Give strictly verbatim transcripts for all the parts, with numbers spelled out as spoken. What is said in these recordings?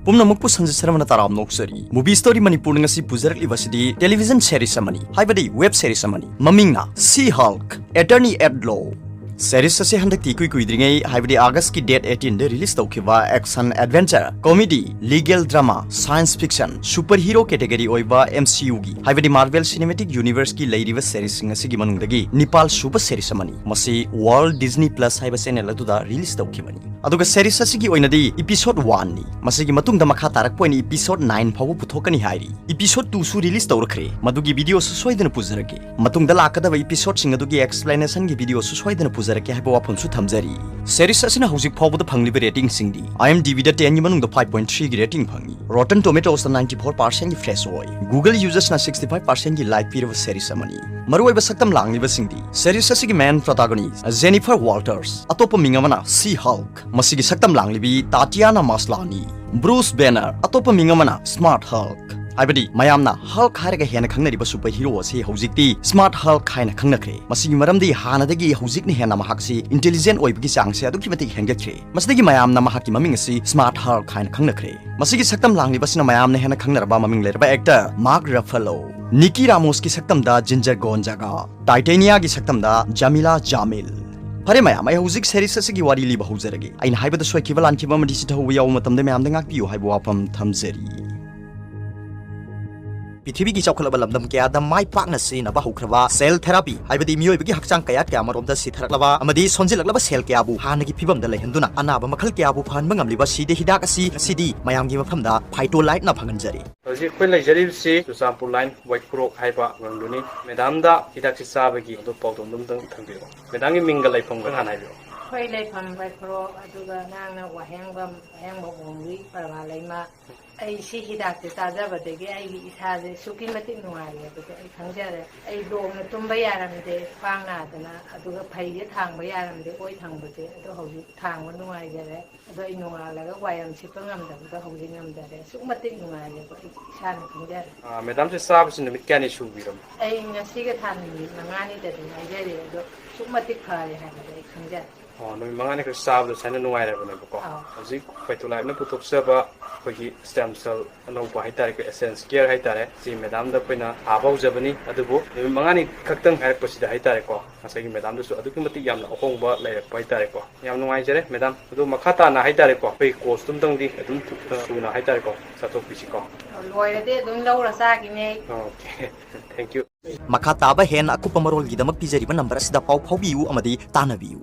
ꯄꯨꯝꯅꯃꯛꯄꯨ ꯁꯟꯖꯤꯠ ꯁꯔꯃꯅ ꯇꯔꯥꯝꯅ ꯑꯣꯛꯆꯔꯤ꯫ Movie Story ꯃꯅꯤꯄꯨꯔꯅ ꯉꯁꯤ ꯄꯨꯖꯔꯛꯂꯤꯕꯁꯤꯗꯤ television series ꯑꯃꯅꯤ, ꯍꯥꯏꯕꯗꯤ web series ꯑꯃꯅꯤ꯫ ꯃꯃꯤꯡꯅ She-Hulk: Attorney at Law꯫ Series ꯑꯁꯤ ꯍꯟꯗꯛꯇꯤ ꯏꯀꯨꯏ ꯀꯨꯏꯗ꯭ꯔꯤꯉꯩ, ꯍꯥꯏꯕꯗꯤ August ꯀꯤ date eighteen ꯗ release ꯇꯧꯈꯤꯕ action adventure, comedy, legal drama, science fiction, super hero category ꯑꯣꯏꯕ M C U ꯒꯤ, ꯍꯥꯏꯕꯗꯤ Marvel Cinematic Universe ꯀꯤ ꯂꯩꯔꯤꯕ series ꯁꯤꯡ ꯑꯁꯤꯒꯤ ꯃꯅꯨꯡꯗꯒꯤ ꯅꯤꯄꯥꯜ ꯁꯨꯕ series ꯑꯃꯅꯤ꯫ ꯃꯁꯤ Walt Disney Plus ꯍꯥꯏꯕ channel ꯑꯗꯨꯗ release ꯇꯧꯈꯤꯕꯅꯤ꯫ ꯑꯗꯨꯒ series ꯑꯁꯤꯒꯤ ꯑꯣꯏꯅꯗꯤ episode one ꯅꯤ꯫ ꯃꯁꯤꯒꯤ ꯃꯇꯨꯡꯗ ꯃꯈꯥ ꯇꯥꯔꯛꯄ ꯑꯣꯏꯅ episode nine ꯐꯥꯎꯕ ꯄꯨꯊꯣꯛꯀꯅꯤ ꯍꯥꯏꯔꯤ꯫ Episode two ꯁꯨ release ꯇꯧꯔꯛꯈ꯭ꯔꯦ, ꯃꯗꯨꯒꯤ video ꯁꯨ ꯁꯣꯏꯗꯅ ꯄꯨꯖꯔꯛꯀꯦ꯫ ꯃꯇꯨꯡꯗ ꯂꯥꯛꯀꯗꯕ episode ꯁꯤꯡ ꯑꯗꯨꯒꯤ explanation ꯒꯤ video ꯁꯨ ꯁꯣꯏꯗꯅ ꯄꯨꯖꯔꯛꯀꯦ ꯍꯥꯏꯕ ꯋꯥꯐꯝꯁꯨ ꯊꯝꯖꯔꯤ꯫ Series ꯑꯁꯤꯅ ꯍꯧꯖꯤꯛ ꯐꯥꯎꯕꯗ ꯐꯪꯂꯤꯕ rating ꯁꯤꯡꯗꯤ IMDb ꯗ ten ꯒꯤ ꯃꯅꯨꯡꯗ five point three ꯒꯤ rating ꯐꯪꯉꯤ, Rotten Tomatoes ꯇ ninety four percent ꯒꯤ fresh ꯑꯣꯏ, Google users ꯅ sixty five percent ꯒꯤ like ꯄꯤꯔꯕ series ꯑꯃꯅꯤ꯫ ꯃꯔꯨꯑꯣꯏꯕ ꯁꯛꯇꯝ ꯂꯥꯡꯂꯤꯕꯁꯤꯡꯗꯤ series ꯑꯁꯤꯒꯤ main protagonist Jennifer Walters, ꯑꯇꯣꯞꯄ ꯃꯤꯡ ꯑꯃꯅ She-Hulk, ꯃꯁꯤꯒꯤ ꯁꯛꯇꯝ ꯂꯥꯡꯂꯤꯕꯤ Tatiana Maslany, Bruce Banner, ꯑꯇꯣꯞꯄ ꯃꯤꯡ ꯑꯃꯅ Smart Hulk, ꯍꯥꯏꯕꯗꯤ ꯃꯌꯥꯝꯅ Hulk ꯍꯥꯏꯔꯒ ꯍꯦꯟꯅ ꯈꯪꯅꯔꯤꯕ super hero ꯑꯁꯤ ꯍꯧꯖꯤꯛꯇꯤ Smart Hulk ꯍꯥꯏꯅ ꯈꯪꯅꯈ꯭ꯔꯦ꯫ ꯃꯁꯤꯒꯤ ꯃꯔꯝꯗꯤ ꯍꯥꯟꯅꯗꯒꯤ ꯍꯧꯖꯤꯛꯅ ꯍꯦꯟꯅ ꯃꯍꯥꯛꯁꯤ intelligent ꯑꯣꯏꯕꯒꯤ ꯆꯥꯡꯁꯦ ꯑꯗꯨꯛꯀꯤ ꯃꯇꯤꯛ ꯍꯦꯟꯒꯠꯈ꯭ꯔꯦ꯫ ꯃꯁꯤꯗꯒꯤ ꯃꯌꯥꯝꯅ ꯃꯍꯥꯛꯀꯤ ꯃꯃꯤꯡ ꯑꯁꯤ Smart Hulk ꯍꯥꯏꯅ ꯈꯪꯅꯈ꯭ꯔꯦ꯫ ꯃꯁꯤꯒꯤ ꯁꯛꯇꯝ ꯂꯥꯡꯂꯤꯕꯁꯤꯅ ꯃꯌꯥꯝꯅ ꯍꯦꯟꯅ ꯈꯪꯅꯔꯕ ꯃꯃꯤꯡ ꯂꯩꯔꯕ actor Mark Ruffalo꯫ Nicky Ramos ꯀꯤ ꯁꯛꯇꯝꯗ Ginger Gonzaga, Titania ꯒꯤ ꯁꯛꯇꯝꯗ Jamila Jamil꯫ ꯐꯔꯦ ꯃꯌꯥꯝ, ꯑꯩ ꯍꯧꯖꯤꯛ series ꯑꯁꯤꯒꯤ ꯋꯥꯔꯤ ꯂꯤꯕ ꯍꯧꯖꯔꯒꯦ꯫ ꯑꯩꯅ ꯍꯥꯏꯕꯗ ꯁꯣꯏꯈꯤꯕ ꯂꯥꯟꯈꯤꯕ ꯑꯃꯗꯤ ꯆꯤꯊꯍꯧꯕ ꯌꯥꯎꯕ ꯃꯇꯝꯗ ꯃꯌꯥꯝꯗ ꯉꯥꯛꯄꯤꯌꯨ ꯍꯥꯏꯕ ꯋꯥꯐꯝ ꯊꯝꯖꯔꯤ꯫ ꯄ꯭ꯔꯤꯊꯤꯕꯤꯒꯤ ꯆꯥꯎꯈꯠꯂꯕ ꯂꯝꯗꯝ ꯀꯌꯥꯗ ꯃꯥꯏ ꯄꯥꯛꯅ ꯁꯤꯖꯤꯟꯅꯕ ꯍꯧꯈ꯭ꯔꯕ cell therapy, ꯍꯥꯏꯕꯗꯤ ꯃꯤꯑꯣꯏꯕꯒꯤ ꯍꯛꯆꯥꯡ ꯀꯌꯥꯠ ꯀꯌꯥ ꯑꯃꯔꯣꯝꯗ ꯁꯤꯊꯔꯛꯂꯕ ꯑꯃꯗꯤ ꯁꯣꯟꯖꯤꯜꯂꯛꯂꯕ cell ꯀꯌꯥꯕꯨ ꯍꯥꯟꯅꯒꯤ ꯐꯤꯕꯝꯗ ꯂꯩꯍꯟꯗꯨꯅ ꯑꯅꯥꯕ ꯃꯈꯜ ꯀꯌꯥꯕꯨ ꯐꯍꯟꯕ ꯉꯝꯂꯤꯕ ꯁꯤꯗ ꯍꯤꯗꯥꯛ ꯑꯁꯤ ꯉꯁꯤꯗꯤ ꯃꯌꯥꯝꯒꯤ ꯃꯐꯝꯗ Phytolite ꯅ ꯐꯪꯍꯟꯖꯔꯤ꯫ ꯍꯧꯖꯤꯛ ꯑꯩꯈꯣꯏ ꯂꯩꯖꯔꯤꯕꯁꯤ ꯆꯨꯔꯆꯥꯟꯄꯨꯔ line ꯋꯥꯏꯈꯨꯔꯣꯛ ꯍꯥꯏꯕ ꯈꯨꯡꯒꯪꯗꯨꯅꯤ꯫ Madam ꯗ ꯍꯤꯗꯥꯛꯁꯤ ꯆꯥꯕꯒꯤ ꯑꯗꯨ ꯄꯥꯎꯗꯝꯗꯨ ꯑꯝꯇꯪ ꯊꯝꯕꯤꯔꯛꯑꯣ꯫ Madam ꯒꯤ ꯃꯤꯡꯒ ꯂꯩꯐꯝꯒ ꯍꯥꯟꯅ ꯍꯥꯏꯕꯤꯔꯛꯑꯣ꯫ ꯑꯩꯈꯣꯏ ꯂꯩꯐꯝ ꯋꯥꯏꯈꯨꯔꯣꯛ, ꯑꯗꯨꯒ ꯅꯍꯥꯛꯅ ꯋꯥꯍꯦꯡꯕꯝ, ꯋꯥꯍꯦꯡꯕꯝ ꯈꯣꯡꯒꯤ ꯄ꯭ꯔꯚꯥ ꯂꯩꯃ꯫ ꯑꯩ ꯁꯤ ꯍꯤꯗꯥꯛꯁꯦ ꯆꯥꯖꯕꯗꯒꯤ ꯑꯩꯒꯤ ꯏꯁꯥꯁꯦ ꯑꯁꯨꯛꯀꯤ ꯃꯇꯤꯛ ꯅꯨꯡꯉꯥꯏꯔꯦ, ꯑꯗꯨꯗꯤ ꯑꯩ ꯈꯪꯖꯔꯦ꯫ ꯑꯩ ꯂꯣꯡꯅ ꯇꯨꯝꯕ ꯌꯥꯔꯝꯗꯦ, ꯈ꯭ꯋꯥꯡ ꯅꯥꯗꯅ, ꯑꯗꯨꯒ ꯐꯩꯁꯦ ꯊꯥꯡꯕ ꯌꯥꯔꯝꯗꯦ, ꯑꯣꯏ ꯊꯥꯡꯕꯁꯦ, ꯑꯗꯣ ꯍꯧꯖꯤꯛ ꯊꯥꯡꯕ ꯅꯨꯡꯉꯥꯏꯖꯔꯦ꯫ ꯑꯗꯣ ꯑꯩ ꯅꯣꯡꯉꯥꯜꯂꯒ ꯋꯥꯏꯔꯝ ꯁꯤꯠꯄ ꯉꯝꯗꯕꯗꯣ ꯍꯧꯖꯤꯛ ꯉꯝꯖꯔꯦ꯫ ꯑꯁꯨꯛ ꯃꯇꯤꯛ ꯅꯨꯡꯉꯥꯏꯔꯦꯕ, ꯑꯩ ꯏꯁꯥꯅ ꯈꯪꯖꯔꯦ꯫ ꯑꯥ, Madam ꯁꯦ ꯆꯥꯕꯁꯤ ꯅꯨꯃꯤꯠ ꯀꯌꯥꯅꯤ ꯁꯨꯕꯤꯔꯕꯅꯣ? ꯑꯩ ꯉꯁꯤꯒ ꯊꯥ ꯅꯨꯃꯤꯠ ꯃꯉꯥꯅꯤꯗꯗꯤ ꯉꯥꯏꯖꯔꯦ, ꯑꯗꯣ ꯑꯁꯨꯛ ꯃꯇꯤꯛ ꯐꯔꯦ ꯍꯥꯏꯕꯗꯤ ꯑꯩ ꯈꯪꯖꯔꯦ꯫ ꯑꯣ, ꯅꯨꯃꯤꯠ ꯃꯉꯥꯅꯤ ꯈꯛ ꯆꯥꯕꯗ ꯁꯨꯃꯥꯏꯅ ꯅꯨꯡꯉꯥꯏꯔꯕꯅꯦꯕꯀꯣ꯫ ꯑꯥ꯫ ꯍꯧꯖꯤꯛ ꯄꯦꯇꯣꯂꯥꯏꯞꯅ ꯄꯨꯊꯣꯛꯆꯕ ꯑꯩꯈꯣꯏꯒꯤ ꯁ꯭ꯇꯦꯝ ꯁꯦꯜ ꯑꯅꯧꯕ ꯍꯥꯏꯇꯥꯔꯦꯀꯣ, ꯑꯦꯁꯦꯟꯁ ꯀꯦꯌꯔ ꯍꯥꯏꯇꯥꯔꯦ, ꯁꯤ ꯃꯦꯗꯥꯝꯗ ꯑꯩꯈꯣꯏꯅ ꯊꯥꯕ ꯍꯧꯖꯕꯅꯤ꯫ ꯑꯗꯨꯕꯨ ꯅꯨꯃꯤꯠ ꯃꯉꯥꯅꯤ ꯈꯛꯇꯪ ꯍꯥꯏꯔꯛꯄꯁꯤꯗ ꯍꯥꯏꯇꯥꯔꯦꯀꯣ, ꯉꯁꯥꯏꯒꯤ ꯃꯦꯗꯥꯝꯗꯁꯨ ꯑꯗꯨꯛꯀꯤ ꯃꯇꯤꯛ ꯌꯥꯝꯅ ꯑꯍꯣꯡꯕ ꯂꯩꯔꯛꯄ ꯍꯥꯏꯇꯥꯔꯦꯀꯣ꯫ ꯌꯥꯝ ꯅꯨꯡꯉꯥꯏꯖꯔꯦ ꯃꯦꯗꯥꯝ꯫ ꯑꯗꯣ ꯃꯈꯥ ꯇꯥꯅ ꯍꯥꯏꯇꯥꯔꯦꯀꯣ, ꯑꯩꯈꯣꯏ ꯀꯣꯔꯁꯇꯨꯝꯇꯪꯗꯤ ꯑꯗꯨꯝ ꯁꯨꯅ ꯍꯥꯏꯇꯥꯔꯦꯀꯣ, ꯆꯠꯊꯣꯛꯄꯤꯁꯤꯀꯣ꯫ ꯂꯣꯏꯔꯗꯤ ꯑꯗꯨꯝ ꯂꯧꯔ ꯆꯥꯈꯤꯅꯦ ꯑꯩ꯫ Okay, thank you. ꯃꯈꯥ ꯇꯥꯕ ꯍꯦꯟꯅ ꯑꯀꯨꯞꯄ ꯃꯔꯣꯜꯒꯤꯗꯃꯛ ꯄꯤꯖꯔꯤꯕ ꯅꯝꯕꯔ ꯑꯁꯤꯗ ꯄꯥꯎ ꯐꯥꯎꯕꯤꯌꯨ ꯑꯃꯗꯤ ꯇꯥꯟꯅꯕꯤꯌꯨ꯫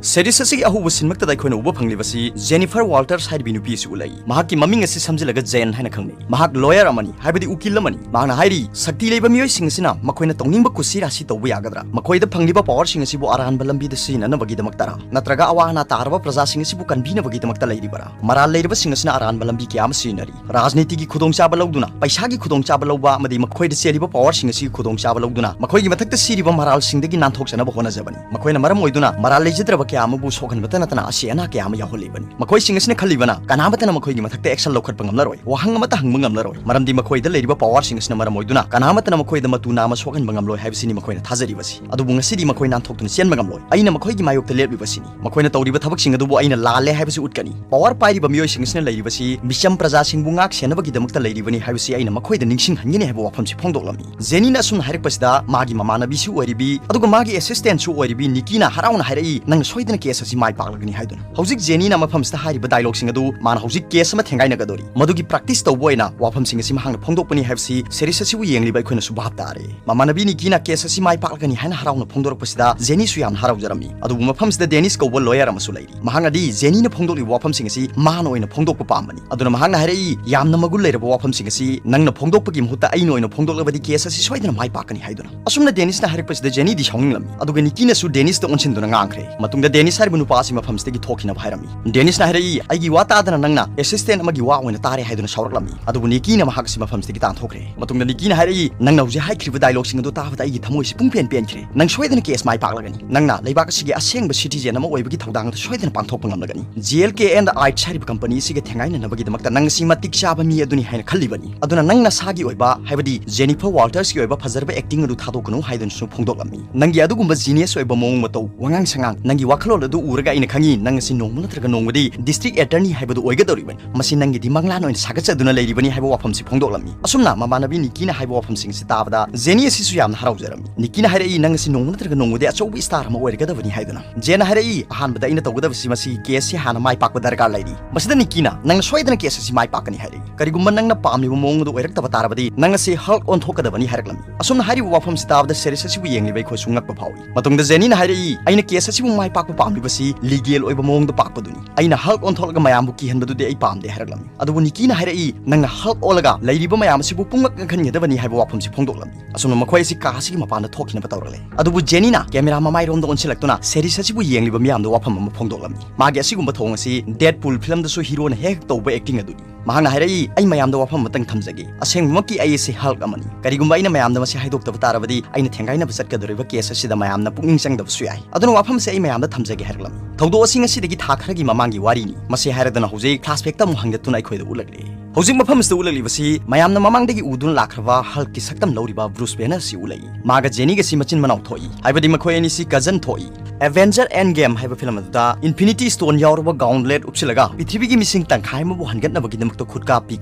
ꯁꯦꯔꯤꯁ ꯑꯁꯤꯒꯤ ꯑꯍꯧꯕ ꯁꯤꯟꯃꯛꯇꯗ ꯑꯩꯈꯣꯏꯅ ꯎꯕ ꯐꯪꯂꯤꯕꯁꯤ ꯖꯦꯅꯤꯐꯔ ꯋꯥꯜꯇꯔꯁ ꯍꯥꯏꯔꯤꯕꯤ ꯅꯨꯄꯤ ꯑꯁꯤ ꯎꯠꯂꯛꯏ꯫ ꯃꯍꯥꯛꯀꯤ ꯃꯃꯤꯡ ꯑꯁꯤ ꯁꯝꯖꯤꯜꯂꯒ ꯖꯦꯟ ꯍꯥꯏꯅ ꯈꯪꯅꯩ꯫ ꯃꯍꯥꯛ ꯂꯣꯌꯔ ꯑꯃꯅꯤ, ꯍꯥꯏꯕꯗꯤ ꯎꯀꯤꯜ ꯑꯃꯅꯤ꯫ ꯃꯍꯥꯛꯅ ꯍꯥꯏꯔꯤ, ꯁꯛꯇꯤ ꯂꯩꯕ ꯃꯤꯑꯣꯏꯁꯤꯡ ꯑꯁꯤꯅ ꯃꯈꯣꯏꯅ ꯇꯧꯅꯤꯡꯕ ꯀꯨꯁꯤ ꯔꯥꯁꯤ ꯇꯧꯕ ꯌꯥꯒꯗ꯭ꯔꯥ? ꯃꯈꯣꯏꯗ ꯐꯪꯂꯤꯕ ꯄꯥꯋꯔꯁꯤꯡ ꯑꯁꯤꯕꯨ ꯑꯔꯥꯟꯕ ꯂꯝꯕꯤꯗ ꯁꯤꯖꯤꯟꯅꯅꯕꯒꯤꯗꯃꯛꯇꯔꯥ? ꯅꯠꯇ꯭ꯔꯒ ꯑꯋꯥ ꯑꯅꯥ ꯇꯥꯔꯕ ꯄ꯭ꯔꯖꯥꯁꯤꯡ ꯑꯁꯤꯕꯨ ꯀꯟꯕꯤꯅꯕꯒꯤꯗꯃꯛꯇ ꯂꯩꯔꯤꯕꯔꯥ? ꯃꯔꯥꯜ ꯂꯩꯔꯕꯁꯤꯡ ꯑꯁꯤꯅ ꯑꯔꯥꯟꯕ ꯂꯝꯕꯤ ꯀꯌꯥ ꯑꯃ ꯁꯤꯖꯤꯟꯅꯔꯤ꯫ ꯔꯥꯖꯅꯤꯇꯤꯒꯤ ꯈꯨꯗꯣꯡꯆꯥꯕ ꯂꯧꯗꯨꯅ, ꯄꯩꯁꯥꯒꯤ ꯈꯨꯗꯣꯡꯆꯥꯕ ꯂꯧꯕ ꯑꯃꯗꯤ ꯃꯈꯣꯏꯗ ꯆꯦꯜꯂꯤꯕ ꯄꯥꯋꯔꯁꯤꯡ ꯑꯁꯤꯒꯤ ꯈꯨꯗꯣꯡꯆꯥꯕ ꯂꯧꯗꯨꯅ ꯃꯈꯣꯏꯒꯤ ꯃꯊꯛꯇ ꯁꯤꯔꯤꯕ ꯃꯔꯥꯜꯁꯤꯡꯗꯒꯤ ꯅꯥꯟꯊꯣꯛꯆꯅꯕ ꯍꯣꯠꯅꯖꯕꯅꯤ꯫ ꯃꯈꯣꯏꯅ ꯃꯔꯝ ꯑꯣꯏꯗꯨꯅ ꯃꯔꯥꯜ ꯂꯩꯖꯗ꯭ꯔꯕ ꯀꯌꯥ ꯑꯃꯕꯨ ꯁꯣꯛꯍꯟꯕꯇ ꯅꯠꯇꯅ ꯑꯁꯤ ꯑꯅꯥ ꯀꯌꯥ ꯑꯃ ꯌꯥꯎꯍꯜꯂꯤꯕꯅꯤ꯫ ꯃꯈꯣꯏꯁꯤꯡ ꯑꯁꯤꯅ ꯈꯜꯂꯤꯕꯅ ꯀꯅꯥꯃꯠꯇꯅ ꯃꯈꯣꯏꯒꯤ ꯃꯊꯛꯇ action ꯂꯧꯈꯠꯄ ꯉꯝꯂꯔꯣꯏ, ꯋꯥꯍꯪ ꯑꯃꯠꯇ ꯍꯪꯕ ꯉꯝꯂꯔꯣꯏ, ꯃꯔꯝꯗꯤ ꯃꯈꯣꯏꯗ ꯂꯩꯔꯤꯕ ꯄꯥꯋꯔꯁꯤꯡ ꯑꯁꯤꯅ ꯃꯔꯝ ꯑꯣꯏꯗꯨꯅ ꯀꯅꯥꯃꯠꯇꯅ ꯃꯈꯣꯏꯗ ꯃꯇꯨ ꯅꯥꯝꯃ ꯁꯣꯛꯍꯟꯕ ꯉꯝꯂꯣꯏ ꯍꯥꯏꯕꯁꯤꯅꯤ ꯃꯈꯣꯏꯅ ꯊꯥꯖꯔꯤꯕꯁꯤ꯫ ꯑꯗꯨꯕꯨ ꯉꯁꯤꯗꯤ ꯃꯈꯣꯏ ꯅꯥꯟꯊꯣꯛꯇꯨꯅ ꯆꯦꯟꯕ ꯉꯝꯂꯣꯏ꯫ ꯑꯩꯅ ꯃꯈꯣꯏꯒꯤ ꯃꯥꯌꯣꯛꯇ ꯂꯦꯞꯂꯤꯕꯁꯤꯅꯤ꯫ ꯃꯈꯣꯏꯅ ꯇꯧꯔꯤꯕ ꯊꯕꯛꯁꯤꯡ ꯑꯗꯨꯕꯨ ꯑꯩꯅ ꯂꯥꯜꯂꯦ ꯍꯥꯏꯕꯁꯤ ꯎꯠꯀꯅꯤ꯫ ꯄꯥꯋꯔ ꯄꯥꯏꯔꯤꯕ ꯃꯤꯑꯣꯏꯁꯤꯡ ꯑꯁꯤꯅ ꯂꯩꯔꯤꯕꯁꯤ ꯃꯤꯆꯝ ꯄ꯭ꯔꯖꯥꯁꯤꯡꯕꯨ ꯉꯥꯛ ꯁꯦꯟꯅꯕꯒꯤꯗꯃꯛꯇ ꯂꯩꯔꯤꯕꯅꯤ ꯍꯥꯏꯕꯁꯤ ꯑꯩꯅ ꯃꯈꯣꯏꯗ ꯅꯤꯡꯁꯤꯡꯍꯟꯒꯅꯤ ꯍꯥꯏꯕ ꯋꯥꯐꯝꯁꯤ ꯐꯣꯡꯗꯣꯛꯂꯝꯃꯤ꯫ ꯖꯦꯅꯤꯅ ꯑꯁꯨꯝꯅ ꯍꯥꯏꯔꯛꯄꯁꯤꯗ ꯃꯥꯒꯤ ꯃꯃꯥꯟꯅꯕꯤꯁꯨ ꯑꯣꯏꯔꯤꯕꯤ ꯑꯗꯨꯒ ꯃꯥꯒꯤ assistant ꯁꯨ ꯑꯣꯏꯔꯤꯕꯤ ꯅꯤꯀꯤꯅ ꯍꯔꯥꯎꯅ ꯍꯥꯏꯔꯛꯏ, "ꯅꯪꯅ ꯁꯣꯏꯗꯅ ꯀꯦꯁ ꯑꯁꯤ ꯃꯥꯏ ꯄꯥꯛꯂꯒꯅꯤ" ꯍꯥꯏꯗꯨꯅ꯫ ꯍꯧꯖꯤꯛ ꯖꯦꯅꯤꯅ ꯃꯐꯝꯁꯤꯗ ꯍꯥꯏꯔꯤꯕ ꯗꯥꯏꯂꯣꯒꯁꯤꯡ ꯑꯗꯨ ꯃꯥꯅ ꯍꯧꯖꯤꯛ ꯀꯦꯁ ꯑꯃ ꯊꯦꯡꯒꯥꯏꯅꯒꯗꯧꯔꯤ꯫ ꯃꯗꯨꯒꯤ ꯄ꯭ꯔꯦꯛꯇꯤꯁ ꯇꯧꯕ ꯑꯣꯏꯅ ꯋꯥꯐꯝꯁꯤꯡ ꯑꯁꯤ ꯃꯍꯥꯛꯅ ꯐꯣꯡꯗꯣꯛꯄꯅꯤ ꯍꯥꯏꯕꯁꯤ ꯁꯦꯔꯤꯁ ꯑꯁꯤꯕꯨ ꯌꯦꯡꯂꯤꯕ ꯑꯩꯈꯣꯏꯅꯁꯨ ꯚꯥꯞ ꯇꯥꯔꯦ꯫ ꯃꯃꯥꯟꯅꯕꯤ ꯅꯤꯀꯤꯅ ꯀꯦꯁ ꯑꯁꯤ ꯃꯥꯏ ꯄꯥꯛꯂꯒꯅꯤ ꯍꯥꯏꯅ ꯍꯔꯥꯎꯅ ꯐꯣꯡꯗꯣꯔꯛꯄꯁꯤꯗ ꯖꯦꯅꯤꯁꯨ ꯌꯥꯝꯅ ꯍꯔꯥꯎꯖꯔꯝꯃꯤ꯫ ꯑꯗꯨꯕꯨ ꯃꯐꯝꯁꯤꯗ ꯗꯦꯅꯤꯁ ꯀꯧꯕ ꯂꯣꯌꯔ ꯑꯃꯁꯨ ꯂꯩꯔꯤ꯫ ꯃꯍꯥꯛꯅꯗꯤ ꯖꯦꯅꯤꯅ ꯐꯣꯡꯗꯣꯛꯂꯤꯕ ꯋꯥꯐꯝꯁꯤꯡ ꯑꯁꯤ ꯃꯥꯅ ꯑꯣꯏꯅ ꯐꯣꯡꯗꯣꯛꯄ ꯄꯥꯝꯕꯅꯤ꯫ ꯑꯗꯨꯅ ꯃꯍꯥꯛꯅ ꯍꯥꯏꯔꯛꯏ, "ꯌꯥꯝꯅ ꯃꯒꯨꯟ ꯂꯩꯔꯕ ꯋꯥꯐꯝꯁꯤꯡ ꯑꯁꯤ ꯅꯪꯅ ꯐꯣꯡꯗꯣꯛꯄꯒꯤ ꯃꯍꯨꯠꯇ ꯑꯩꯅ ꯑꯣꯏꯅ ꯐꯣꯡꯗꯣꯛꯂꯕꯗꯤ ꯀꯦꯁ ꯑꯁꯤ ꯁꯣꯏꯗꯅ ꯃꯥꯏ ꯄꯥꯛꯀꯅꯤ" ꯍꯥꯏꯗꯨꯅ꯫ ꯑꯁꯨꯝꯅ ꯗꯦꯅꯤꯁꯅ ꯍꯥꯏꯔꯛꯄꯁꯤꯗ ꯖꯦꯅꯤꯗꯤ ꯁꯥꯎꯅꯤꯡꯂꯝꯃꯤ꯫ ꯑꯗꯨꯒ ꯅꯤꯀꯤꯅꯁꯨ ꯗꯦꯅꯤꯁꯇ ꯑꯣꯟꯁꯤꯟꯗꯨꯅ ꯉꯥꯡꯈ꯭ꯔꯦ꯫ ꯃꯇꯨꯡꯗ ꯗꯦꯅꯤꯁ ꯍꯥꯏꯔꯤꯕ ꯅꯨꯄꯥ ꯑꯁꯤ ꯃꯐꯝꯁꯤꯗꯒꯤ ꯊꯣꯛꯈꯤꯅꯕ ꯍꯥꯏꯔꯝꯃꯤ꯫ ꯗꯦꯅꯤꯁꯅ ꯍꯥꯏꯔꯛꯏ, "ꯑꯩꯒꯤ ꯋꯥ ꯇꯥꯗꯅ ꯅꯪꯅ assistant ꯑꯃꯒꯤ ꯋꯥ ꯑꯣꯏꯅ ꯇꯥꯔꯦ" ꯍꯥꯏꯗꯨꯅ ꯁꯥꯎꯔꯛꯂꯝꯃꯤ꯫ ꯑꯗꯨꯕꯨ ꯅꯤꯀꯤꯅ ꯃꯍꯥꯛ ꯑꯁꯤ ꯃꯐꯝꯁꯤꯗꯒꯤ ꯇꯥꯟꯊꯣꯛꯈ꯭ꯔꯦ꯫ ꯃꯇꯨꯡꯗ ꯅꯤꯀꯤꯅ ꯍꯥꯏꯔꯛꯏ, "ꯅꯪꯅ ꯍꯧꯖꯤꯛ ꯍꯥꯏꯈ꯭ꯔꯤꯕ ꯗꯥꯏꯂꯣꯒꯁꯤꯡ ꯑꯗꯨ ꯇꯥꯕꯗ ꯑꯩꯒꯤ ꯊꯃꯣꯏꯁꯤ ꯄꯨꯡꯄꯦꯟ ꯄꯦꯟꯈ꯭ꯔꯦ꯫ ꯅꯪ ꯁꯣꯏꯗꯅ ꯀꯦꯁ ꯃꯥꯏ ꯄꯥꯛꯂꯒꯅꯤ꯫ ꯅꯪꯅ ꯂꯩꯕꯥꯛ ꯑꯁꯤꯒꯤ ꯑꯁꯦꯡꯕ ꯁꯤꯇꯤꯖꯦꯟ ꯑꯃ ꯑꯣꯏꯕꯒꯤ ꯊꯧꯗꯥꯡ ꯑꯗꯨ ꯁꯣꯏꯗꯅ ꯄꯥꯡꯊꯣꯛꯄ ꯉꯝꯂꯒꯅꯤ꯫ ꯖꯤ ꯑꯦꯜ ꯀꯦ ꯑꯦꯟ ꯑꯥꯏꯠꯁ ꯍꯥꯏꯔꯤꯕ ꯀꯝꯄꯅꯤ ꯑꯁꯤꯒ ꯊꯦꯡꯒꯥꯏꯅꯅꯕꯒꯤꯗꯃꯛꯇ ꯅꯪ ꯑꯁꯤ ꯃꯇꯤꯛ ꯆꯥꯕ ꯃꯤ ꯑꯗꯨꯅꯤ ꯍꯥꯏꯅ ꯈꯜꯂꯤꯕꯅꯤ꯫ ꯑꯗꯨꯅ ꯅꯪ ꯅꯁꯥꯒꯤ ꯑꯣꯏꯕ, ꯍꯥꯏꯕꯗꯤ ꯖꯦꯅꯤꯐꯔ ꯋꯥꯜꯇꯔꯁꯀꯤ ꯑꯣꯏꯕ ꯐꯖꯔꯕ ꯑꯦꯛꯇꯤꯡ ꯑꯗꯨ ꯊꯥꯗꯣꯛꯀꯅꯨ" ꯍꯥꯏꯗꯨꯅꯁꯨ ꯐꯣꯡꯗꯣꯛꯂꯝꯃꯤ꯫ ꯅꯪꯒꯤ ꯑꯗꯨꯒꯨꯝꯕ ꯖꯤꯅꯤꯌꯁ ꯑꯣꯏꯕ ꯃꯑꯣꯡ ꯃꯇꯧ, ꯋꯥꯉꯥꯡ ꯁꯉꯥꯡ, ꯅꯪꯒꯤ ꯋꯥꯈꯜꯂꯣꯟ ꯑꯗꯨ ꯎꯔꯒ ꯑꯩꯅ ꯈꯪꯏ, ꯅꯪ ꯑꯁꯤ ꯅꯣꯡꯃ ꯅꯠꯇ꯭ꯔꯒ ꯅꯣꯡꯃꯗꯤ district attorney ꯍꯥꯏꯕꯗꯨ ꯑꯣꯏꯒꯗꯧꯔꯤꯕꯅꯤ꯫ ꯃꯁꯤ ꯅꯪꯒꯤꯗꯤ ꯃꯪꯂꯥꯟ ꯑꯣꯏꯅ ꯁꯥꯒꯠꯆꯗꯨꯅ ꯂꯩꯔꯤꯕꯅꯤ ꯍꯥꯏꯕ ꯋꯥꯐꯝꯁꯤ ꯐꯣꯡꯗꯣꯛꯂꯝꯃꯤ꯫ ꯑꯁꯨꯝꯅ ꯃꯃꯥꯟꯅꯕꯤ ꯅꯤꯀꯤꯅ ꯍꯥꯏꯕ ꯋꯥꯐꯝꯁꯤꯡ ꯑꯁꯤ ꯇꯥꯕꯗ ꯖꯦꯅꯤ ꯑꯁꯤꯁꯨ ꯌꯥꯝꯅ ꯍꯔꯥꯎꯖꯔꯝꯃꯤ꯫ ꯅꯤꯀꯤꯅ ꯍꯥꯏꯔꯛꯏ, "ꯅꯪ ꯑꯁꯤ ꯅꯣꯡꯃ ꯅꯠꯇ꯭ꯔꯒ ꯅꯣꯡꯃꯗꯤ ꯑꯆꯧꯕ star ꯑꯃ ꯑꯣꯏꯔꯒꯗꯕꯅꯤ" ꯍꯥꯏꯗꯨꯅ꯫ ꯖꯦꯟꯅ ꯍꯥꯏꯔꯛꯏ, "ꯑꯍꯥꯟꯕꯗ ꯑꯩꯅ ꯇꯧꯒꯗꯕꯁꯤ ꯃꯁꯤꯒꯤ case ꯁꯤ ꯍꯥꯟꯅ ꯃꯥꯏ ꯄꯥꯛꯄ ꯗꯔꯀꯥꯔ ꯂꯩꯔꯤ꯫ ꯃꯁꯤꯗ ꯅꯤꯀꯤꯅ, 'ꯅꯪꯅ ꯁꯣꯏꯗꯅ case ꯑꯁꯤ ꯃꯥꯏ ꯄꯥꯛꯀꯅꯤ' ꯍꯥꯏꯔꯛꯏ꯫ "ꯀꯔꯤꯒꯨꯝꯕ ꯅꯪꯅ ꯄꯥꯝꯂꯤꯕ ꯃꯑꯣꯡ ꯑꯗꯨ ꯑꯣꯏꯔꯛꯇꯕ ꯇꯥꯔꯕꯗꯤ ꯅꯪ ꯑꯁꯤ Hulk ꯑꯣꯟꯊꯣꯛꯀꯗꯕꯅꯤ" ꯍꯥꯏꯔꯛꯂꯝꯃꯤ꯫ ꯑꯁꯨꯝꯅ ꯍꯥꯏꯔꯤꯕ ꯋꯥꯐꯝꯁꯤ ꯇꯥꯕꯗ series ꯑꯁꯤꯕꯨ ꯌꯦꯡꯂꯤꯕ ꯑꯩꯈꯣꯏꯁꯨ ꯉꯛꯄ ꯐꯥꯎꯏ꯫ ꯃꯇꯨꯡꯗ ꯖꯦꯅꯤꯅ ꯍꯥꯏꯔꯛꯏ, "ꯑꯩꯅ case ꯑꯁꯤꯕꯨ ꯃꯥꯏ ꯄꯥꯛꯄ ꯄꯥꯝꯂꯤꯕꯁꯤ legal ꯑꯣꯏꯕ ꯃꯑꯣꯡꯗ ꯄꯥꯛꯄꯗꯨꯅꯤ꯫ ꯑꯩꯅ Hulk ꯑꯣꯟꯊꯣꯛꯂꯒ ꯃꯌꯥꯝꯕꯨ ꯀꯤꯍꯟꯕꯗꯨꯗꯤ ꯑꯩ ꯄꯥꯝꯗꯦ" ꯍꯥꯏꯔꯛꯂꯝꯃꯤ꯫ ꯑꯗꯨꯕꯨ ꯅꯤꯀꯤꯅ ꯍꯥꯏꯔꯛꯏ, "ꯅꯪꯅ Hulk ꯑꯣꯜꯂꯒ ꯂꯩꯔꯤꯕ ꯃꯌꯥꯝ ꯑꯁꯤꯕꯨ ꯄꯨꯡꯉꯛ ꯉꯛꯍꯟꯒꯗꯕꯅꯤ" ꯍꯥꯏꯕ ꯋꯥꯐꯝꯁꯤ ꯐꯣꯡꯗꯣꯛꯂꯝꯃꯤ꯫ ꯑꯁꯨꯝꯅ ꯃꯈꯣꯏ ꯑꯁꯤ ꯀꯥ ꯑꯁꯤꯒꯤ ꯃꯄꯥꯟꯗ ꯊꯣꯛꯈꯤꯅꯕ ꯇꯧꯔꯛꯂꯦ꯫ ꯑꯗꯨꯕꯨ ꯖꯦꯅꯤꯅ camera ꯃꯃꯥꯏꯔꯣꯝꯗ ꯑꯣꯟꯁꯤꯜꯂꯛꯇꯨꯅ series ꯑꯁꯤꯕꯨ ꯌꯦꯡꯂꯤꯕ ꯃꯤꯌꯥꯝꯗ ꯋꯥꯐꯝ ꯑꯃ ꯐꯣꯡꯗꯣꯛꯂꯝꯃꯤ꯫ ꯃꯥꯒꯤ ꯑꯁꯤꯒꯨꯝꯕ ꯊꯧꯑꯣꯡ ꯑꯁꯤ Deadpool film ꯗꯁꯨ hero ꯅ ꯍꯦꯛ ꯍꯦꯛ ꯇꯧꯕ acting ꯑꯗꯨꯅꯤ꯫ ꯃꯍꯥꯛꯅ ꯍꯥꯏꯔꯛꯏ, "ꯑꯩ ꯃꯌꯥꯝꯗ ꯋꯥꯐꯝ ꯑꯃꯇꯪ ꯊꯝꯖꯒꯦ꯫ ꯑꯁꯦꯡꯕꯃꯛꯀꯤ ꯑꯩ ꯑꯁꯤ Hulk ꯑꯃꯅꯤ꯫ ꯀꯔꯤꯒꯨꯝꯕ ꯑꯩꯅ ꯃꯌꯥꯝꯗ ꯃꯁꯤ ꯍꯥꯏꯗꯣꯛꯇꯕ ꯇꯥꯔꯕꯗꯤ ꯑꯩꯅ ꯊꯦꯡꯒꯥꯏꯅꯕ ꯆꯠꯀꯗꯧꯔꯤꯕ case ꯑꯁꯤꯗ ꯃꯌꯥꯝꯅ ꯄꯨꯛꯅꯤꯡ ꯆꯪꯗꯕꯁꯨ ꯌꯥꯏ꯫ ꯑꯗꯨꯅ ꯋꯥꯐꯝꯁꯦ ꯑꯩ ꯃꯌꯥꯝꯗ ꯊꯝꯖꯒꯦ" ꯍꯥꯏꯔꯛꯂꯝꯃꯤ꯫ ꯊꯧꯗꯣꯛ ꯑꯁꯤ ꯉꯁꯤꯗꯒꯤ ꯊꯥ ꯈꯔꯒꯤ ꯃꯃꯥꯡꯒꯤ ꯋꯥꯔꯤꯅꯤ꯫ ꯃꯁꯤ ꯍꯥꯏꯔꯗꯨꯅ ꯍꯧꯖꯤꯛ flashback ꯇ ꯑꯃꯨꯛ ꯍꯟꯒꯠꯇꯨꯅ ꯑꯩꯈꯣꯏꯗ ꯎꯠꯂꯛꯂꯤ꯫ ꯍꯧꯖꯤꯛ ꯃꯐꯝꯁꯤꯗ ꯎꯠꯂꯛꯂꯤꯕꯁꯤ ꯃꯌꯥꯝꯅ ꯃꯃꯥꯡꯗꯒꯤ ꯎꯗꯨꯅ ꯂꯥꯛꯈ꯭ꯔꯕ Hulk ꯀꯤ ꯁꯛꯇꯝ ꯂꯧꯔꯤꯕ Bruce Banner ꯑꯁꯤ ꯎꯠꯂꯛꯏ꯫ ꯃꯥꯒ ꯖꯦꯅꯤꯒꯁꯤ ꯃꯆꯤꯟ ꯃꯅꯥꯎ ꯊꯣꯛꯏ, ꯍꯥꯏꯕꯗꯤ ꯃꯈꯣꯏ ꯑꯅꯤꯁꯤ cousin ꯊꯣꯛꯏ꯫ Avenger Endgame ꯍꯥꯏꯕ film ꯑꯗꯨꯗ Infinity Stone ꯌꯥꯎꯔꯕ gauntlet ꯎꯞꯁꯤꯜꯂꯒ ꯄ꯭ꯔꯤꯊꯤꯕꯤꯒꯤ ꯃꯤꯁꯤꯡ ꯇꯪꯈꯥꯏ ꯑꯃꯕꯨ ꯍꯟꯒꯠꯅꯕꯒꯤꯗꯃꯛꯇ ꯈꯨꯠꯀꯥꯞꯄꯤ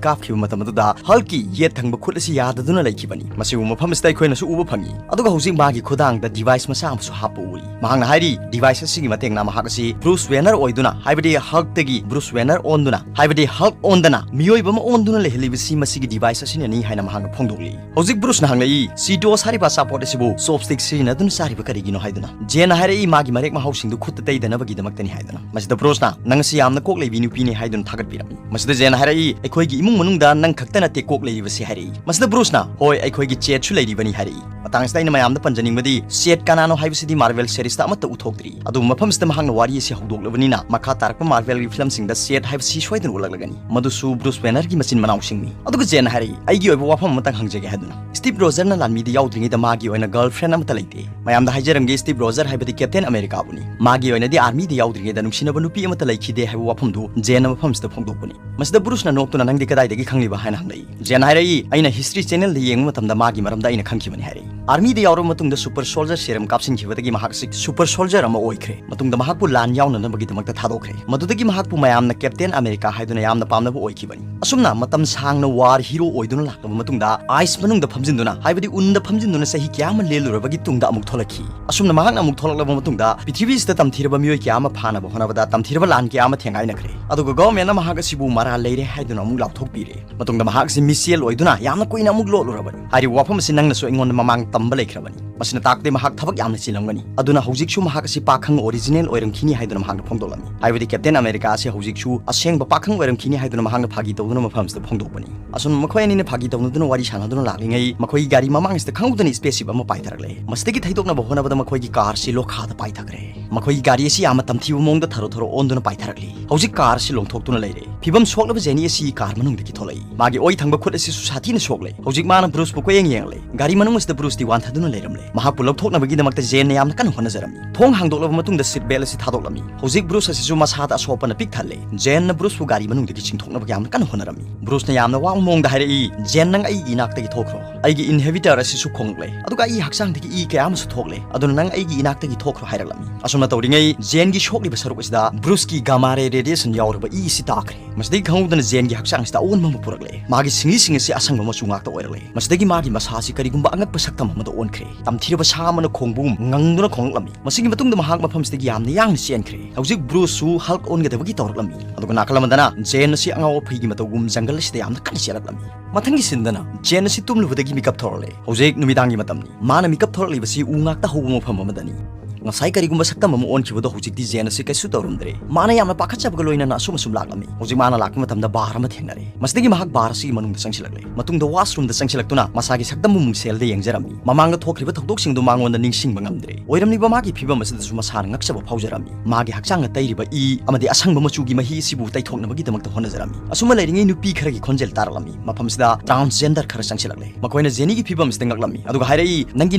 ꯀꯥꯞꯈꯤꯕ ꯃꯇꯝ ꯑꯗꯨꯗ Hulk ꯀꯤ ꯌꯦꯠ ꯊꯪꯕ ꯈꯨꯠ ꯑꯁꯤ ꯌꯥꯗꯗꯨꯅ ꯂꯩꯈꯤꯕꯅꯤ꯫ ꯃꯁꯤꯕꯨ ꯃꯐꯝ ꯑꯁꯤꯗ ꯑꯩꯈꯣꯏꯅꯁꯨ ꯎꯕ ꯐꯪꯏ꯫ ꯑꯗꯨꯒ ꯍꯧꯖꯤꯛ ꯃꯥꯒꯤ ꯈꯨꯗꯥꯡꯗ device ꯃꯆꯥ ꯑꯃꯁꯨ ꯍꯥꯞꯄ ꯎꯔꯤ꯫ ꯃꯍꯥꯛꯅ ꯍꯥꯏꯔꯤ, device ꯑꯁꯤꯒꯤ ꯃꯇꯦꯡꯅ ꯃꯍꯥꯛ ꯑꯁꯤ Bruce Banner ꯑꯣꯏꯗꯨꯅ, ꯍꯥꯏꯕꯗꯤ Hulk ꯇꯒꯤ Bruce Banner ꯑꯣꯟꯗꯨꯅ, ꯍꯥꯏꯕꯗꯤ Hulk ꯑꯣꯟꯗꯅ ꯃꯤꯑꯣꯏꯕ ꯑꯃ ꯑꯣꯟꯗꯨꯅ ꯂꯩꯍꯜꯂꯤꯕꯁꯤ ꯃꯁꯤꯒꯤ device ꯑꯁꯤꯅꯅꯤ ꯍꯥꯏꯅ ꯃꯍꯥꯛꯅ ꯐꯣꯡꯗꯣꯛꯂꯤ꯫ ꯍꯧꯖꯤꯛ Bruce ꯅ ꯍꯪꯂꯛꯏ, "Cheetos ꯍꯥꯏꯔꯤꯕ ꯑꯆꯥꯄꯣꯠ ꯑꯁꯤꯕꯨ chopstick ꯁꯤꯖꯤꯟꯅꯗꯨꯅ ꯆꯥꯔꯤꯕ ꯀꯔꯤꯒꯤꯅꯣ?" ꯍꯥꯏꯗꯨꯅ꯫ ꯖꯦꯟꯅ ꯍꯥꯏꯔꯛꯏ, "ꯃꯥꯒꯤ ꯃꯔꯦꯛ ꯃꯍꯥꯎꯁꯤꯡꯗꯨ ꯈꯨꯠꯇ ꯇꯩꯗꯅꯕꯒꯤꯗꯃꯛꯇꯅꯤ" ꯍꯥꯏꯗꯨꯅ꯫ ꯃꯁꯤꯗ Bruce ꯅ, "ꯅꯪ ꯑꯁꯤ ꯌꯥꯝꯅ ꯀꯣꯛ ꯂꯩꯕꯤ ꯅꯨꯄꯤꯅꯤ" ꯍꯥꯏꯗꯨꯅ ꯊꯥꯒꯠꯄꯤꯔꯝꯃꯤ꯫ ꯃꯁꯤꯗ ꯖꯦꯟꯅ ꯍꯥꯏꯔꯛꯏ, "ꯑꯩꯈꯣꯏꯒꯤ ꯏꯃꯨꯡ ꯃꯅꯨꯡꯗ ꯅꯪ ꯈꯛꯇ ꯅꯠꯇꯦ ꯀꯣꯛ ꯂꯩꯔꯤꯕꯁꯤ" ꯍꯥꯏꯔꯛꯏ꯫ ꯃꯁꯤꯗ Bruce ꯅ, "ꯍꯣꯏ, ꯑꯩꯈꯣꯏꯒꯤ Chad ꯁꯨ ꯂꯩꯔꯤꯕꯅꯤ" ꯍꯥꯏꯔꯛꯏ꯫ ꯃꯇꯥꯡꯁꯤꯗ ꯑꯩꯅ ꯃꯌꯥꯝꯗ ꯄꯟꯖꯅꯤꯡꯕꯗꯤ, Chad ꯀꯅꯥꯅꯣ ꯍꯥꯏꯕꯁꯤꯗꯤ Marvel series ꯇ ꯑꯃꯠꯇ ꯎꯊꯣꯛꯇ꯭ꯔꯤ꯫ ꯑꯗꯨꯕꯨ ꯃꯐꯝꯁꯤꯗ ꯃꯍꯥꯛꯅ ꯋꯥꯔꯤ ꯑꯁꯤ ꯍꯧꯗꯣꯛꯂꯕꯅꯤꯅ, ꯃꯈꯥ ꯇꯥꯔꯛꯄ Marvel ꯒꯤ film ꯁꯤꯡꯗ Chad ꯍꯥꯏꯕꯁꯤ ꯁꯣꯏꯗꯅ ꯎꯠꯂꯛꯂꯒꯅꯤ꯫ ꯃꯗꯨꯁꯨ Bruce Banner ꯒꯤ ꯃꯆꯤꯟ ꯃꯅꯥꯎꯁꯤꯡꯅꯤ꯫ ꯑꯗꯨꯒ ꯖꯦꯟꯅ ꯍꯥꯏꯔꯛꯏ, "ꯑꯩꯒꯤ ꯑꯣꯏꯕ ꯋꯥꯐꯝ ꯑꯃꯇꯪ ꯍꯪꯖꯒꯦ" ꯍꯥꯏꯗꯨꯅ꯫ Steve Rogers ꯅ ꯂꯥꯟꯃꯤꯗ ꯌꯥꯎꯗ꯭ꯔꯤꯉꯩꯗ ꯃꯥꯒꯤ ꯑꯣꯏꯅ girlfriend ꯑꯃꯠꯇ ꯂꯩꯇꯦ꯫ ꯃꯌꯥꯝꯗ ꯍꯥꯏꯖꯔꯝꯒꯦ, Steve Rogers ꯍꯥꯏꯕꯗꯤ Captain America ꯕꯨꯅꯤ꯫ ꯃꯥꯒꯤ ꯑꯣꯏꯅꯗꯤ army ꯗ ꯌꯥꯎꯗ꯭ꯔꯤꯉꯩꯗ ꯅꯨꯡꯁꯤꯅꯕ ꯅꯨꯄꯤ ꯑꯃꯠꯇ ꯂꯩꯈꯤꯗꯦ ꯍꯥꯏꯕ ꯋꯥꯐꯝꯗꯨ ꯖꯦꯟꯅ ꯃꯐꯝꯁꯤꯗ ꯐꯣꯡꯗꯣꯛꯄꯅꯤ꯫ ꯃꯁꯤꯗ Bruce ꯅ ꯅꯣꯛꯇꯨꯅ, "ꯅꯪꯗꯤ ꯀꯗꯥꯏꯗꯒꯤ ꯈꯪꯂꯤꯕ?" ꯍꯥꯏꯅ ꯍꯪꯂꯛꯏ꯫ ꯖꯦꯟꯅ ꯍꯥꯏꯔꯛꯏ, "ꯑꯩꯅ History Channel ꯗ ꯌꯦꯡꯕ ꯃꯇꯝꯗ ꯃꯥꯒꯤ ꯃꯔꯝꯗ ꯑꯩꯅ ꯈꯪꯈꯤꯕꯅꯤ" ꯍꯥꯏꯔꯛꯏ꯫ ꯑꯥꯔꯃꯤꯗ ꯌꯥꯎꯔꯕ ꯃꯇꯨꯡꯗ ꯁꯨꯄꯔ ꯁꯣꯜꯖꯔ ꯁꯦꯔꯝ ꯀꯥꯞꯁꯤꯟꯈꯤꯕꯗꯒꯤ ꯃꯍꯥꯛ ꯑꯁꯤ ꯁꯨꯄꯔ ꯁꯣꯜꯖꯔ ꯑꯃ ꯑꯣꯏꯈ꯭ꯔꯦ꯫ ꯃꯇꯨꯡꯗ ꯃꯍꯥꯛꯄꯨ ꯂꯥꯟ ꯌꯥꯎꯅꯅꯕꯒꯤꯗꯃꯛꯇ ꯊꯥꯗꯣꯛꯈ꯭ꯔꯦ꯫ ꯃꯗꯨꯗꯒꯤ ꯃꯍꯥꯛꯄꯨ ꯃꯌꯥꯝꯅ ꯀꯦꯞꯇꯦꯟ ꯑꯃꯦꯔꯤꯀꯥ ꯍꯥꯏꯗꯨꯅ ꯌꯥꯝꯅ ꯄꯥꯝꯅꯕ ꯑꯣꯏꯈꯤꯕꯅꯤ꯫ ꯑꯁꯨꯝꯅ ꯃꯇꯝ ꯁꯥꯡꯅ ꯋꯥꯔ ꯍꯤꯔꯣ ꯑꯣꯏꯗꯨꯅ ꯂꯥꯛꯂꯕ ꯃꯇꯨꯡꯗ, ꯑꯥꯏꯁ ꯃꯅꯨꯡꯗ ꯐꯝꯖꯤꯟꯗꯨꯅ, ꯍꯥꯏꯕꯗꯤ ꯎꯟꯗ ꯐꯝꯖꯤꯟꯗꯨꯅ ꯆꯍꯤ ꯀꯌꯥ ꯑꯃ ꯂꯦꯜꯂꯨꯔꯕꯒꯤ ꯇꯨꯡꯗ ꯑꯃꯨꯛ ꯊꯣꯛꯂꯛꯈꯤ꯫ ꯑꯁꯨꯝꯅ ꯃꯍꯥꯛꯅ ꯑꯃꯨꯛ ꯊꯣꯛꯂꯛꯂꯕ ꯃꯇꯨꯡꯗ, ꯄ꯭ꯔꯤꯊꯤꯕꯤꯁꯤꯗ ꯇꯝꯊꯤꯔꯕ ꯃꯤꯑꯣꯏ ꯀꯌꯥ ꯑꯃ ꯐꯥꯅꯕ ꯍꯣꯠꯅꯕꯗ ꯇꯝꯊꯤꯔꯕ ꯂꯥꯟ ꯀꯌꯥ ꯑꯃ ꯊꯦꯡꯒꯥꯏꯅꯈ꯭ꯔꯦ꯫ ꯑꯗꯨꯒ ꯒꯚꯔꯟꯃꯦꯟꯠꯅ ꯃꯍꯥꯛ ꯑꯁꯤꯕꯨ ꯃꯔꯥꯜ ꯂꯩꯔꯦ ꯍꯥꯏꯗꯨꯅ ꯑꯃꯨꯛ ꯂꯥꯎꯊꯣꯛꯄꯤꯔꯦ꯫ ꯃꯇꯨꯡꯗ ꯃꯍꯥꯛ ꯑꯁꯤ ꯃꯤꯁꯦꯜ ꯑꯣꯏꯗꯨꯅ ꯌꯥꯝꯅ ꯀꯨꯏꯅ ꯑꯃꯨꯛ ꯂꯣꯠꯂꯨꯔꯕꯅꯤ꯫ ꯍꯥꯏꯔꯤꯕ ꯋꯥꯐꯝ ꯑꯁꯤ ꯅꯪꯅꯁꯨ ꯑꯩꯉꯣꯟꯗ ꯃꯃꯥꯡ ꯇꯝꯕ ꯂꯩꯈ꯭ꯔꯕꯅꯤ꯫ ꯃꯁꯤꯅ ꯇꯥꯛꯄꯗꯤ ꯃꯍꯥꯛ ꯊꯕꯛ ꯌꯥꯝꯅ ꯆꯤꯜꯂꯝꯒꯅꯤ꯫ ꯑꯗꯨꯅ ꯍꯧꯖꯤꯛꯁꯨ ꯃꯍꯥꯛ ꯑꯁꯤ ꯄꯥꯈꯪ ꯑꯣꯔꯤꯖꯤꯅꯦꯜ ꯑꯣꯏꯔꯝꯈꯤꯅꯤ ꯍꯥꯏꯗꯨꯅ ꯃꯍꯥꯛꯅ ꯐꯣꯡꯗꯣꯛꯂꯝꯃꯤ꯫ ꯍꯥꯏꯕꯗꯤ ꯀꯦꯞꯇꯦꯟ ꯑꯃꯦꯔꯤꯀꯥ ꯑꯁꯤ ꯍꯧꯖꯤꯛꯁꯨ ꯑꯁꯦꯡꯕ ꯄꯥꯈꯪ ꯑꯣꯏꯔꯝꯈꯤꯅꯤ ꯍꯥꯏꯗꯨꯅ ꯃꯍꯥꯛꯅ ꯐꯥꯒꯤ ꯇꯧꯗꯨꯅ ꯃꯐꯝꯁꯤꯗ ꯐꯣꯡꯗꯣꯛꯄꯅꯤ꯫ ꯑꯁꯨꯝ ꯃꯈꯣꯏ ꯑꯅꯤꯅ ꯐꯥꯒꯤ ꯇꯧꯅꯗꯨꯅ ꯋꯥꯔꯤ ꯁꯥꯟꯅꯗꯨꯅ ꯂꯥꯛꯂꯤꯉꯩ, ꯃꯈꯣꯏꯒꯤ ꯒꯥꯔꯤ ꯃꯃꯥꯡꯁꯤꯗ ꯈꯪꯍꯧꯗꯅ ꯏꯁꯄꯦꯁꯁꯤꯞ ꯑꯃ ꯄꯥꯏꯊꯔꯛꯂꯦ꯫ ꯃꯁꯤꯗꯒꯤ ꯊꯩꯗꯣꯛꯅꯕ ꯍꯣꯠꯅꯕꯗ ꯃꯈꯣꯏꯒꯤ ꯀꯥꯔ ꯑꯁꯤ ꯂꯣꯈꯥꯗ ꯄꯥꯏꯊꯈ꯭ꯔꯦ꯫ ꯃꯈꯣꯏꯒꯤ ꯒꯥꯔꯤ ꯑꯁꯤ ꯌꯥꯝꯅ ꯇꯝꯊꯤꯕ ꯃꯑꯣꯡꯗ ꯊꯔꯣ ꯊꯔꯣ ꯑꯣꯟꯗꯨꯅ ꯄꯥꯏꯊꯔꯛꯂꯤ꯫ ꯍꯧꯖꯤꯛ ꯀꯥꯔ ꯑꯁꯤ ꯂꯣꯡꯊꯣꯛꯇꯨꯅ ꯂꯩꯔꯦ꯫ ꯐꯤꯕꯝ ꯁꯣꯛꯂꯕ ꯖꯦꯅꯤ ꯑꯁꯤ ꯀꯥꯔ ꯃꯅꯨꯡꯗꯒꯤ ꯊꯣꯛꯂꯛꯏ꯫ ꯃꯥꯒꯤ ꯑꯣꯏ ꯊꯪꯕ ꯈꯨꯠ ꯑꯁꯤꯁꯨ ꯁꯥꯊꯤꯅ ꯁꯣꯛꯂꯦ꯫ ꯍꯧꯖꯤꯛ ꯃꯥꯅ ꯕ꯭ꯔꯨꯁꯄꯨ ꯀꯣꯏꯌꯦꯡ ꯌꯦꯡꯂꯦ꯫ ꯒꯥꯔꯤ ꯃꯅꯨꯡ ꯑꯁꯤꯗ ꯕ꯭ꯔꯨꯁꯇꯤ ꯋꯥꯟꯊꯗꯨꯅ ꯂꯩꯔꯝꯂꯦ꯫ ꯃꯍꯥꯛꯄꯨ ꯂꯧꯊꯣꯛꯅꯕꯒꯤꯗꯃꯛꯇ ꯖꯦꯟꯅ ꯌꯥꯝꯅ ꯀꯟꯅ ꯍꯣꯠꯅꯖꯔꯝꯃꯤ꯫ ꯊꯣꯡ ꯍꯥꯡꯗꯣꯛꯂꯕ ꯃꯇꯨꯡꯗ ꯁꯤꯠ ꯕꯦꯜ ꯑꯁꯤ ꯊꯥꯗꯣꯛꯂꯝꯃꯤ꯫ ꯍꯧꯖꯤꯛ ꯕ꯭ꯔꯨꯁ ꯑꯁꯤꯁꯨ ꯃꯁꯥꯗ ꯑꯁꯣꯛꯄꯅ ꯄꯤꯛ ꯊꯜꯂꯦ꯫ ꯖꯦꯟꯅ ꯕ꯭ꯔꯨꯁꯄꯨ ꯒꯥꯔꯤ ꯃꯅꯨꯡꯗꯒꯤ ꯆꯤꯡꯊꯣꯛꯅꯕ ꯌꯥꯝꯅ ꯀꯟꯅ ꯍꯣꯠꯅꯔꯝꯃꯤ꯫ ꯕ꯭ꯔꯨꯁꯅ ꯌꯥꯝꯅ ꯋꯥꯕ ꯃꯑꯣꯡꯗ ꯍꯥꯏꯔꯛꯏ, "ꯖꯦꯟ, ꯅꯪ ꯑꯩꯒꯤ ꯏꯅꯥꯛꯇꯒꯤ ꯊꯣꯛꯈ꯭ꯔꯣ꯫ ꯑꯩꯒꯤ ꯏꯟꯍꯤꯕꯤꯇꯔ ꯑꯁꯤꯁꯨ ꯈꯣꯡꯂꯛꯂꯦ, ꯑꯗꯨꯒ ꯑꯩꯒꯤ ꯍꯛꯆꯥꯡꯗꯒꯤ ꯏ ꯀꯌꯥ ꯑꯃꯁꯨ ꯊꯣꯛꯂꯦ꯫ ꯑꯗꯨꯅ ꯅꯪ ꯑꯩꯒꯤ ꯏꯅꯥꯛꯇꯒꯤ ꯊꯣꯛꯈ꯭ꯔꯣ" ꯍꯥꯏꯔꯛꯂꯝꯃꯤ꯫ ꯑꯁꯨꯝꯅ ꯇꯧꯔꯤꯉꯩ ꯖꯦꯟꯒꯤ ꯁꯣꯛꯂꯤꯕ ꯁꯔꯨꯛ ꯑꯁꯤꯗ ꯕ꯭ꯔꯨꯁꯀꯤ ꯒꯥꯃꯥ ꯔꯦ ꯔꯦꯗꯤꯌꯦꯁꯟ ꯌꯥꯎꯔꯕ ꯏ ꯑꯁꯤ ꯇꯥꯈ꯭ꯔꯦ꯫ ꯃꯁꯤꯗꯒꯤ ꯈꯪꯍꯧꯗꯅ ꯖꯦꯟꯒꯤ ꯍꯛꯆꯥꯡ ꯑꯁꯤꯗ ꯑꯑꯣꯟꯕ ꯑꯃ ꯄꯨꯔꯛꯂꯦ꯫ ꯃꯥꯒꯤ ꯁꯤꯡꯂꯤꯁꯤꯡ ꯑꯁꯤ ꯑꯁꯪꯕ ꯃꯆꯨ ꯉꯥꯛꯇ ꯑꯣꯏꯔꯛꯂꯦ꯫ ꯃꯁꯤꯗꯒꯤ ꯃꯥꯒꯤ ꯃꯁꯥ ꯑꯁꯤ ꯀꯔꯤꯒꯨꯝꯕ ꯑꯉꯛꯄ ꯁꯛꯇꯝ ꯑꯃꯗ ꯑꯣꯟꯈ꯭ꯔꯦ꯫ ꯇꯝꯊꯤꯔꯕ ꯁꯥ ꯑꯃꯅ ꯈꯣꯡꯕꯒꯨꯝ ꯉꯪꯗꯨꯅ ꯈꯣꯡꯂꯛꯂꯝꯃꯤ꯫ ꯃꯁꯤꯒꯤ ꯃꯇꯨꯡꯗ ꯃꯍꯥꯛ ꯃꯐꯝꯁꯤꯗꯒꯤ ꯌꯥꯝꯅ ꯌꯥꯡꯅ ꯆꯦꯟꯈ꯭ꯔꯦ꯫ ꯍꯧꯖꯤꯛ ꯕ꯭ꯔꯨꯁꯁꯨ ꯍꯜꯛ ꯑꯣꯟꯒꯗꯕꯒꯤ ꯇꯧꯔꯛꯂꯝꯃꯤ꯫ ꯑꯗꯨꯒ ꯅꯥꯀꯜ ꯑꯃꯗꯅ ꯖꯦꯟ ꯑꯁꯤ ꯑꯉꯥꯎ ꯑꯐꯩꯒꯤ ꯃꯇꯧꯒꯨꯝ ꯖꯪꯒꯜ ꯑꯁꯤꯗ ꯌꯥꯝꯅ ꯀꯟꯅ ꯆꯦꯜꯂꯛꯂꯝꯃꯤ꯫ ꯃꯊꯪꯒꯤ ꯁꯤꯟꯗꯅ ꯖꯦꯟ ꯑꯁꯤ ꯇꯨꯝꯂꯨꯕꯗꯒꯤ ꯃꯤꯀꯞ ꯊꯣꯔꯛꯂꯦ꯫ ꯍꯧꯖꯤꯛ ꯅꯨꯃꯤꯗꯥꯡꯒꯤ ꯃꯇꯝꯅꯤ꯫ ꯃꯥꯅ ꯃꯤꯀꯞ ꯊꯣꯔꯛꯂꯤꯕꯁꯤ ꯎ ꯉꯥꯛꯇ ꯍꯧꯕ ꯃꯐꯝ ꯑꯃꯗꯅꯤ꯫ ꯉꯁꯥꯏ ꯀꯔꯤꯒꯨꯝꯕ ꯁꯛꯇꯝ ꯑꯃ ꯑꯣꯟꯈꯤꯕꯗꯣ ꯍꯧꯖꯤꯛꯇꯤ ꯖꯦꯟ ꯑꯁꯤ ꯀꯩꯁꯨ ꯇꯧꯔꯝꯗ꯭ꯔꯦ꯫ ꯃꯥꯅ ꯌꯥꯝꯅ ꯄꯥꯈꯠꯆꯕꯒ ꯂꯣꯏꯅꯅ ꯑꯁꯨꯝ ꯑꯁꯨꯝ ꯂꯥꯛꯂꯝꯃꯤ꯫ ꯍꯧꯖꯤꯛ ꯃꯥꯅ ꯂꯥꯛꯄ ꯃꯇꯝꯗ ꯕꯥꯔ ꯑꯃ ꯊꯦꯡꯅꯔꯦ꯫ ꯃꯁꯤꯗꯒꯤ ꯃꯍꯥꯛ ꯕꯥꯔ ꯑꯁꯤꯒꯤ ꯃꯅꯨꯡꯗ ꯆꯪꯁꯤꯜꯂꯛꯂꯦ꯫ ꯃꯇꯨꯡꯗ ꯋꯥꯁꯔꯨꯝꯗ ꯆꯪꯁꯤꯜꯂꯛꯇꯨꯅ ꯃꯁꯥꯒꯤ ꯁꯛꯇꯝꯕꯨ ꯃꯨꯡꯁꯦꯜꯗ ꯌꯦꯡꯖꯔꯝꯃꯤ꯫ ꯃꯃꯥꯡꯗ ꯊꯣꯛꯈ꯭ꯔꯤꯕ ꯊꯧꯗꯣꯛꯁꯤꯡꯗꯨ ꯃꯉꯣꯟꯗ ꯅꯤꯡꯁꯤꯡꯕ ꯉꯝꯗ꯭ꯔꯦ꯫ ꯑꯣꯏꯔꯝꯂꯤꯕ ꯃꯥꯒꯤ ꯐꯤꯕꯝ ꯑꯁꯤꯗꯁꯨ ꯃꯁꯥꯅ ꯉꯛꯆꯕ ꯐꯥꯎꯖꯔꯝꯃꯤ꯫ ꯃꯥꯒꯤ ꯍꯛꯆꯥꯡꯅ ꯇꯩꯔꯤꯕ ꯏ ꯑꯃꯗꯤ ꯑꯁꯪꯕ ꯃꯆꯨꯒꯤ ꯃꯍꯤ ꯑꯁꯤꯕꯨ ꯇꯩꯊꯣꯛꯅꯕꯒꯤꯗꯃꯛꯇ ꯍꯣꯠꯅꯖꯔꯝꯃꯤ꯫ ꯑꯁꯨꯝꯅ ꯂꯩꯔꯤꯉꯩ ꯅꯨꯄꯤ ꯈꯔꯒꯤ ꯈꯣꯟꯖꯦꯜ ꯇꯥꯔꯛꯂꯝꯃꯤ꯫ ꯃꯐꯝꯁꯤꯗ ꯇ꯭ꯔꯥꯟꯁꯖꯦꯟꯗꯔ ꯈꯔ ꯆꯪꯁꯤꯜꯂꯛꯂꯦ꯫ ꯃꯈꯣꯏꯅ ꯖꯦꯅꯤꯒꯤ ꯐꯤꯕꯝ ꯑꯁꯤꯗ ꯉꯛꯂꯝꯃꯤ, ꯑꯗꯨꯒ ꯍꯥꯏꯔꯛꯏ, "ꯅꯪꯒꯤ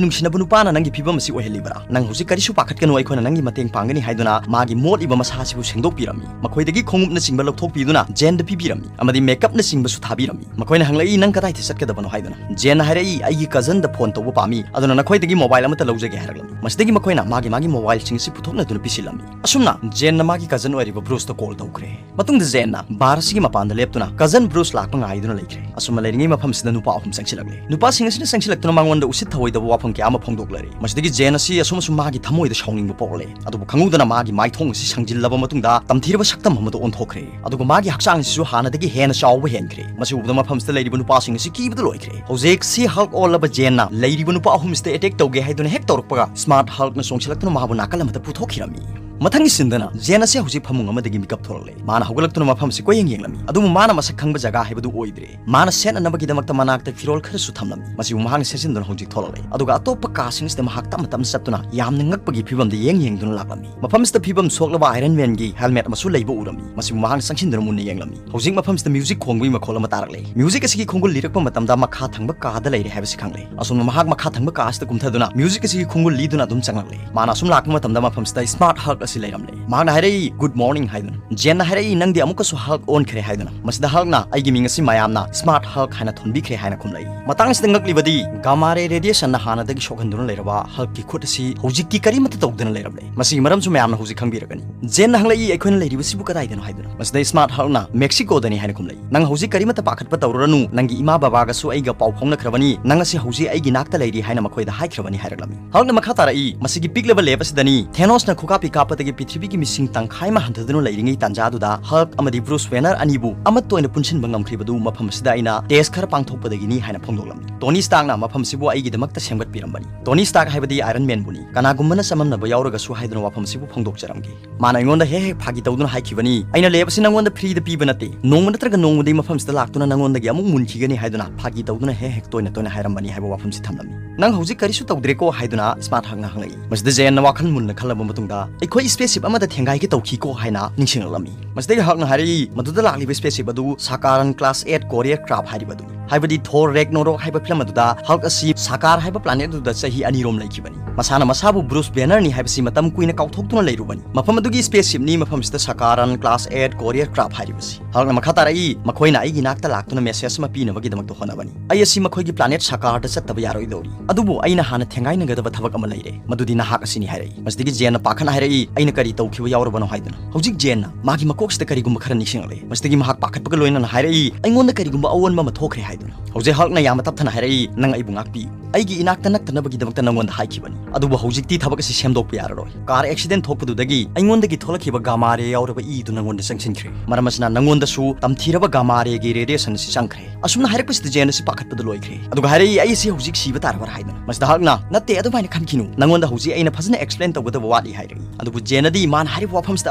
ꯅꯨꯡꯁꯤꯅꯕ ꯅꯨꯄꯥꯅ ꯅꯪꯒꯤ ꯐꯤꯕꯝ ꯑꯁꯤ ꯑꯣꯏꯍꯜꯂꯤꯕꯔꯥ? ꯅꯪ ꯍꯧꯖꯤꯛ ꯀꯔꯤꯁꯨ "ꯄꯥꯈꯠꯀꯅꯨ, ꯑꯩꯈꯣꯏꯅ ꯅꯪꯒꯤ ꯃꯇꯦꯡ ꯄꯥꯡꯒꯅꯤ" ꯍꯥꯏꯗꯨꯅ ꯃꯥꯒꯤ ꯃꯣꯠꯂꯤꯕ ꯃꯁꯥꯁꯤꯕꯨ ꯁꯦꯡꯗꯣꯛꯄꯤꯔꯝꯃꯤ꯫ ꯃꯈꯣꯏꯗꯒꯤ ꯈꯣꯡꯎꯞꯅꯆꯤꯡꯕ ꯂꯧꯊꯣꯛꯄꯤꯗꯨꯅ ꯖꯦꯟꯗ ꯄꯤꯕꯤꯔꯝꯃꯤ ꯑꯃꯗꯤ ꯃꯦꯀꯞꯅꯆꯤꯡꯕꯁꯨ ꯊꯥꯕꯤꯔꯝꯃꯤ꯫ ꯃꯈꯣꯏꯅ ꯍꯪꯂꯛꯏ, "ꯅꯪ ꯀꯗꯥꯏꯗ ꯆꯠꯀꯗꯕꯅꯣ?" ꯍꯥꯏꯗꯨꯅ꯫ ꯖꯦꯟꯅ ꯍꯥꯏꯔꯛꯏ, "ꯑꯩꯒꯤ ꯀꯖꯟꯗ ꯐꯣꯟ ꯇꯧꯕ ꯄꯥꯝꯃꯤ, ꯑꯗꯨꯅ ꯅꯈꯣꯏꯗꯒꯤ ꯃꯣꯕꯥꯏꯜ ꯑꯃꯠꯇ ꯂꯧꯖꯒꯦ" ꯍꯥꯏꯔꯛꯂꯝꯃꯤ꯫ ꯃꯁꯤꯗꯒꯤ ꯃꯈꯣꯏꯅ ꯃꯥꯒꯤ ꯃꯥꯒꯤ ꯃꯣꯕꯥꯏꯜꯁꯤꯡ ꯑꯁꯤ ꯄꯨꯊꯣꯛꯅꯗꯨꯅ ꯄꯤꯁꯤꯜꯂꯝꯃꯤ꯫ ꯑꯁꯨꯝꯅ ꯖꯦꯟꯅ ꯃꯥꯒꯤ ꯀꯖꯟ ꯑꯣꯏꯔꯤꯕ ꯕ꯭ꯔꯨꯁꯇ ꯀꯣꯜ ꯇꯧꯈ꯭ꯔꯦ꯫ ꯃꯇꯨꯡꯗ ꯖꯦꯟꯅ ꯕꯥꯔ ꯑꯁꯤꯒꯤ ꯃꯄꯥꯟꯗ ꯂꯦꯞꯇꯨꯅ ꯀꯖꯟ ꯕ꯭ꯔꯨꯁ ꯂꯥꯛꯄ ꯉꯥꯏꯗꯨꯅ ꯂꯩꯈ꯭ꯔꯦ꯫ ꯑꯁꯨꯝꯅ ꯂꯩꯔꯤꯉꯩ ꯃꯐꯝꯁꯤꯗ ꯅꯨꯄꯥ ꯑꯍꯨꯝ ꯆꯪꯁꯤꯜꯂꯛꯂꯦ꯫ ꯅꯨꯄꯥꯁꯤꯡ ꯑꯁꯤꯅ ꯆꯪꯁꯤꯜꯂꯛꯇꯨꯅ ꯃꯉꯣꯟꯗ ꯎꯁꯤꯠ ꯊꯑꯣꯏꯗꯕ ꯋꯥꯐꯝ ꯀꯌꯥ ꯑꯃ ꯐꯣꯡꯗꯣꯛꯂꯔꯦ꯫ ꯃꯁꯤꯗꯒꯤ ꯖꯦꯟ ꯑꯁꯤ ꯑꯁꯨꯝ ꯑꯁꯨꯝ ꯃꯥꯒꯤ ꯊꯃꯣꯏꯗ ꯁꯥꯎꯅꯤꯡꯕ ꯄꯣꯛꯂꯦ꯫ ꯑꯗꯨꯕꯨ ꯈꯪꯍꯧꯗꯅ ꯃꯥꯒꯤ ꯃꯥꯏꯊꯣꯡ ꯑꯁꯤ ꯁꯪꯖꯤꯜꯂꯕ ꯃꯇꯨꯡꯗ ꯇꯝꯊꯤꯔꯕ ꯁꯛꯇꯝ ꯑꯃꯗ ꯑꯣꯟꯊꯣꯛꯈ꯭ꯔꯦ꯫ ꯑꯗꯨꯒ ꯃꯥꯒꯤ ꯍꯛꯆꯥꯡ ꯑꯁꯤꯁꯨ ꯍꯥꯟꯅꯗꯒꯤ ꯍꯦꯟꯅ ꯆꯥꯎꯕ ꯍꯦꯟꯈ꯭ꯔꯦ꯫ ꯃꯁꯤ ꯎꯕꯗ ꯃꯐꯝꯁꯤꯗ ꯂꯩꯔꯤꯕ ꯅꯨꯄꯥꯁꯤꯡ ꯑꯁꯤ ꯀꯤꯕꯗ ꯂꯣꯏꯈ꯭ꯔꯦ꯫ ꯍꯧꯖꯤꯛ ꯁꯤ ꯍꯜꯛ ꯑꯣꯜꯂꯕ ꯖꯦꯟꯅ ꯂꯩꯔꯤꯕ ꯅꯨꯄꯥ ꯑꯍꯨꯝꯁꯤꯗ ꯑꯦꯇꯦꯛ ꯇꯧꯒꯦ ꯍꯥꯏꯗꯨꯅ ꯍꯦꯛ ꯇꯧꯔꯛꯄꯒ, ꯁ꯭ꯃꯥꯔꯠ ꯍꯜꯛꯅ ꯆꯣꯡꯁꯤꯜꯂꯛꯇꯨꯅ ꯃꯍꯥꯛꯄꯨ ꯅꯥꯀꯜ ꯑꯃꯗ ꯄꯨꯊꯣꯛꯈꯤꯔꯝꯃꯤ꯫ ꯃꯊꯪꯒꯤ ꯁꯤꯟꯗꯅ ꯖꯦꯟ ꯑꯁꯤ ꯍꯧꯖꯤꯛ ꯐꯃꯨꯡ ꯑꯃꯗꯒꯤ ꯃꯤꯀꯞ ꯊꯣꯛꯂꯛꯂꯦ꯫ ꯃꯥꯅ ꯍꯧꯒꯠꯂꯛꯇꯨꯅ ꯃꯐꯝꯁꯤ ꯀꯣꯏꯌꯦꯡ ꯌꯦꯡꯂꯝꯃꯤ, ꯑꯗꯨꯕꯨ ꯃꯥꯅ ꯃꯁꯛ ꯈꯪꯕ ꯖꯒꯥ ꯍꯥꯏꯕꯗꯨ ꯑꯣꯏꯗ꯭ꯔꯦ꯫ ꯃꯥꯅ ꯁꯦꯠꯅꯅꯕꯒꯤꯗꯃꯛꯇ ꯃꯅꯥꯛꯇ ꯐꯤꯔꯣꯜ ꯈꯔꯁꯨ ꯊꯝꯂꯝꯃꯤ꯫ ꯃꯁꯤꯕꯨ ꯃꯍꯥꯛꯅ ꯁꯦꯠꯆꯤꯟꯗꯨꯅ ꯍꯧꯖꯤꯛ ꯊꯣꯛꯂꯛꯂꯦ꯫ ꯑꯗꯨꯒ ꯑꯇꯣꯞꯄ ꯀꯥꯁꯤꯡꯁꯤꯗ ꯃꯍꯥꯛ ꯇꯞꯅ ꯇꯞꯅ ꯆꯠꯇꯨꯅ ꯌꯥꯝꯅ ꯉꯛꯄꯒꯤ ꯐꯤꯕꯝꯗ ꯌꯦꯡ ꯌꯦꯡꯗꯨꯅ ꯂꯥꯛꯂꯝꯃꯤ꯫ ꯃꯐꯝꯁꯤꯗ ꯐꯤꯕꯝ ꯁꯣꯛꯂꯕ ꯑꯥꯏꯔꯟ ꯃꯦꯟꯒꯤ ꯍꯦꯜꯃꯦꯠ ꯑꯃꯁꯨ ꯂꯩꯕ ꯎꯔꯝꯃꯤ꯫ ꯃꯁꯤꯕꯨ ꯃꯍꯥꯛꯅ ꯆꯪꯁꯤꯟꯗꯨꯅ ꯃꯨꯟꯅ ꯌꯦꯡꯂꯝꯃꯤ꯫ ꯍꯧꯖꯤꯛ ꯃꯐꯝꯁꯤꯗ ꯃ꯭ꯌꯨꯖꯤꯛ ꯈꯣꯡꯕꯒꯤ ꯃꯈꯣꯜ ꯑꯃ ꯇꯥꯔꯛꯂꯦ꯫ ꯃ꯭ꯌꯨꯖꯤꯛ ꯑꯁꯤꯒꯤ ꯈꯣꯡꯒꯨꯜ ꯂꯤꯔꯛꯄ ꯃꯇꯝꯗ ꯃꯈꯥ ꯊꯪꯕ ꯀꯥꯗ ꯂꯩꯔꯦ ꯍꯥꯏꯕꯁꯤ ꯈꯪꯂꯦ꯫ ꯑꯁꯨꯝꯅ ꯃꯍꯥꯛ ꯃꯈꯥ ꯊꯪꯕ ꯀꯥ ꯑꯁꯤꯗ ꯀꯨꯝꯊꯗꯨꯅ ꯃ꯭ꯌꯨꯖꯤꯛ ꯑꯁꯤꯒꯤ ꯈꯣꯡꯒꯨꯜ ꯂꯤꯗꯨꯅ ꯑꯗꯨꯝ ꯆꯪꯂꯛꯂꯦ꯫ ꯃꯥꯅ ꯑꯁꯨꯝ ꯂꯥꯛꯄ ꯃꯇꯝꯗ ꯃꯐꯝꯁꯤꯗ ꯁ꯭ꯃꯥꯔꯠ ꯍꯜꯛ ꯑꯁꯤ ꯂꯩꯔꯝꯂꯦ꯫ ꯃꯍꯥꯛꯅ ꯍꯥꯏꯔꯛꯏ, "ꯒꯨꯗ ꯃꯣꯔꯅꯤꯡ" ꯍꯥꯏꯗꯨꯅ꯫ ꯖꯦꯟꯅ ꯍꯥꯏꯔꯛꯏ, "ꯅꯪꯗꯤ ꯑꯃꯨꯛꯀꯁꯨ ꯍꯜꯛ ꯑꯣꯟꯈ꯭ꯔꯦ" ꯍꯥꯏꯗꯨꯅ꯫ ꯃꯁꯤꯗ ꯍꯜꯛꯅ, "ꯑꯩꯒꯤ ꯃꯤꯡ ꯑꯁꯤ ꯃꯌꯥꯝꯅ ꯁ꯭ꯃꯥꯔꯠ ꯍꯜꯛ ꯍꯥꯏꯅ ꯊꯣꯟꯕꯤꯈ꯭ꯔꯦ" ꯍꯥꯏꯅ ꯈꯨꯝꯂꯛꯏ꯫ ꯃꯇꯥꯡ ꯑꯁꯤꯗ ꯉꯛꯂꯤꯕꯗꯤ ꯒꯥꯃꯥ ꯔꯦ ꯔꯦꯗꯤꯌꯦꯁꯟꯅ ꯍꯥꯟꯅꯗꯒꯤ ꯁꯣꯛꯍꯟꯗꯨꯅ ꯂꯩꯔꯕ ꯍꯜꯛꯀꯤ ꯈꯨꯠ ꯑꯁꯤ ꯍꯧꯖꯤꯛꯇꯤ ꯀꯔꯤꯃꯠꯇ ꯇꯧꯗꯅ ꯂꯩꯔꯝꯂꯦ꯫ ꯃꯁꯤꯒꯤ ꯃꯔꯝꯁꯨ ꯃꯌꯥꯝꯅ ꯍꯧꯖꯤꯛ ꯈꯪꯕꯤꯔꯒꯅꯤ꯫ ꯖꯦꯟꯅ ꯍꯪꯂꯛꯏ, "ꯑꯩꯈꯣꯏꯅ ꯂꯩꯔꯤꯕꯁꯤꯕꯨ ꯀꯗꯥꯏꯗꯅꯣ?" ꯍꯥꯏꯗꯨꯅ꯫ ꯃꯁꯤꯗ ꯁ꯭ꯃꯥꯔꯠ ꯍꯜꯛꯅ, "ꯃꯦꯛꯁꯤꯀꯣꯗꯅꯤ" ꯍꯥꯏꯅ ꯈꯨꯝꯂꯛꯏ꯫ "ꯅꯪ ꯍꯧꯖꯤꯛ ꯀꯔꯤꯃꯠꯇ ꯄꯥꯈꯠꯄ ꯇꯧꯔꯨꯔꯅꯨ, ꯅꯪꯒꯤ ꯏꯃꯥ ꯕꯕꯥꯒꯁꯨ ꯑꯩꯒ ꯄꯥꯎ ꯐꯥꯎꯅꯈ꯭ꯔꯕꯅꯤ, ꯅꯪ ꯑꯁꯤ ꯍꯧꯖꯤꯛ ꯑꯩꯒꯤ ꯅꯥꯛꯇ ꯂꯩꯔꯤ ꯍꯥꯏꯅ ꯃꯈꯣꯏꯗ ꯍꯥꯏꯈ꯭ꯔꯕꯅꯤ" ꯍꯥꯏꯔꯛꯂꯝꯃꯤ꯫ ꯍꯜꯛꯅ ꯃꯈꯥ ꯇꯥꯔꯛꯏ, "ꯃꯁꯤꯒꯤ ꯄꯤꯛꯂꯕ ꯂꯦꯞ ꯑꯁꯤꯗꯅꯤ ꯊꯦꯅꯣꯁꯅ ꯈꯨꯀꯥꯞꯄꯤ ꯀꯥꯞꯄꯗꯒꯤ ꯄ꯭ꯔꯤꯊꯤꯕꯤꯒꯤ ꯃꯤꯁꯤꯡ ꯇꯪꯈꯥꯏ ꯑꯃ ꯍꯟꯊꯗꯨꯅ ꯂꯩꯔꯤꯉꯩ ꯇꯥꯟꯖꯥꯗꯨꯗ ꯍꯜꯛ ꯑꯃꯗꯤ ꯕ꯭ꯔꯨꯁ ꯋꯦꯅꯔ ꯑꯅꯤꯕꯨ ꯑꯃꯠꯇ ꯑꯣꯏꯅ ꯄꯨꯟꯁꯤꯟꯕ ꯉꯝꯈ꯭ꯔꯤꯕꯗꯨ ꯃꯐꯝ ꯑꯁꯤꯗ ꯑꯩꯅ ꯇꯦꯁ ꯈꯔ ꯄꯥꯡꯊꯣꯛꯄꯗꯒꯤꯅꯤ" ꯍꯥꯏꯅ ꯐꯣꯡꯗꯣꯛꯂꯝꯃꯤ꯫ ꯇꯣꯅꯤ ꯁ꯭ꯇꯥꯔꯛꯅ ꯃꯐꯝꯁꯤꯕꯨ ꯑꯩꯒꯤꯗꯃꯛꯇ ꯁꯦꯝꯒꯠꯄꯤꯔꯝꯕꯅꯤ꯫ ꯇꯣꯅꯤ ꯁ꯭ꯇꯥꯔꯛ ꯍꯥꯏꯕꯗꯤ ꯑꯥꯏꯔꯟ ꯃꯦꯟꯕꯨꯅꯤ꯫ ꯀꯅꯥꯒꯨꯝꯕꯅ ꯆꯃꯝꯅꯕ ꯌꯥꯎꯔꯒꯁꯨ ꯍꯥꯏꯗꯨꯅ ꯋꯥꯐꯝꯁꯤꯕꯨ ꯐꯣꯡꯗꯣꯛꯆꯔꯝꯒꯦ꯫ ꯃꯥꯅ ꯑꯩꯉꯣꯟꯗ ꯍꯦꯛ ꯍꯦꯛ ꯐꯥꯒꯤ ꯇꯧꯗꯨꯅ ꯍꯥꯏꯈꯤꯕꯅꯤ, "ꯑꯩꯅ ꯂꯦꯞ ꯑꯁꯤ ꯅꯪꯉꯣꯟꯗ ꯐ꯭ꯔꯤꯗ ꯄꯤꯕ ꯅꯠꯇꯦ, ꯅꯣꯡꯃ ꯅꯠꯇ꯭ꯔꯒ ꯅꯣꯡꯃꯗꯤ ꯃꯐꯝꯁꯤꯗ ꯂꯥꯛꯇꯨꯅ ꯅꯪꯉꯣꯟꯗꯒꯤ ꯑꯃꯨꯛ ꯃꯨꯟꯈꯤꯒꯅꯤ" ꯍꯥꯏꯗꯨꯅ ꯐꯥꯒꯤ ꯇꯧꯗꯨꯅ ꯍꯦꯛ ꯍꯦꯛ ꯇꯣꯏꯅ ꯇꯣꯏꯅ ꯍꯥꯏꯔꯝꯕꯅꯤ ꯍꯥꯏꯕ ꯋꯥꯐꯝꯁꯤ ꯊꯝꯂꯝꯃꯤ꯫ "ꯅꯪ ꯍꯧꯖꯤꯛ ꯀꯔꯤꯁꯨ ꯇꯧꯗ꯭ꯔꯦꯀꯣ?" ꯍꯥꯏꯗꯨꯅ ꯁ꯭ꯃꯥꯔꯠ ꯍꯜꯛꯅ ꯍꯪꯂꯛꯏ꯫ ꯃꯁꯤꯗ ꯖꯦꯟꯅ ꯋꯥꯈꯜ ꯃꯨꯟꯅ ꯈꯜꯂꯕ ꯃꯇꯨꯡꯗ, "ꯑꯩꯈꯣꯏ ꯁ꯭ꯄꯦꯁ ꯁꯤꯞ ꯑꯃꯗ ꯊꯦꯡꯒꯥꯏꯒꯦ ꯇꯧꯈꯤꯀꯣ" ꯍꯥꯏꯅ ꯅꯤꯡꯁꯤꯡꯂꯛꯂꯝꯃꯤ꯫ ꯃꯁꯤꯗꯒꯤ ꯍꯜꯛꯅ ꯍꯥꯏꯔꯛꯏ, "ꯃꯗꯨꯗ ꯂꯥꯛꯂꯤꯕ ꯁ꯭ꯄꯦꯁ ꯁꯤꯞ ꯑꯗꯨ ꯁꯥꯀꯥꯔꯟ ꯀ꯭ꯂꯥꯁ ꯑꯦꯠ ꯀꯣꯔꯤꯌꯔ ꯀ꯭ꯔꯥꯐ ꯍꯥꯏꯔꯤꯕ ꯑꯗꯨꯅꯤ꯫ ꯍꯥꯏꯕꯗꯤ ꯊꯣꯔ ꯔꯦꯒꯅꯣꯔꯣꯛ ꯍꯥꯏꯕ ꯐꯤꯂꯝ ꯑꯗꯨꯗ ꯍꯜꯛ ꯑꯁꯤ ꯁꯥꯀꯥꯔ ꯍꯥꯏꯕ ꯄ꯭ꯂꯥꯅꯦꯠ ꯑꯗꯨꯗ ꯆꯍꯤ ꯑꯅꯤꯔꯣꯝ ꯂꯩꯈꯤꯕꯅꯤ꯫ ꯃꯁꯥꯅ ꯃꯁꯥꯕꯨ ꯕ꯭ꯔꯨꯁ ꯕꯦꯅꯔꯅꯤ ꯍꯥꯏꯕꯁꯤ ꯃꯇꯝ ꯀꯨꯏꯅ ꯀꯥꯎꯊꯣꯛꯇꯨꯅ ꯂꯩꯔꯨꯕꯅꯤ꯫ ꯃꯐꯝ ꯑꯗꯨꯒꯤ ꯁ꯭ꯄꯦꯁ ꯁꯤꯞꯅꯤ꯫ ꯃꯐꯝꯁꯤꯗ ꯁꯥꯀꯥꯔꯟ ꯀ꯭ꯂꯥꯁ ꯑꯦꯠ ꯀꯣꯔꯤꯌꯔ ꯀ꯭ꯔꯥꯐ ꯍꯥꯏꯔꯤꯕꯁꯤ꯫ ꯍꯜꯛꯅ ꯃꯈꯥ ꯇꯥꯔꯛꯏ, "ꯃꯈꯣꯏꯅ ꯑꯩꯒꯤ ꯏꯅꯥꯛꯇ ꯂꯥꯛꯇꯨꯅ ꯃꯦꯁꯦꯖ ꯑꯃ ꯄꯤꯅꯕꯒꯤꯗꯃꯛꯇ ꯍꯣꯠꯅꯕꯅꯤ꯫ ꯑꯩ ꯑꯁꯤ ꯃꯈꯣꯏꯒꯤ ꯄ꯭ꯂꯥꯅꯦꯠ ꯁꯥꯀꯥꯔꯗ ꯆꯠꯇꯕ ꯌꯥꯔꯣꯏꯗꯧꯔꯤ꯫ ꯑꯗꯨꯕꯨ ꯑꯩꯅ ꯍꯥꯟꯅ ꯊꯦꯡꯒꯥꯏꯅꯒꯗꯕ ꯊꯕꯛ ꯑꯃ ꯂꯩꯔꯦ, ꯃꯗꯨꯗꯤ ꯅꯍꯥꯛ ꯑꯁꯤꯅꯤ" ꯍꯥꯏꯔꯛꯏ꯫ ꯃꯁꯤꯗꯒꯤ ꯖꯦꯟꯅ ꯄꯥꯈꯠꯅ ꯍꯥꯏꯔꯛꯏ, "ꯑꯩꯅ ꯀꯔꯤ ꯇꯧꯈꯤꯕ ꯌꯥꯎꯔꯕꯅꯣ?" ꯍꯥꯏꯗꯨꯅ꯫ ꯍꯧꯖꯤꯛ ꯖꯦꯟꯅ ꯃꯥꯒꯤ ꯃꯀꯣꯛꯁꯤꯗ ꯀꯔꯤꯒꯨꯝꯕ ꯈꯔ ꯅꯤꯡꯁꯤꯡꯂꯛꯂꯦ꯫ ꯃꯁꯤꯗꯒꯤ ꯃꯍꯥꯛ ꯄꯥꯈꯠꯄꯒ ꯂꯣꯏꯅꯅ ꯍꯥꯏꯔꯛꯏ, "ꯑꯩꯉꯣꯟꯗ ꯀꯔꯤꯒꯨꯝꯕ ꯑꯑꯣꯟꯕ ꯑꯃ ꯊꯣꯛꯈ꯭ꯔꯦ" ꯍꯥꯏꯗꯨꯅ꯫ ꯍꯧꯖꯤꯛ ꯍꯜꯛꯅ ꯌꯥꯝꯅ ꯇꯞꯊꯅ ꯍꯥꯏꯔꯛꯏ, "ꯅꯪ ꯑꯩꯕꯨ ꯉꯥꯛꯄꯤꯌꯨ꯫ ꯑꯩꯒꯤ ꯏꯅꯥꯛꯇ ꯅꯛꯇꯅꯕꯒꯤꯗꯃꯛꯇ ꯅꯪꯉꯣꯟꯗ ꯍꯥꯏꯈꯤꯕꯅꯤ, ꯑꯗꯨꯕꯨ ꯍꯧꯖꯤꯛꯇꯤ ꯊꯕꯛ ꯑꯁꯤ ꯁꯦꯝꯗꯣꯛꯄ ꯌꯥꯔꯔꯣꯏ꯫ ꯀꯥꯔ ꯑꯦꯛꯁꯤꯗꯦꯟ ꯊꯣꯛꯄꯗꯨꯗꯒꯤ ꯑꯩꯉꯣꯟꯗꯒꯤ ꯊꯣꯛꯂꯛꯈꯤꯕ ꯒꯥꯃꯥ ꯔꯦ ꯌꯥꯎꯔꯕ ꯏꯗꯨ ꯅꯪꯉꯣꯟꯗ ꯆꯪꯁꯤꯟꯈ꯭ꯔꯦ꯫ ꯃꯔꯝ ꯑꯁꯤꯅ ꯅꯪꯉꯣꯟꯗꯁꯨ ꯇꯝꯊꯤꯔꯕ ꯒꯥꯃꯥ ꯔꯦꯒꯤ ꯔꯦꯗꯤꯌꯦꯁꯟ ꯑꯁꯤ ꯆꯪꯈ꯭ꯔꯦ"꯫ ꯑꯁꯨꯝꯅ ꯍꯥꯏꯔꯛꯄꯁꯤꯗ ꯖꯦꯟ ꯑꯁꯤ ꯄꯥꯈꯠꯄꯗ ꯂꯣꯏꯈ꯭ꯔꯦ꯫ ꯑꯗꯨꯒ ꯍꯥꯏꯔꯛꯏ, "ꯑꯩ ꯑꯁꯤ ꯍꯧꯖꯤꯛ ꯁꯤꯕ ꯇꯥꯔꯕ꯭ꯔꯥ?" ꯍꯥꯏꯗꯨꯅ꯫ ꯃꯁꯤꯗ ꯍꯜꯛꯅ, "ꯅꯠꯇꯦ, ꯑꯗꯨꯃꯥꯏꯅ ꯈꯟꯈꯤꯅꯨ꯫ ꯅꯪꯉꯣꯟꯗ ꯍꯧꯖꯤꯛ ꯑꯩꯅ ꯐꯖꯅ ꯑꯦꯛꯁꯄ꯭ꯂꯦꯟ ꯇꯧꯒꯗꯕ ꯋꯥꯠꯂꯤ" ꯍꯥꯏꯔꯛꯏ꯫ ꯑꯗꯨꯕꯨ ꯖꯦꯟꯅꯗꯤ ꯃꯥꯅ ꯍꯥꯏꯔꯤꯕ ꯋꯥꯐꯝꯁꯤꯗ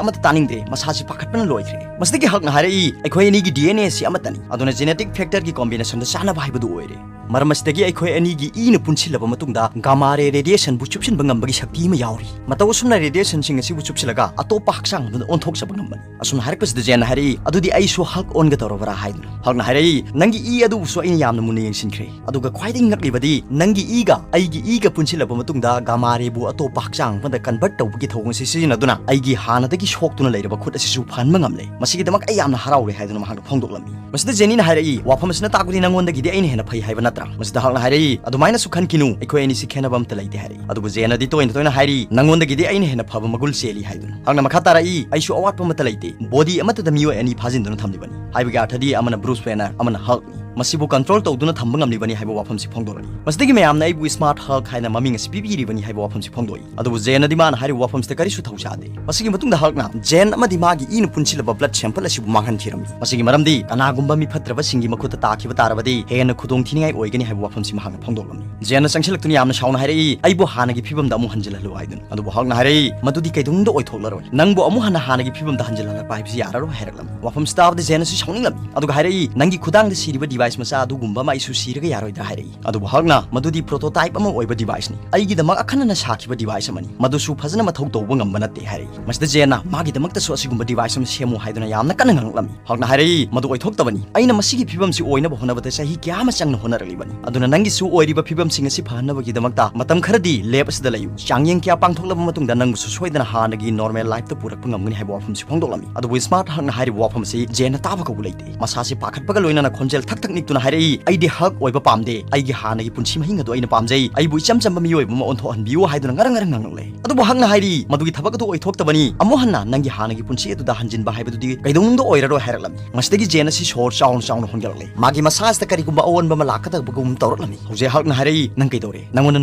ꯑꯃꯠꯇ ꯇꯥꯅꯤꯡꯗ꯭ꯔꯦ꯫ ꯃꯁꯥꯁꯤ ꯄꯥꯈꯠꯄꯅ ꯂꯣꯏꯈ꯭ꯔꯦ꯫ ꯃꯁꯤꯗꯒꯤ ꯍꯜꯛꯅ ꯍꯥꯏꯔꯛꯏ, "ꯑꯩꯈꯣꯏ ꯑꯅꯤꯒꯤ ꯗꯤ ꯑꯦꯟ ꯑꯦ ꯑꯁꯤ ꯑꯃꯠꯇꯅꯤ, ꯑꯗꯨꯅ ꯖꯦꯅꯦꯇꯤꯛ ꯐꯦꯛꯇꯔꯒꯤ ꯀꯣꯝꯕꯤꯅꯦꯁꯟꯗ ꯆꯥꯅꯕ ꯍꯥꯏꯕꯗꯨ ꯑꯣꯏꯔꯦ꯫ ꯃꯔꯝ ꯑꯁꯤꯗꯒꯤ ꯑꯩꯈꯣꯏ ꯑꯅꯤꯒꯤ ꯏꯅ ꯄꯨꯟꯁꯤꯜꯂꯕ ꯃꯇꯨꯡꯗ ꯒꯥꯃꯥ ꯔꯦ ꯔꯦꯗꯤꯌꯦꯁꯟꯕꯨ ꯆꯨꯞꯁꯤꯟꯕ ꯉꯝꯕꯒꯤ ꯁꯛꯇꯤ ꯑꯃ ꯌꯥꯎꯔꯤ꯫ ꯃꯇꯧ ꯑꯁꯨꯝꯅ ꯔꯦꯗꯤꯌꯦꯁꯟꯁꯤꯡ ꯑꯁꯤꯕꯨ ꯆꯨꯞꯁꯤꯜꯂꯒ ꯑꯇꯣꯞꯄ ꯍꯛꯆꯥꯡ ꯑꯃꯗ ꯑꯣꯟꯊꯣꯛꯆꯕ ꯉꯝꯕꯅꯤ"꯫ ꯑꯁꯨꯝꯅ ꯍꯥꯏꯔꯛꯄꯁꯤꯗ ꯖꯦꯟꯅ ꯍꯥꯏꯔꯛꯏ, "ꯑꯗꯨꯗꯤ ꯑꯩꯁꯨ ꯍꯜꯛ ꯑꯣꯟꯒꯗꯧꯔꯕ꯭ꯔꯥ?" ꯍꯥꯏꯗꯨꯅ꯫ ꯍꯜꯛꯅ ꯍꯥꯏꯔꯛꯏ, "ꯅꯪꯒꯤ ꯏ ꯑꯗꯨꯕꯨꯁꯨ ꯑꯩꯅ ꯌꯥꯝꯅ ꯃꯨꯟꯅ ꯌꯦꯡꯁꯤꯟꯈ꯭ꯔꯦ, ꯑꯗꯨꯒ ꯈ꯭ꯋꯥꯏꯗꯒꯤ ꯉꯛꯂꯤꯕꯗꯤ ꯅꯪꯒꯤ ꯏꯒ ꯑꯩꯒꯤ ꯏꯒ ꯄꯨꯟꯁꯤꯜꯂꯕ ꯃꯇꯨꯡꯗ ꯒꯥꯃꯥ ꯔꯦꯕꯨ ꯑꯇꯣꯞꯄ ꯍꯛꯆꯥꯡ ꯑꯃꯗ ꯀꯟꯚꯔꯠ ꯇꯧꯕꯒꯤ ꯊꯧꯑꯣꯡ ꯑꯁꯤ ꯁꯤꯖꯤꯟꯅꯗꯨꯅ ꯑꯩꯒꯤ ꯍꯥꯟꯅꯗꯒꯤ ꯁꯣꯛꯇꯨꯅ ꯂꯩꯔꯕ ꯈꯨꯠ ꯑꯁꯤꯁꯨ ꯐꯍꯟꯕ ꯉꯝꯂꯦ꯫ ꯃꯁꯤꯒꯤꯗꯃꯛ ꯑꯩ ꯌꯥꯝꯅ ꯍꯔꯥꯎꯔꯦ" ꯍꯥꯏꯗꯨꯅ ꯃꯍꯥꯛꯅ ꯐꯣꯡꯗꯣꯛꯂꯝꯃꯤ꯫ ꯃꯁꯤꯗ ꯖꯦꯅꯤꯅ ꯍꯥꯏꯔꯛꯏ, "ꯋꯥꯐꯝ ꯑꯁꯤꯅ ꯇꯥꯛꯄꯗꯤ ꯅꯪꯉꯣꯟꯗꯒꯤꯗꯤ ꯑꯩꯅ ꯍꯦꯟꯅ ꯐꯩ ꯍꯥꯏꯕ ꯅꯠꯇ꯭ꯔꯥ?" ꯃꯁꯤꯗ ꯍꯜꯛꯅ ꯍꯥꯏꯔꯛꯏ, "ꯑꯗꯨꯃꯥꯏꯅꯁꯨ ꯈꯟꯈꯤꯅꯨ, ꯑꯩꯈꯣꯏ ꯑꯅꯤꯁꯤ ꯈꯦꯠꯅꯕ ꯑꯃꯠꯇ ꯂꯩꯇꯦ" ꯍꯥꯏꯔꯛꯏ꯫ ꯑꯗꯨꯕꯨ ꯖꯦꯟꯅꯗꯤ ꯇꯣꯏꯅ ꯇꯣꯏꯅ ꯍꯥꯏꯔꯤ, "ꯅꯪꯉꯣꯟꯗꯒꯤꯗꯤ ꯑꯩꯅ ꯍꯦꯟꯅ ꯐꯕ ꯃꯒꯨꯟ ꯆꯦꯜꯂꯤ" ꯍꯥꯏꯗꯨꯅ꯫ ꯍꯜꯛꯅ ꯃꯈꯥ ꯇꯥꯔꯛꯏ, "ꯑꯩꯁꯨ ꯑꯋꯥꯠꯄ ꯑꯃꯠꯇ ꯂꯩꯇꯦ, ꯕꯣꯗꯤ ꯑꯃꯠꯇꯗ ꯃꯤꯑꯣꯏ ꯑꯅꯤ ꯐꯥꯖꯤꯟꯗꯨꯅ ꯊꯝꯂꯤꯕꯅꯤ"꯫ ꯍꯥꯏꯕꯒꯤ ꯑꯔꯊꯗꯤ ꯑꯃꯅ ꯕ꯭ꯔꯨꯁ ꯕꯦꯅꯔ, ꯑꯃꯅ ꯍꯜꯛꯅꯤ꯫ ꯃꯁꯤꯕꯨ ꯀꯟꯇ꯭ꯔꯣꯜ ꯇꯧꯗꯨꯅ ꯊꯝꯕ ꯉꯝꯂꯤꯕꯅꯤ ꯍꯥꯏꯕ ꯋꯥꯐꯝꯁꯤ ꯐꯣꯡꯗꯣꯔꯛꯏ꯫ ꯃꯁꯤꯗꯒꯤ ꯃꯌꯥꯝꯅ ꯑꯩꯕꯨ ꯁ꯭ꯃꯥꯔꯠ ꯍꯜꯛ ꯍꯥꯏꯅ ꯃꯃꯤꯡ ꯑꯁꯤ ꯄꯤꯕꯤꯔꯤꯕꯅꯤ ꯍꯥꯏꯕ ꯋꯥꯐꯝꯁꯤ ꯐꯣꯡꯗꯣꯛꯏ꯫ ꯑꯗꯨꯕꯨ ꯖꯦꯟꯅꯗꯤ ꯃꯥꯅ ꯍꯥꯏꯔꯤꯕ ꯋꯥꯐꯝꯁꯤꯗ ꯀꯔꯤꯁꯨ ꯊꯧꯁꯥꯗꯦ꯫ ꯃꯁꯤꯒꯤ ꯃꯇꯨꯡꯗ ꯍꯜꯛꯅ ꯖꯦꯟ ꯑꯃꯗꯤ ꯃꯥꯒꯤ ꯏꯅ ꯄꯨꯟꯁꯤꯜꯂꯕ ꯕ꯭ꯂꯗ ꯁꯦꯝꯄꯜ ꯑꯁꯤꯕꯨ ꯃꯥꯡꯍꯟꯈꯤꯔꯝꯃꯤ꯫ ꯃꯁꯤꯒꯤ ꯃꯔꯝꯗꯤ ꯀꯅꯥꯒꯨꯝꯕ ꯃꯤ ꯐꯠꯇ꯭ꯔꯕꯁꯤꯡꯒꯤ ꯃꯈꯨꯠꯇ ꯇꯥꯈꯤꯕ ꯇꯥꯔꯕꯗꯤ ꯍꯦꯟꯅ ꯈꯨꯗꯣꯡꯊꯤꯅꯤꯡꯉꯥꯏ ꯑꯣꯏꯒꯅꯤ ꯍꯥꯏꯕ ꯋꯥꯐꯝꯁꯤ ꯃꯍꯥꯛꯅ ꯐꯣꯡꯗꯣꯛꯂꯝꯃꯤ꯫ ꯖꯦꯟꯅ ꯆꯪꯁꯤꯜꯂꯛꯇꯨꯅ ꯌꯥꯝꯅ ꯁꯥꯎꯅ ꯍꯥꯏꯔꯛꯏ, "ꯑꯩꯕꯨ ꯍꯥꯟꯅꯒꯤ ꯐꯤꯕꯝꯗ ꯑꯃꯨꯛ ꯍꯟꯖꯤꯜꯍꯜꯂꯨ" ꯍꯥꯏꯗꯨꯅ꯫ ꯑꯗꯨꯕꯨ ꯍꯜꯛꯅ ꯍꯥꯏꯔꯛꯏ, "ꯃꯗꯨꯗꯤ ꯀꯩꯗꯧꯅꯨꯡꯗ ꯑꯣꯏꯊꯣꯛꯂꯔꯣꯏ꯫ ꯅꯪꯕꯨ ꯑꯃꯨꯛ ꯍꯟꯅ ꯍꯥꯟꯅꯒꯤ ꯐꯤꯕꯝꯗ ꯍꯟꯖꯤꯜꯍꯜꯂꯛꯄ ꯍꯥꯏꯕꯁꯤ ꯌꯥꯔꯔꯣꯏ" ꯍꯥꯏꯔꯛꯂꯝꯃꯤ꯫ ꯋꯥꯐꯝꯁꯤ ꯇꯥꯕꯗ ꯖꯦꯟ ꯑꯁꯤ ꯁꯥꯎꯅꯤꯡꯂꯝꯃꯤ꯫ ꯑꯗꯨꯒ ꯍꯥꯏꯔꯛꯏ, "ꯅꯪꯒꯤ ꯈꯨꯗꯥꯡꯗ ꯁꯤꯔꯤꯕ ꯗꯤꯚꯥꯏꯁ device ꯃꯆꯥ ꯑꯗꯨꯒꯨꯝꯕ ꯑꯃ ꯑꯩꯁꯨ ꯁꯤꯔꯒ ꯌꯥꯔꯣꯏꯗ꯭ꯔꯥ ꯍꯥꯏꯔꯛꯏ꯫ ꯑꯗꯨꯕꯨ ꯍꯛꯅ ꯃꯗꯨꯗꯤ prototype ꯑꯃ ꯑꯣꯏꯕ device ꯅꯤ, ꯑꯩꯒꯤꯗꯃꯛ ꯑꯈꯟꯅꯅ ꯁꯥꯈꯤꯕ device ꯑꯃꯅꯤ, ꯃꯗꯨꯁꯨ ꯐꯖꯅ ꯃꯊꯧ ꯇꯧꯕ ꯉꯝꯕ ꯅꯠꯇꯦ ꯍꯥꯏꯔꯛꯏ꯫ ꯃꯁꯤꯗ ꯖꯦꯟꯅ ꯃꯥꯒꯤꯗꯃꯛꯇꯁꯨ ꯑꯁꯤꯒꯨꯝꯕ device ꯑꯃ ꯁꯦꯝꯃꯨ ꯍꯥꯏꯗꯨꯅ ꯌꯥꯝꯅ ꯀꯟꯅ ꯉꯥꯡꯂꯛꯂꯝꯃꯤ꯫ ꯍꯛꯅ ꯍꯥꯏꯔꯛꯏ, "ꯃꯗꯨ ꯑꯣꯏꯊꯣꯛꯇꯕꯅꯤ꯫ ꯑꯩꯅ ꯃꯁꯤꯒꯤ ꯐꯤꯕꯝꯁꯤ ꯑꯣꯏꯅꯕ ꯍꯣꯠꯅꯕꯗ ꯆꯍꯤ ꯀꯌꯥ ꯑꯃ ꯆꯪꯅ ꯍꯣꯠꯅꯔꯛꯂꯤꯕꯅꯤ꯫ ꯑꯗꯨꯅ ꯅꯪꯒꯤꯁꯨ ꯑꯣꯏꯔꯤꯕ ꯐꯤꯕꯝꯁꯤꯡ ꯑꯁꯤ ꯐꯍꯟꯅꯕꯒꯤꯗꯃꯛꯇ ꯃꯇꯝ ꯈꯔꯗꯤ lab ꯑꯁꯤꯗ ꯂꯩꯌꯨ꯫ ꯆꯥꯡꯌꯦꯡ ꯀꯌꯥ ꯄꯥꯡꯊꯣꯛꯂꯕ ꯃꯇꯨꯡꯗ ꯅꯪꯕꯨꯁꯨ ꯁꯣꯏꯗꯅ ꯍꯥꯟꯅꯒꯤ normal life ꯇ ꯄꯨꯔꯛꯄ ꯉꯝꯒꯅꯤ" ꯍꯥꯏꯕ ꯋꯥꯐꯝꯁꯤ ꯐꯣꯡꯗꯣꯛꯂꯝꯃꯤ꯫ ꯑꯗꯨꯕꯨ Smart Hulk ꯅ ꯍꯥꯏꯔꯤꯕ ꯋꯥꯐꯝ ꯑꯁꯤ ꯖꯦꯟꯅ ꯇꯥꯕ ꯀꯧꯕ ꯂꯩꯇꯦ꯫ ꯃꯁꯥꯁꯤ ꯄꯥꯈꯠꯄꯒ ꯂꯣꯏꯅꯅ ꯈꯣꯟꯖꯦꯜ ꯊꯛ ꯊꯛ ꯅꯤꯛꯇꯨꯅ ꯍꯥꯏꯔꯛꯏ, "ꯑꯩꯗꯤ Hulk ꯑꯣꯏꯕ ꯄꯥꯝꯗꯦ꯫ ꯑꯩꯒꯤ ꯍꯥꯟꯅꯒꯤ ꯄꯨꯟꯁꯤ ꯃꯍꯤꯡ ꯑꯗꯨ ꯑꯩꯅ ꯄꯥꯝꯖꯩ꯫ ꯑꯩꯕꯨ ꯏꯆꯝ ꯆꯝꯕ ꯃꯤꯑꯣꯏꯕ ꯑꯃ ꯑꯣꯟꯊꯣꯛꯍꯟꯕꯤꯌꯨ" ꯍꯥꯏꯗꯨꯅ ꯉꯔꯪ ꯉꯔꯪ ꯉꯪꯂꯛꯂꯦ꯫ ꯑꯗꯨꯕꯨ ꯍꯛꯅ ꯍꯥꯏꯔꯤ, "ꯃꯗꯨꯒꯤ ꯊꯕꯛ ꯑꯗꯨ ꯑꯣꯏꯊꯣꯛꯇꯕꯅꯤ꯫ ꯑꯃꯨꯛ ꯍꯟꯅ ꯅꯪꯒꯤ ꯍꯥꯟꯅꯒꯤ ꯄꯨꯟꯁꯤ ꯑꯗꯨꯗ ꯍꯟꯖꯤꯟꯕ ꯍꯥꯏꯕꯗꯨꯗꯤ ꯀꯩꯗꯧꯅꯨꯡꯗ ꯑꯣꯏꯔꯔꯣꯏ" ꯍꯥꯏꯔꯛꯂꯝꯃꯤ꯫ ꯃꯁꯤꯗꯒꯤ ꯖꯦꯟ ꯑꯁꯤ ꯁꯣꯔ ꯆꯥꯎꯅ ꯆꯥꯎꯅ ꯍꯣꯟꯒꯠꯂꯛꯂꯦ꯫ ꯃꯥꯒꯤ ꯃꯁꯥ ꯑꯁꯤꯗ ꯀꯔꯤꯒꯨꯝꯕ ꯑꯑꯣꯟꯕ ꯑꯃ ꯂꯥꯛꯀꯗꯕꯒꯨꯝ ꯇꯧꯔꯛꯂꯝꯃꯤ꯫ ꯍꯧꯖꯤꯛ ꯍꯛꯅ ꯍꯥꯏꯔꯛꯏ, "ꯅꯪ ꯀꯩꯗꯧꯔꯦ? ꯅꯪꯉꯣꯟꯗ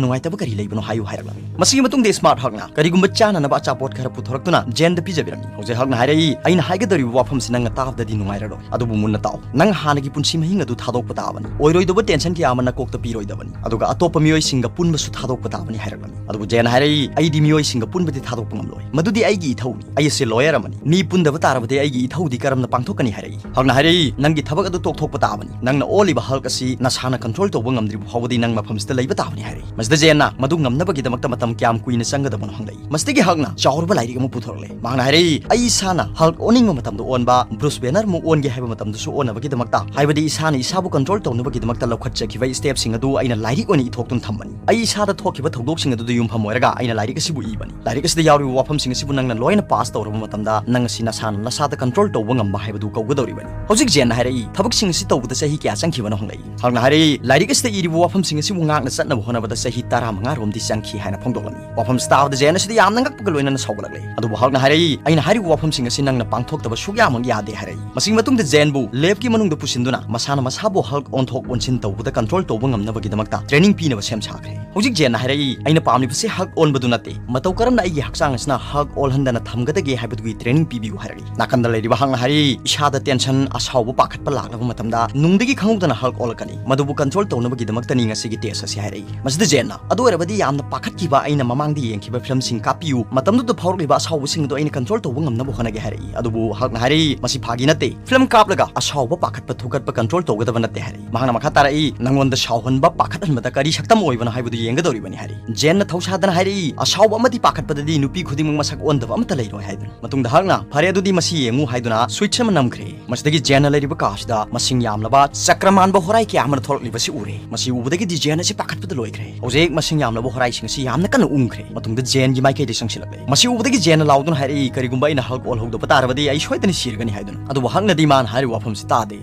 ꯅꯨꯡꯉꯥꯏꯇꯕ ꯀꯔꯤ ꯂꯩꯕꯅꯣ ꯍꯥꯏꯌꯨ" ꯍꯥꯏꯔꯛꯂꯝꯃꯤ꯫ ꯃꯁꯤꯒꯤ ꯃꯇꯨꯡꯗ Smart Hulk ꯅ ꯀꯔꯤꯒꯨꯝꯕ ꯆꯥꯅꯅꯕ ꯑꯆꯥꯄꯣꯠ ꯈꯔ ꯄꯨꯊꯣꯔꯛꯇꯨꯅ ꯖꯦꯟꯗ ꯄꯤꯖꯕꯤꯔꯝꯃꯤ꯫ ꯍꯧꯖꯤꯛ ꯍꯛꯅ ꯍꯥꯏꯔꯛꯏ, "ꯑꯩꯅ ꯍꯥꯏꯒꯗꯧꯔꯤꯕ ꯋꯥꯐꯝꯁꯤ ꯅꯪꯅ ꯇꯥꯕꯗꯗꯤ ꯅꯨꯡꯉꯥꯏꯔꯔꯣꯏ, ꯑꯗꯨꯕꯨ ꯃꯨꯟꯅ ꯇꯥꯎ꯫ ꯅꯪ ꯍꯥꯟꯅꯒꯤ ꯄꯨꯟꯁꯤ ꯃꯍꯤꯡ ꯑꯗꯨ ꯊꯥꯗꯣꯛꯄ ꯇꯥꯕꯅꯤ꯫ ꯑꯣꯏꯔꯣꯏꯗꯕ tension ꯀꯌꯥ ꯑꯃ ꯅꯀꯣꯛꯇ ꯄꯤꯔꯣꯏꯗꯕꯅꯤ꯫ ꯑꯗꯨꯒ ꯑꯇꯣꯞꯄ ꯃꯤꯑꯣꯏꯁꯤꯡꯒ ꯄꯨꯟꯕꯁꯨ ꯊꯥꯗꯣꯛꯄ ꯇꯥꯕꯅꯤ" ꯍꯥꯏꯔꯛꯂꯝꯃꯤ꯫ ꯑꯗꯨꯕꯨ ꯖꯦꯟꯅ ꯍꯥꯏꯔꯛꯏ, "ꯑꯩꯗꯤ ꯃꯤꯑꯣꯏꯁꯤꯡꯒ ꯄꯨꯟꯕꯗꯤ ꯊꯥꯗꯣꯛꯄ ꯉꯝꯂꯣꯏ꯫ ꯃꯗꯨꯗꯤ ꯑꯩꯒꯤ ꯏꯊꯧꯅꯤ꯫ ꯑꯩ ꯑꯁꯤ lawyer ꯑꯃꯅꯤ꯫ ꯃꯤ ꯄꯨꯟꯗꯕ ꯇꯥꯔꯕꯗꯤ ꯑꯩꯒꯤ ꯏꯊꯧꯗꯤ ꯀꯔꯝꯅ ꯄꯥꯡꯊꯣꯛꯀꯅꯤ?" ꯍꯥꯏꯔꯛꯏ꯫ ꯍꯛꯅ ꯍꯥꯏꯔꯛꯏ, "ꯅꯪꯒꯤ ꯊꯕꯛ ꯑꯗꯨ ꯇꯣꯛꯊꯣꯛꯄ ꯇꯥꯕꯅꯤ꯫ ꯅꯪꯅ ꯑꯣꯜꯂꯤꯕ Hulk ꯑꯁꯤ ꯅꯁꯥꯅ control ꯇꯧꯕ ꯉꯝꯗ꯭ꯔꯤꯕ ꯐꯥꯎꯕꯗꯤ ꯅꯪ ꯃꯐꯝꯁꯤꯗ ꯂꯩꯕ ꯇꯥꯕꯅꯤ" ꯍꯥꯏꯔꯛꯏ꯫ ꯃꯁꯤꯗ ꯖꯦꯟꯅ ꯃꯗꯨ ꯉꯝꯅꯕꯒꯤꯗꯃꯛꯇ ꯃꯇꯝ ꯀꯌꯥꯝ ꯀꯨꯏꯅ ꯆꯪꯒꯗꯕꯅꯣ ꯍꯪꯂꯛꯏ꯫ ꯃꯁꯤꯗꯒꯤ ꯍꯛꯅ ꯆꯥꯎꯔꯕ ꯂꯥꯏꯔꯤꯛ ꯑꯃ ꯄꯨꯊꯣꯔꯛꯂꯦ꯫ ꯃꯍꯥꯛꯅ ꯍꯥꯏꯔꯛꯏ, "ꯑꯩ ꯏꯁꯥꯅ Hulk ꯑꯣꯟꯅꯤꯡꯕ ꯃꯇꯝꯗ ꯑꯣꯟꯕ, Bruce Banner ꯑꯃꯨꯛ ꯑꯣꯟꯒꯦ ꯍꯥꯏꯕ ꯃꯇꯝꯗꯁꯨ ꯑꯣꯟꯅꯕꯒꯤꯗꯃꯛꯇ, ꯍꯥꯏꯕꯗꯤ ꯏꯁꯥꯅ ꯏꯁꯥꯕꯨ control ꯇꯧꯅꯕꯒꯤꯗꯃꯛꯇ ꯂꯧꯈꯠꯆꯈꯤꯕ step ꯁꯤꯡ ꯑꯗꯨ ꯑꯩꯅ ꯂꯥꯏꯔꯤꯛ ꯑꯣꯏꯅ ꯏꯊꯣꯛꯇꯨꯅ ꯊꯝꯕꯅꯤ꯫ ꯑꯩ ꯏꯁꯥꯗ ꯊꯣꯛꯈꯤꯕ ꯊꯧꯗꯣꯛꯁꯤꯡ ꯑꯗꯨꯗ ꯌꯨꯝꯐꯝ ꯑꯣꯏꯔꯒ ꯑꯩꯅ ꯂꯥꯏꯔꯤꯛ ꯑꯁꯤꯕꯨ ꯏꯕꯅꯤ꯫ ꯂꯥꯏꯔꯤꯛ ꯑꯁꯤꯗ ꯌꯥꯎꯔꯤꯕ ꯋꯥꯐꯝꯁꯤꯡ ꯑꯁꯤꯕꯨ ꯅꯪꯅ ꯂꯣꯏꯅ pass ꯇꯧꯔꯕ ꯃꯇꯝꯗ ꯅꯪ ꯑꯁꯤ ꯅꯁꯥꯅ ꯅꯁꯥꯗ control ꯇꯧꯕ ꯉꯝꯕ ꯍꯥꯏꯕꯗꯨ ꯀꯧꯒꯗꯧꯔꯤꯕꯅꯤ꯫" ꯍꯧꯖꯤꯛ ꯖꯦꯟꯅ ꯍꯥꯏꯔꯛꯏ, "ꯊꯕꯛꯁꯤꯡ ꯑꯁꯤ ꯇꯧꯕꯗ ꯆꯍꯤ ꯀꯌꯥ ꯆꯪꯈꯤꯕꯅꯣ?" ꯍꯪꯂꯛꯏ꯫ ꯍꯛꯅ ꯍꯥꯏꯔꯛꯏ, "ꯂꯥꯏꯔꯤꯛ ꯑꯁꯤꯗ ꯏꯔꯤꯕ ꯋꯥꯐꯝꯁꯤꯡ ꯑꯁꯤꯕꯨ ꯉꯥꯛꯅ ꯆꯠꯅꯕ ꯍꯣꯠꯅꯕꯗ ꯆꯍꯤ ꯇꯔꯥꯃꯉꯥ ꯔꯣꯝꯗꯤ ꯆꯪꯈꯤ" ꯍꯥꯏꯅ ꯐꯣꯡꯗꯣꯛꯂꯝꯃꯤ꯫ ꯋꯥꯐꯝꯁꯤ ꯇꯥꯕꯗ ꯖꯦꯟ ꯑꯁꯤꯗꯤ ꯌꯥꯝꯅ ꯉꯛꯄꯒ ꯂꯣꯏꯅꯅ ꯁꯥꯎꯒꯠꯂꯛꯂꯦ꯫ ꯑꯗꯨꯕꯨ ꯍꯛꯅ ꯍꯥꯏꯔꯛꯏ, "ꯑꯩꯅ ꯍꯥꯏꯔꯤꯕ ꯋꯥꯐꯝꯁꯤꯡ ꯑꯁꯤ ꯅꯪꯅ ꯄꯥꯡꯊꯣꯛꯇꯕ ꯁꯨꯛꯌꯥꯃꯛ ꯌꯥꯗꯦ" ꯍꯥꯏꯔꯛꯏ꯫ ꯃꯁꯤꯒꯤ ꯃꯇꯨꯡꯗ ꯖꯦꯟꯕꯨ lab ꯀꯤ ꯃꯅꯨꯡꯗ ꯄꯨꯁꯤꯟꯗꯨꯅ ꯃꯁꯥꯅ ꯃꯁꯥꯕꯨ Hulk ꯑꯣꯟꯊꯣꯛ ꯑꯣꯟꯁꯤꯟ ꯇꯧꯕꯗ control ꯇꯧꯕ ꯉꯝꯅꯕꯒꯤꯗꯃꯛꯇ training ꯄꯤꯅꯕ ꯁꯦꯝ ꯁꯥꯈ꯭ꯔꯦ꯫ ꯍꯧꯖꯤꯛ ꯖꯦꯟꯅ ꯍꯥꯏꯔꯛꯏ, "ꯑꯩꯅ ꯄꯥꯝꯂꯤꯕꯁꯤ Hulk ꯑꯣꯟꯕꯗꯨ ꯅꯠꯇꯦ, ꯃꯇꯧ ꯀꯔꯝꯅ ꯑꯩꯒꯤ ꯍꯛꯆꯥꯡ ꯑꯁꯤꯅ Hulk ꯑꯣꯜꯍꯟꯗꯅ ꯊꯝꯒꯗꯒꯦ ꯍꯥꯏꯕꯗꯨꯒꯤ training ꯄꯤꯕꯤꯌꯨ" ꯍꯥꯏꯔꯛꯏ꯫ ꯅꯥꯀꯟꯗ ꯂꯩꯔꯤꯕ ꯍꯛꯅ ꯍꯥꯏꯔꯛꯏ, "ꯏꯁꯥꯗ tension, ꯑꯁꯥꯎꯕ ꯄꯥꯈꯠꯄ ꯂꯥꯛꯂꯕ ꯃꯇꯝꯗ ꯅꯨꯡꯗꯒꯤ ꯈꯪꯍꯧꯗꯅ Hulk ꯑꯣꯜꯂꯛꯀꯅꯤ꯫ ꯃꯗꯨꯕꯨ control ꯇꯧꯅꯕꯒꯤꯗꯃꯛꯇꯅꯤ ꯉꯁꯤꯒꯤ test ꯑꯁꯤ" ꯍꯥꯏꯔꯛꯏ꯫ ꯃꯁꯤꯗ ꯖꯦꯟꯅ, "ꯑꯗꯨ ꯑꯣꯏꯔꯕꯗꯤ ꯌꯥꯝꯅ ꯄꯥꯈꯠꯈꯤꯕ ꯑꯩꯅ ꯃꯃꯥꯡꯗ ꯌꯦꯡꯈꯤꯕ film ꯁꯤꯡ ꯀꯥꯞꯄꯤꯌꯨ, ꯃꯇꯝꯗꯨꯗ ꯐꯥꯎꯔꯛꯂꯤꯕ ꯑꯁꯥꯎꯕꯁꯤꯡ ꯑꯗꯨ ꯑꯩꯅ control ꯇꯧꯕ ꯉꯝꯅꯕ ꯍꯣꯠꯅꯒꯦ" ꯍꯥꯏꯔꯛꯏ꯫ ꯑꯗꯨꯕꯨ ꯍꯛꯅ ꯍꯥꯏꯔꯛꯏ, "ꯃꯁꯤ ꯐꯥꯒꯤ ꯅꯠꯇꯦ꯫ Film ꯀꯥꯞꯂꯒ ꯑꯁꯥꯎꯕ ꯄꯥꯈꯠꯄ ꯊꯨꯀꯠꯄ control ꯇꯧꯒꯗꯕ ꯐꯠꯇꯕ ꯅꯠꯇꯦ ꯍꯥꯏꯔꯛꯏ꯫ ꯃꯍꯥꯛꯅ ꯃꯈꯥ ꯇꯥꯔꯛꯏ, "ꯅꯪꯉꯣꯟꯗ ꯁꯥꯎꯍꯟꯕ, ꯄꯥꯈꯠꯍꯟꯕꯗ ꯀꯔꯤ ꯁꯛꯇꯝ ꯑꯣꯏꯕꯅꯣ ꯍꯥꯏꯕꯗꯨ ꯌꯦꯡꯒꯗꯧꯔꯤꯕꯅꯤ" ꯍꯥꯏꯔꯛꯏ꯫ ꯖꯦꯟꯅ ꯊꯧꯁꯥꯗꯅ ꯍꯥꯏꯔꯛꯏ, "ꯑꯁꯥꯎꯕ ꯑꯃꯗꯤ ꯄꯥꯈꯠꯄꯗꯗꯤ ꯅꯨꯄꯤ ꯈꯨꯗꯤꯡꯃꯛ ꯃꯁꯛ ꯑꯣꯟꯗꯕ ꯑꯃꯠꯇ ꯂꯩꯔꯣꯏ" ꯍꯥꯏꯗꯨꯅ꯫ ꯃꯇꯨꯡꯗ ꯍꯜꯛꯅ, "ꯐꯔꯦ, ꯑꯗꯨꯗꯤ ꯃꯁꯤ ꯌꯦꯡꯉꯨ" ꯍꯥꯏꯗꯨꯅ ꯁ꯭ꯋꯤꯠꯆ ꯑꯃ ꯅꯝꯈ꯭ꯔꯦ꯫ ꯃꯁꯤꯗꯒꯤ ꯖꯦꯟꯅ ꯂꯩꯔꯤꯕ ꯀꯥ ꯑꯁꯤꯗ ꯃꯁꯤꯡ ꯌꯥꯝꯂꯕ ꯆꯀ꯭ꯔ ꯃꯥꯟꯕ ꯍꯣꯔꯥꯏ ꯀꯌꯥ ꯑꯃꯅ ꯊꯣꯛꯂꯛꯂꯤꯕꯁꯤ ꯎꯔꯦ꯫ ꯃꯁꯤ ꯎꯕꯗꯒꯤꯗꯤ ꯖꯦꯟ ꯑꯁꯤ ꯄꯥꯈꯠꯄꯗ ꯂꯣꯏꯈ꯭ꯔꯦ꯫ ꯍꯧꯖꯤꯛ ꯃꯁꯤꯡ ꯌꯥꯝꯂꯕ ꯍꯣꯔꯥꯏꯁꯤꯡ ꯑꯁꯤ ꯌꯥꯝꯅ ꯀꯟꯅ ꯎꯪꯈ꯭ꯔꯦ꯫ ꯃꯇꯨꯡꯗ ꯖꯦꯟꯒꯤ ꯃꯥꯏꯀꯩꯗ ꯆꯪꯁꯤꯜꯂꯛꯂꯦ꯫ ꯃꯁꯤ ꯎꯕꯗꯒꯤ ꯖꯦꯟꯅ ꯂꯥꯎꯗꯨꯅ ꯍꯥꯏꯔꯛꯏ, "ꯀꯔꯤꯒꯨꯝꯕ ꯑꯩꯅ ꯍꯜꯛ ꯑꯣꯜꯍꯧꯗꯕ ꯇꯥꯔꯕꯗꯤ ꯑꯩ ꯁꯣꯏꯗꯅ ꯁꯤꯔꯒꯅꯤ" ꯍꯥꯏꯗꯨꯅ꯫ ꯑꯗꯨꯕꯨ ꯍꯜꯛꯅꯗꯤ ꯃꯥꯅ ꯍꯥꯏꯔꯤꯕ ꯋꯥꯐꯝꯁꯤ ꯇꯥꯗꯦ꯫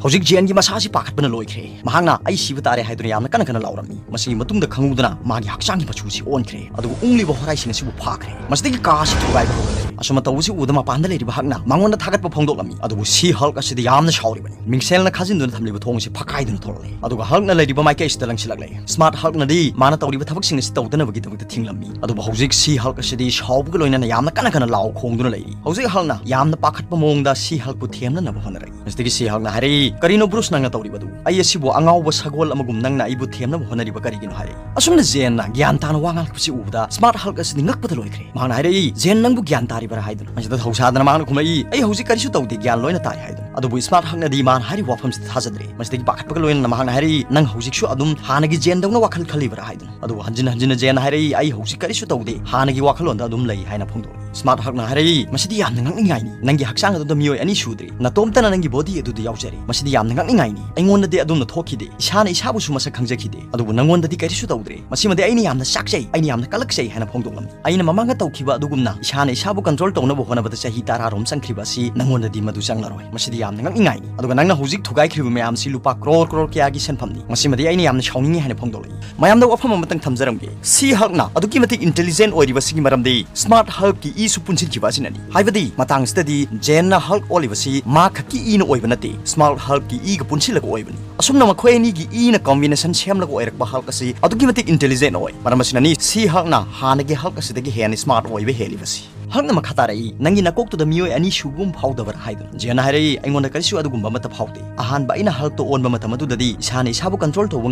ꯍꯧꯖꯤꯛ ꯖꯦꯟꯒꯤ ꯃꯁꯥꯁꯤ ꯄꯥꯈꯠꯄꯅ ꯂꯣꯏꯈ꯭ꯔꯦ꯫ ꯃꯍꯥꯛꯅ "ꯑꯩ ꯁꯤꯕ ꯇꯥꯔꯦ" ꯍꯥꯏꯗꯨꯅ ꯌꯥꯝꯅ ꯀꯟꯅ ꯀꯟꯅ ꯂꯥꯎꯔꯝꯃꯤ꯫ ꯃꯁꯤꯒꯤ ꯃꯇꯨꯡꯗ ꯈꯪꯍꯧꯗꯅ ꯃꯥꯒꯤ ꯍꯛꯆꯥꯡꯒꯤ ꯃꯆꯨꯁꯤ ꯑꯣꯟꯈ꯭ꯔꯦ, ꯑꯗꯨꯒ ꯎꯪꯂꯤꯕ ꯍꯣꯔꯥꯏꯁꯤꯡ ꯑꯁꯤꯕꯨ ꯐꯥꯈ꯭ꯔꯦ꯫ ꯃꯁꯤꯗꯒꯤ ꯀꯥ ꯑꯁꯤ ꯊꯨꯒꯥꯏꯕ ꯍꯧꯔꯛꯂꯦ꯫ ꯑꯁꯨꯝꯅ ꯇꯧꯕꯁꯤ ꯎꯕꯗ ꯃꯄꯥꯟꯗ ꯂꯩꯔꯤꯕ ꯍꯜꯛꯅ ꯃꯉꯣꯟꯗ ꯊꯥꯒꯠꯄ ꯐꯣꯡꯗꯣꯛꯂꯝꯃꯤ꯫ ꯑꯗꯨꯕꯨ ꯁꯤ ꯍꯜꯛ ꯑꯁꯤꯗꯤ ꯌꯥꯝꯅ ꯁꯥꯎꯔꯤꯕꯅꯤ꯫ ꯃꯤꯡꯁꯦꯜꯅ ꯈꯥꯖꯤꯟꯗꯨꯅ ꯊꯝꯂꯤꯕ ꯊꯣꯡ ꯑꯁꯤ ꯐꯛꯀꯥꯏꯗꯨꯅ ꯊꯣꯛꯂꯛꯂꯦ, ꯑꯗꯨꯒ ꯍꯜꯛꯅ ꯂꯩꯔꯤꯕ ꯃꯥꯏꯀꯩ ꯑꯁꯤꯗ ꯂꯪꯁꯤꯜꯂꯛꯂꯦ꯫ ꯁ꯭ꯃꯥꯔꯠ ꯍꯜꯛꯅꯗꯤ ꯃꯥꯅ ꯇꯧꯔꯤꯕ ꯊꯕꯛꯁꯤꯡ ꯑꯁꯤ ꯇꯧꯗꯅꯕꯒꯤꯗꯃꯛꯇ ꯊꯤꯡꯂꯝꯃꯤ꯫ ꯑꯗꯨꯕꯨ ꯍꯧꯖꯤꯛ ꯁꯤ ꯍꯜꯛ ꯑꯁꯤꯗꯤ ꯁꯥꯎꯕꯒ ꯂꯣꯏꯅꯅ ꯌꯥꯝꯅ ꯀꯟꯅ ꯀꯟꯅ ꯂꯥꯎ ꯈꯣꯡꯗꯨꯅ ꯂꯩꯔꯤ꯫ ꯍꯧꯖꯤꯛ ꯍꯜꯛꯅ ꯌꯥꯝꯅ ꯄꯥꯈꯠꯄ ꯃꯑꯣꯡꯗ ꯁꯤ ꯍꯜꯛꯄꯨ ꯊꯦꯝꯅꯅꯕ ꯍꯣꯠꯅꯔꯛꯏ꯫ ꯃꯁꯤꯗꯒꯤ ꯁꯤ ꯍꯜꯛꯅ ꯍꯥꯏꯔꯛꯏ, "ꯀꯔꯤꯅꯣ ꯕ꯭ꯔꯨꯁ ꯅꯪꯅ ꯇꯧꯔꯤꯕꯗꯨ? ꯑꯩ ꯑꯁꯤꯕꯨ ꯑꯉꯥꯎꯕ ꯁꯒꯣꯜ ꯑꯃꯒꯨꯝ ꯅꯪꯅ ꯑꯩꯕꯨ ꯊꯦꯝꯅꯕ ꯍꯣꯠꯅꯔꯤꯕ ꯀꯔꯤꯒꯤꯅꯣ?" ꯍꯥꯏꯔꯛꯏ꯫ ꯑꯁꯨꯝꯅ ꯖꯦꯟꯅ ꯒ꯭ꯌꯥꯟ ꯇꯥꯅ ꯋꯥ ꯉꯥꯡꯂꯛꯄꯁꯤ ꯎꯕꯗ ꯁ꯭ꯃꯥꯔꯠ ꯍꯜꯛ ꯑꯁꯤꯗꯤ ꯉꯛꯄꯗ ꯂꯣꯏꯈ꯭ꯔꯦ꯫ ꯃꯍꯥꯛꯅ ꯍꯥꯏꯔꯛꯏ, "ꯖꯦꯟ, ꯅꯪꯕꯨ ꯒ꯭ꯌꯥꯟ ꯇꯥꯔꯤꯕꯔꯥ?" ꯍꯥꯏꯗꯨꯅ꯫ ꯃꯁꯤꯗ ꯊꯧꯁꯥꯗꯅ ꯃꯍꯥꯛꯅ ꯈꯨꯝꯂꯛꯏ, "ꯑꯩ ꯍꯧꯖꯤꯛ ꯀꯔꯤꯁꯨ ꯇꯧꯗꯦ, ꯒ꯭ꯌꯥꯟ ꯂꯣꯏꯅ ꯇꯥꯔꯦ" ꯍꯥꯏꯗꯨꯅ꯫ ꯑꯗꯨꯕꯨ ꯁ꯭ꯃꯥꯔꯠ ꯍꯜꯛꯅꯗꯤ ꯃꯥꯅ ꯍꯥꯏꯔꯤꯕ ꯋꯥꯐꯝꯁꯤꯗ ꯊꯥꯖꯗ꯭ꯔꯦ꯫ ꯃꯁꯤꯗꯒꯤ ꯄꯥꯈꯠꯄꯒ ꯂꯣꯏꯅꯅ ꯃꯍꯥꯛꯅ ꯍꯥꯏꯔꯛꯏ, "ꯅꯪ ꯍꯧꯖꯤꯛꯁꯨ ꯑꯗꯨꯝ ꯍꯥꯟꯅꯒꯤ ꯖꯦꯟꯗꯧꯅ ꯋꯥꯈꯜ ꯈꯜꯂꯤꯕꯔꯥ?" ꯍꯥꯏꯗꯨꯅ꯫ ꯑꯗꯨꯕꯨ ꯍꯟꯖꯤꯟ ꯍꯟꯖꯤꯟꯅ ꯖꯦꯟꯅ ꯍꯥꯏꯔꯛꯏ, "ꯑꯩ ꯍꯧꯖꯤꯛ ꯀꯔꯤꯁꯨ ꯇꯧꯗꯦ, ꯍꯥꯟꯅꯒꯤ ꯋꯥꯈꯜꯂꯣꯟꯗ ꯑꯗꯨꯝ ꯂꯩ" ꯍꯥꯏꯅ ꯐꯣꯡꯗꯣꯛꯏ꯫ ꯁ꯭ꯃꯥꯔꯠ ꯍꯜꯛꯅ ꯍꯥꯏꯔꯛꯏ, "ꯃꯁꯤꯗꯤ ꯌꯥꯝꯅ ꯉꯛꯅꯤꯡꯉꯥꯏꯅꯤ꯫ ꯅꯪꯒꯤ ꯍꯛꯆꯥꯡ ꯑꯗꯨꯗ ꯃꯤꯑꯣꯏ ꯑꯅꯤ ꯁꯨꯗ꯭ꯔꯤ, ꯅꯇꯣꯝꯇꯅ ꯅꯪꯒꯤ ꯕꯣꯗꯤ ꯑꯗꯨꯗ ꯌꯥꯎꯖꯔꯤ꯫ ꯃꯁꯤꯗꯤ ꯌꯥꯝꯅ ꯉꯛꯅꯤꯡꯉꯥꯏꯅꯤ꯫ ꯑꯩꯉꯣꯟꯗꯗꯤ ꯑꯗꯨꯝꯅ ꯊꯣꯛꯈꯤꯗꯦ꯫ ꯏꯁꯥꯅ ꯏꯁꯥꯕꯨꯁꯨ ꯃꯁꯛ ꯈꯪꯖꯈꯤꯗꯦ꯫ ꯑꯗꯨꯕꯨ ꯅꯪꯉꯣꯟꯗꯗꯤ ꯀꯔꯤꯁꯨ ꯇꯧꯗ꯭ꯔꯦ꯫ ꯃꯁꯤꯃꯗꯤ ꯑꯩꯅ ꯌꯥꯝꯅ ꯆꯥꯛꯆꯩ, ꯑꯩꯅ ꯌꯥꯝꯅ ꯀꯂꯛꯆꯩ" ꯍꯥꯏꯅ ꯐꯣꯡꯗꯣꯛꯂꯝꯃꯤ꯫ "ꯑꯩꯅ ꯃꯃꯥꯡꯗ ꯇꯧꯈꯤꯕ ꯑꯗꯨꯒꯨꯝꯅ ꯏꯁꯥꯅ ꯏꯁꯥꯕꯨ ꯀꯟꯇ꯭ꯔꯣꯜ ꯇꯧꯅꯕ ꯍꯣꯠꯅꯕꯗ ꯆꯍꯤ ꯇꯔꯥ ꯔꯣꯝ ꯆꯪꯈ꯭ꯔꯤꯕ ꯑꯁꯤ ꯅꯪꯉꯣꯟꯗꯗꯤ ꯃꯗꯨ ꯆꯪꯂꯔꯣꯏ꯫ ꯃꯁꯤꯗꯤ ꯌꯥꯝꯅ ꯉꯛꯅꯤꯡꯉꯥꯏꯅꯤ꯫ ꯑꯗꯨꯒ ꯅꯪꯅ ꯍꯧꯖꯤꯛ ꯊꯨꯒꯥꯏꯈ꯭ꯔꯤꯕ ꯃꯌꯥꯝ ꯑꯁꯤ ꯂꯨꯄꯥ ꯀ꯭ꯔꯣꯔ ꯀ꯭ꯔꯣꯔ ꯀꯌꯥꯒꯤ ꯁꯦꯟꯐꯝꯅꯤ꯫ ꯃꯁꯤꯃꯗꯤ ꯑꯩꯅ ꯌꯥꯝꯅ ꯁꯥꯎꯅꯤꯡꯉꯤ" ꯍꯥꯏꯅ ꯐꯣꯡꯗꯣꯛꯂꯛꯏ꯫ ꯃꯌꯥꯝꯗ ꯋꯥꯐꯝ ꯑꯃꯇꯪ ꯊꯝꯖꯔꯝꯒꯦ꯫ ꯁꯤ ꯍꯜꯛꯅ ꯑꯗꯨꯛꯀꯤ ꯃꯇꯤꯛ ꯏꯟꯇꯦꯂꯤꯖꯦꯟ ꯑꯣꯏꯔꯤꯕꯁꯤꯒꯤ ꯃꯔꯝꯗꯤ ꯁ꯭ꯃꯥꯔꯠ ꯍꯜꯛꯀꯤ ꯏꯁꯨ ꯄꯨꯟꯁꯤꯟꯈꯤꯕ ꯑꯁꯤꯅꯅꯤ꯫ ꯍꯥꯏꯕꯗꯤ ꯃꯇꯥꯡꯁꯤꯗꯗꯤ ꯖꯦꯟꯅ ꯍꯜꯛ ꯑꯣꯜꯂꯤꯕꯁꯤ ꯃꯥ ꯈꯛꯀꯤ ꯏꯅ ꯑꯣꯏꯕ ꯅꯠꯇꯦ, ꯁ꯭ꯃꯥꯔꯠ ꯍꯜꯛꯀꯤ ꯏꯒ ꯄꯨꯟꯁꯤꯜꯂꯒ ꯑꯣꯏꯕꯅꯤ꯫ ꯑꯁꯨꯝꯅ ꯃꯈꯣꯏ ꯑꯅꯤꯒꯤ ꯏꯅ ꯀꯣꯝꯕꯤꯅꯦꯁꯟ ꯁꯦꯝꯂꯒ ꯑꯣꯏꯔꯛꯄ ꯍꯜꯛ ꯑꯁꯤ ꯑꯗꯨꯛꯀꯤ ꯃꯇꯤꯛ ꯏꯟꯇꯦꯂꯤꯖꯦꯟ ꯑꯣꯏ꯫ ꯃꯔꯝ ꯑꯁꯤꯅꯅꯤ ꯁꯤ ꯍꯜꯛꯅ ꯍꯥꯟꯅꯒꯤ ꯍꯜꯛ ꯑꯁꯤꯗꯒꯤ ꯍꯦꯟꯅ ꯁ꯭ꯃꯥꯔꯠ ꯑꯣꯏꯕ ꯍꯦꯜꯂꯤꯕꯁꯤ꯫ ꯍꯜꯛꯅ ꯃꯈꯥ ꯇꯥꯔꯛꯏ, "ꯅꯪꯒꯤ ꯅꯀꯣꯛꯇꯨꯗ ꯃꯤꯑꯣꯏ ꯑꯅꯤ ꯁꯨꯕꯒꯨꯝ ꯐꯥꯎꯗꯕ꯭ꯔꯥ?" ꯍꯥꯏꯗꯨꯅ꯫ ꯖꯦꯟꯅ ꯍꯥꯏꯔꯛꯏ, "ꯑꯩꯉꯣꯟꯗ ꯀꯔꯤꯁꯨ ꯑꯗꯨꯒꯨꯝꯕ ꯑꯃꯠꯇ ꯐꯥꯎꯗꯦ꯫ ꯑꯍꯥꯟꯕ ꯑꯩꯅ ꯍꯜꯛꯇ ꯑꯣꯟꯕ ꯃꯇꯝ ꯑꯗꯨꯗꯗꯤ ꯏꯁꯥꯅ ꯏꯁꯥꯕꯨ ꯀꯟꯇ꯭ꯔꯣꯜ ꯇꯧꯕ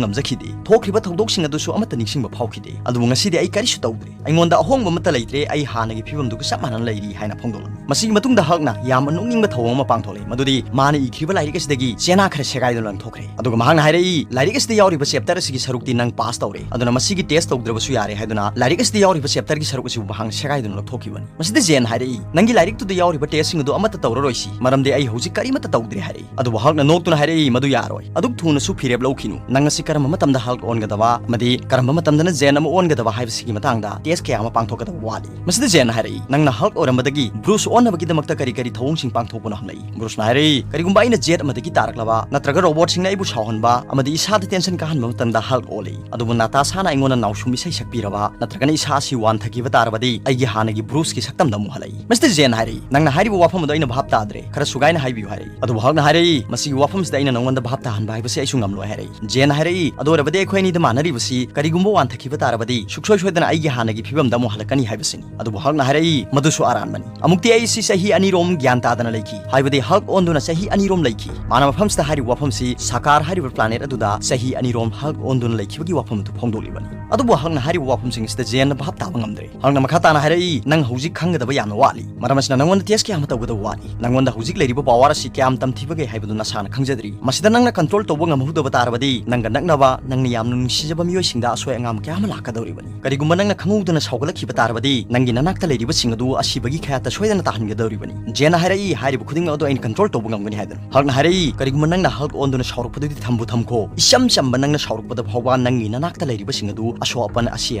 ꯉꯝꯖꯈꯤꯗꯦ꯫ ꯊꯣꯛꯈ꯭ꯔꯤꯕ ꯊꯧꯗꯣꯛꯁꯤꯡ ꯑꯗꯨꯁꯨ ꯑꯃꯠꯇ ꯅꯤꯡꯁꯤꯡꯕ ꯐꯥꯎꯈꯤꯗꯦ꯫ ꯑꯗꯨꯕꯨ ꯉꯁꯤꯗꯤ ꯑꯩ ꯀꯔꯤꯁꯨ ꯇꯧꯗ꯭ꯔꯦ꯫ ꯑꯩꯉꯣꯟꯗ ꯑꯍꯣꯡꯕ ꯑꯃꯠꯇ ꯂꯩꯇ꯭ꯔꯦ꯫ ꯑꯩ ꯍꯥꯟꯅꯒꯤ ꯐꯤꯕꯝꯗꯨꯒ ꯆꯞ ꯃꯥꯟꯅꯅ ꯂꯩꯔꯤ" ꯍꯥꯏꯅ ꯐꯣꯡꯗꯣꯛꯂꯝꯃꯤ꯫ ꯃꯁꯤꯒꯤ ꯃꯇꯨꯡꯗ ꯍꯜꯛꯅ ꯌꯥꯝꯅ ꯅꯣꯛꯅꯤꯡꯕ ꯊꯧꯑꯣꯡ ꯑꯃ ꯄꯥꯡꯊꯣꯛꯂꯛꯏ, ꯃꯗꯨꯗꯤ ꯃꯥꯅ ꯏꯈꯤꯕ ꯂꯥꯏꯔꯤꯛ ꯑꯁꯤꯗꯒꯤ ꯆꯦꯅꯥ ꯈꯔ ꯁꯦꯒꯥꯏꯗꯨꯅ ꯂꯪꯊꯣꯛꯈ꯭ꯔꯦ꯫ ꯑꯗꯨꯒ ꯃꯍꯥꯛꯅ ꯍꯥꯏꯔꯛꯏ, "ꯂꯥꯏꯔꯤꯛ ꯑꯁꯤꯗ ꯌꯥꯎꯔꯤꯕ ꯆꯦꯞꯇꯔ ꯑꯁꯤꯒꯤ ꯁꯔꯨꯛꯇꯤ ꯅꯪ ꯄꯥꯁ ꯇꯧꯔꯦ, ꯑꯗꯨꯅ ꯃꯁꯤꯒꯤ ꯇꯦꯁ ꯇꯧꯗ꯭ꯔꯕꯁꯨ ꯌꯥꯔꯦ" ꯍꯥꯏꯗꯨꯅ ꯂꯥꯏꯔꯤꯛ ꯑꯁꯤꯗ ꯌꯥꯎꯔꯤꯕ ꯆꯦꯞꯇꯔꯒꯤ ꯁꯔꯨꯛ ꯑꯁꯤꯕꯨ ꯃꯍꯥꯛꯅ ꯁꯦꯒꯥꯏꯗꯨꯅ ꯂꯧꯊꯣꯛꯈꯤꯕꯅꯤ꯫ ꯃꯁꯤꯗ ꯖꯦꯟ ꯍꯥꯏꯔꯛꯏ, "ꯅꯪꯒꯤ ꯂꯥꯏꯔꯤꯛꯇꯨꯗ ꯌꯥꯎꯔꯤꯕ ꯇꯦꯁꯁꯤꯡ ꯑꯗꯨ ꯑꯃꯠꯇ ꯇꯧꯔꯔꯣꯏꯁꯤ, ꯃꯔꯝꯗꯤ ꯑꯩ ꯍꯧꯖꯤꯛ ꯀꯔꯤꯃꯠꯇ ꯇꯧꯗ꯭ꯔꯦ" ꯍꯥꯏꯔꯛꯏ꯫ ꯑꯗꯨꯕꯨ ꯍꯜꯛꯅ ꯅꯣꯛꯇꯨꯅ ꯍꯥꯏꯔꯛꯏ, "ꯃꯗꯨ ꯌꯥꯔꯣꯏ꯫ ꯑꯗꯨꯛ ꯊꯨꯅꯁꯨ ꯐꯤꯔꯦꯞ ꯂꯧꯈꯤꯅꯨ꯫ ꯅꯪ ꯑꯁꯤ ꯀꯔꯝꯕ ꯃꯇꯝꯗ ꯍꯜꯛ ꯑꯣꯟꯒꯗꯕ ꯑꯃꯗꯤ ꯀꯔꯝꯕ ꯃꯇꯝꯗꯅ ꯖꯦꯟ ꯑꯃ ꯑꯣꯟꯒꯗꯕ ꯍꯥꯏꯕꯁꯤꯒꯤ ꯃꯇꯥꯡꯗ ꯇꯦꯁ ꯀꯌꯥ ꯑꯃ ꯄꯥꯡꯊꯣꯛꯀꯗꯕ ꯋꯥꯠꯂꯤ꯫" ꯃꯁꯤꯗ ꯖꯦꯟꯅ ꯍꯥꯏꯔꯛꯏ, "ꯅꯪꯅ ꯍꯜꯛ ꯑꯣꯏꯔꯝꯕꯗꯒꯤ ꯕ꯭ꯔꯨꯁ ꯑꯣꯟꯅꯕꯒꯤꯗꯃꯛꯇ ꯀꯔꯤ ꯀꯔꯤ ꯊꯧꯑꯣꯡꯁꯤꯡ ꯄꯥꯡꯊꯣꯛꯄꯅꯣ?" ꯍꯪꯂꯛꯏ꯫ ꯕ꯭ꯔꯨꯁꯅ ꯍꯥꯏꯔꯛꯏ, "ꯀꯔꯤꯒꯨꯝꯕ ꯑꯩꯅ ꯖꯦꯠ ꯑꯃꯗꯒꯤ ꯇꯥꯔꯛꯂꯕ ꯅꯠꯇ꯭ꯔꯒ ꯔꯣꯕꯣꯠꯁꯤꯡꯅ ꯑꯩꯕꯨ ꯁꯥꯎꯍꯟꯕ ꯑꯃꯗꯤ ꯏꯁꯥꯗ ꯇꯦꯟꯁꯟ ꯀꯥꯍꯟꯕ ꯃꯇꯝꯗ ꯍꯜꯛ ꯑꯣꯜꯂꯤ꯫ ꯑꯗꯨꯕꯨ ꯅꯥꯇꯥꯁꯥꯅ ꯑꯩꯉꯣꯟꯗ ꯅꯥꯎꯁꯨꯝ ꯏꯁꯩ ꯁꯛꯄꯤꯔꯕ ꯅꯠꯇ꯭ꯔꯒꯅ ꯏꯁꯥ ꯑꯁꯤ ꯋꯥꯟꯊꯈꯤꯕ ꯇꯥꯔꯕꯗꯤ ꯑꯩꯒꯤ ꯍꯥꯟꯅꯒꯤ ꯕ꯭ꯔꯨꯁꯀꯤ ꯁꯛꯇꯝꯗ ꯑꯃꯨꯛ ꯍꯜꯂꯛꯏ꯫" ꯃꯁꯤꯗ ꯖꯦꯟꯅ ꯍꯥꯏꯔꯛꯏ, "ꯅꯪꯅ ꯍꯥꯏꯔꯤꯕ ꯋꯥꯐꯝ ꯑꯗꯨ ꯑꯩꯅ ꯚꯥꯞ ꯇꯥꯗ꯭ꯔꯦ꯫ ꯈꯔ ꯁꯨꯒꯥꯏꯅ ꯍꯥꯏꯕꯤꯌꯨ" ꯍꯥꯏꯔꯛꯏ꯫ ꯑꯗꯨꯕꯨ ꯍꯜꯛꯅ ꯍꯥꯏꯔꯛꯏ, "ꯃꯁꯤꯒꯤ ꯋꯥꯐꯝꯁꯤꯗ ꯑꯩꯅ ꯅꯉꯣꯟꯗ ꯚꯥꯞ ꯇꯥꯍꯟꯕ ꯍꯥꯏꯕꯁꯤ ꯑꯩꯁꯨ ꯉꯝꯂꯣꯏ" ꯍꯥꯏꯔꯛꯏ꯫ ꯖꯦꯟꯅ ꯍꯥꯏꯔꯛꯏ, "ꯑꯗꯨ ꯑꯣꯏꯔꯕꯗꯤ ꯑꯩꯈꯣꯏ ꯑꯅꯤꯗ ꯃꯥꯟꯅꯔꯤꯕꯁꯤ ꯀꯔꯤꯒꯨꯝꯕ ꯋꯥꯟꯊꯈꯤꯕ ꯇꯥꯔꯕꯗꯤ ꯁꯨꯡꯁꯣꯏ ꯁꯣꯏꯗꯅ ꯑꯩꯒꯤ ꯍꯥꯟꯅꯒꯤ ꯐꯤꯕꯝꯗ ꯑꯃꯨꯛ ꯍꯜꯂꯛꯀꯅꯤ ꯍꯥꯏꯕꯁꯤꯅꯤ꯫" ꯑꯗꯨꯕꯨ ꯍꯜꯛꯅ ꯍꯥꯏꯔꯛꯏ, "ꯃꯗꯨꯁꯨ ꯑꯔꯥꯟꯕꯅꯤ꯫ ꯑꯃꯨꯛꯇꯤ ꯑꯩꯁꯤ ꯆꯍꯤ ꯑꯅꯤꯔꯣꯝ ꯒ꯭ꯌꯥꯟ ꯇꯥꯗꯅ ꯂꯩꯈꯤ, ꯍꯥꯏꯕꯗꯤ ꯍꯜꯛ ꯑꯣꯟꯗꯨꯅ ꯆꯍꯤ ꯑꯅꯤꯔꯣꯝ ꯂꯩꯈꯤ꯫" ꯃꯥꯅ ꯃꯐꯝꯁꯤꯗ ꯍꯥꯏꯔꯤꯕ ꯋꯥꯐꯝꯁꯤ ꯁꯥꯀꯥꯔ ꯍꯥꯏꯔꯤꯕ ꯄ꯭ꯂꯥꯅꯦꯠ ꯑꯗꯨꯗ ꯆꯍꯤ ꯑꯅꯤꯔꯣꯝ ꯍꯜꯛ ꯑꯣꯟꯗꯨꯅ ꯂꯩꯈꯤꯕꯒꯤ ꯋꯥꯐꯝ ꯑꯗꯨ ꯐꯣꯡꯗꯣꯛꯂꯤꯕꯅꯤ꯫ ꯑꯗꯨꯕꯨ ꯍꯜꯛꯅ ꯍꯥꯏꯔꯤꯕ ꯋꯥꯐꯝꯁꯤꯡ ꯑꯁꯤꯗ ꯖꯦꯟꯅ ꯚꯥꯞ ꯇꯥꯕ ꯉꯝꯗ꯭ꯔꯦ꯫ ꯍꯜꯛꯅ ꯃꯈꯥ ꯇꯥꯅ ꯍꯥꯏꯔꯛꯏ, "ꯅꯪ ꯍꯧꯖꯤꯛ ꯈꯪꯒꯗꯕ ꯌꯥꯝꯅ ꯋꯥꯠꯂꯤ꯫ ꯃꯔꯝ ꯑꯁꯤꯅ ꯅꯉꯣꯟꯗ ꯇꯦꯁ ꯀꯌꯥ ꯑꯃ ꯇꯧꯒꯗꯕ ꯋꯥꯠꯂꯤ꯫ ꯅꯉꯣꯟꯗ ꯍꯧꯖꯤꯛ ꯂꯩꯔꯤꯕ ꯄꯋꯥꯔ ꯑꯁꯤ ꯀꯌꯥꯝ ꯇꯝꯊꯤꯕꯒꯦ ꯍꯥꯏꯕꯗꯨ ꯅꯁꯥꯅ ꯈꯪꯖꯗ꯭ꯔꯤ꯫ ꯃꯁꯤꯗ ꯅꯪꯅ ꯀꯟꯇ꯭ꯔꯣꯜ ꯇꯧꯕ ꯉꯝꯍꯧꯗꯕ ꯇꯥꯔꯕꯗꯤ ꯅꯪꯒ ꯅꯛꯅꯕ, ꯅꯪꯅ ꯌꯥꯝꯅ ꯅꯨꯡꯁꯤꯖꯕ ꯃꯤꯑꯣꯏꯁꯤꯡꯗ ꯑꯁꯣꯏ ꯑꯉꯥꯝ ꯀꯌꯥ ꯑꯃ ꯂꯥꯛꯀꯗꯧꯔꯤꯕꯅꯤ꯫ ꯀꯔꯤꯒꯨꯝꯕ ꯅꯪꯅ ꯈꯪꯍꯧꯗꯅ ꯁꯥꯎꯒꯠꯂꯛꯈꯤꯕ ꯇꯥꯔꯕꯗꯤ ꯅꯪꯒꯤ ꯅꯅꯥꯛꯇ ꯂꯩꯔꯤꯕꯁꯤꯡ ꯑꯗꯨ ꯑꯁꯤꯕꯒꯤ ꯈꯌꯥꯠꯇ ꯁꯣꯏꯗꯅ ꯇꯥꯍꯟꯒꯗꯧꯔꯤꯕꯅꯤ꯫" ꯖꯦꯟꯅ ꯍꯥꯏꯔꯛꯏ, "ꯍꯥꯏꯔꯤꯕ ꯈꯨꯗꯤꯡꯃꯛ ꯑꯗꯨ ꯑꯩꯅ ꯀꯟꯇ꯭ꯔꯣꯜ ꯇꯧꯕ ꯉꯝꯒꯅꯤ" ꯍꯥꯏꯗꯨꯅ꯫ ꯍꯜꯛꯅ ꯍꯥꯏꯔꯛꯏ, "ꯀꯔꯤꯒꯨꯝꯕ ꯅꯪꯅ ꯍꯜꯛ ꯑꯣꯟꯗꯨꯅ ꯁꯥꯎꯔꯛꯄꯗꯨꯗꯤ ꯊꯝꯕꯨ ꯊꯝꯈꯣ, ꯏꯆꯝ ꯆꯝꯕ ꯅꯪꯅ ꯁꯥꯎꯔꯛꯄꯗ ꯐꯥꯎꯕ ꯅꯪꯒꯤ ꯅꯅꯥꯛꯇ ꯂꯩꯔꯤꯕꯁꯤꯡ ꯑꯗꯨ ꯑꯁꯣꯛ ꯑꯄꯟ ꯑꯁꯤ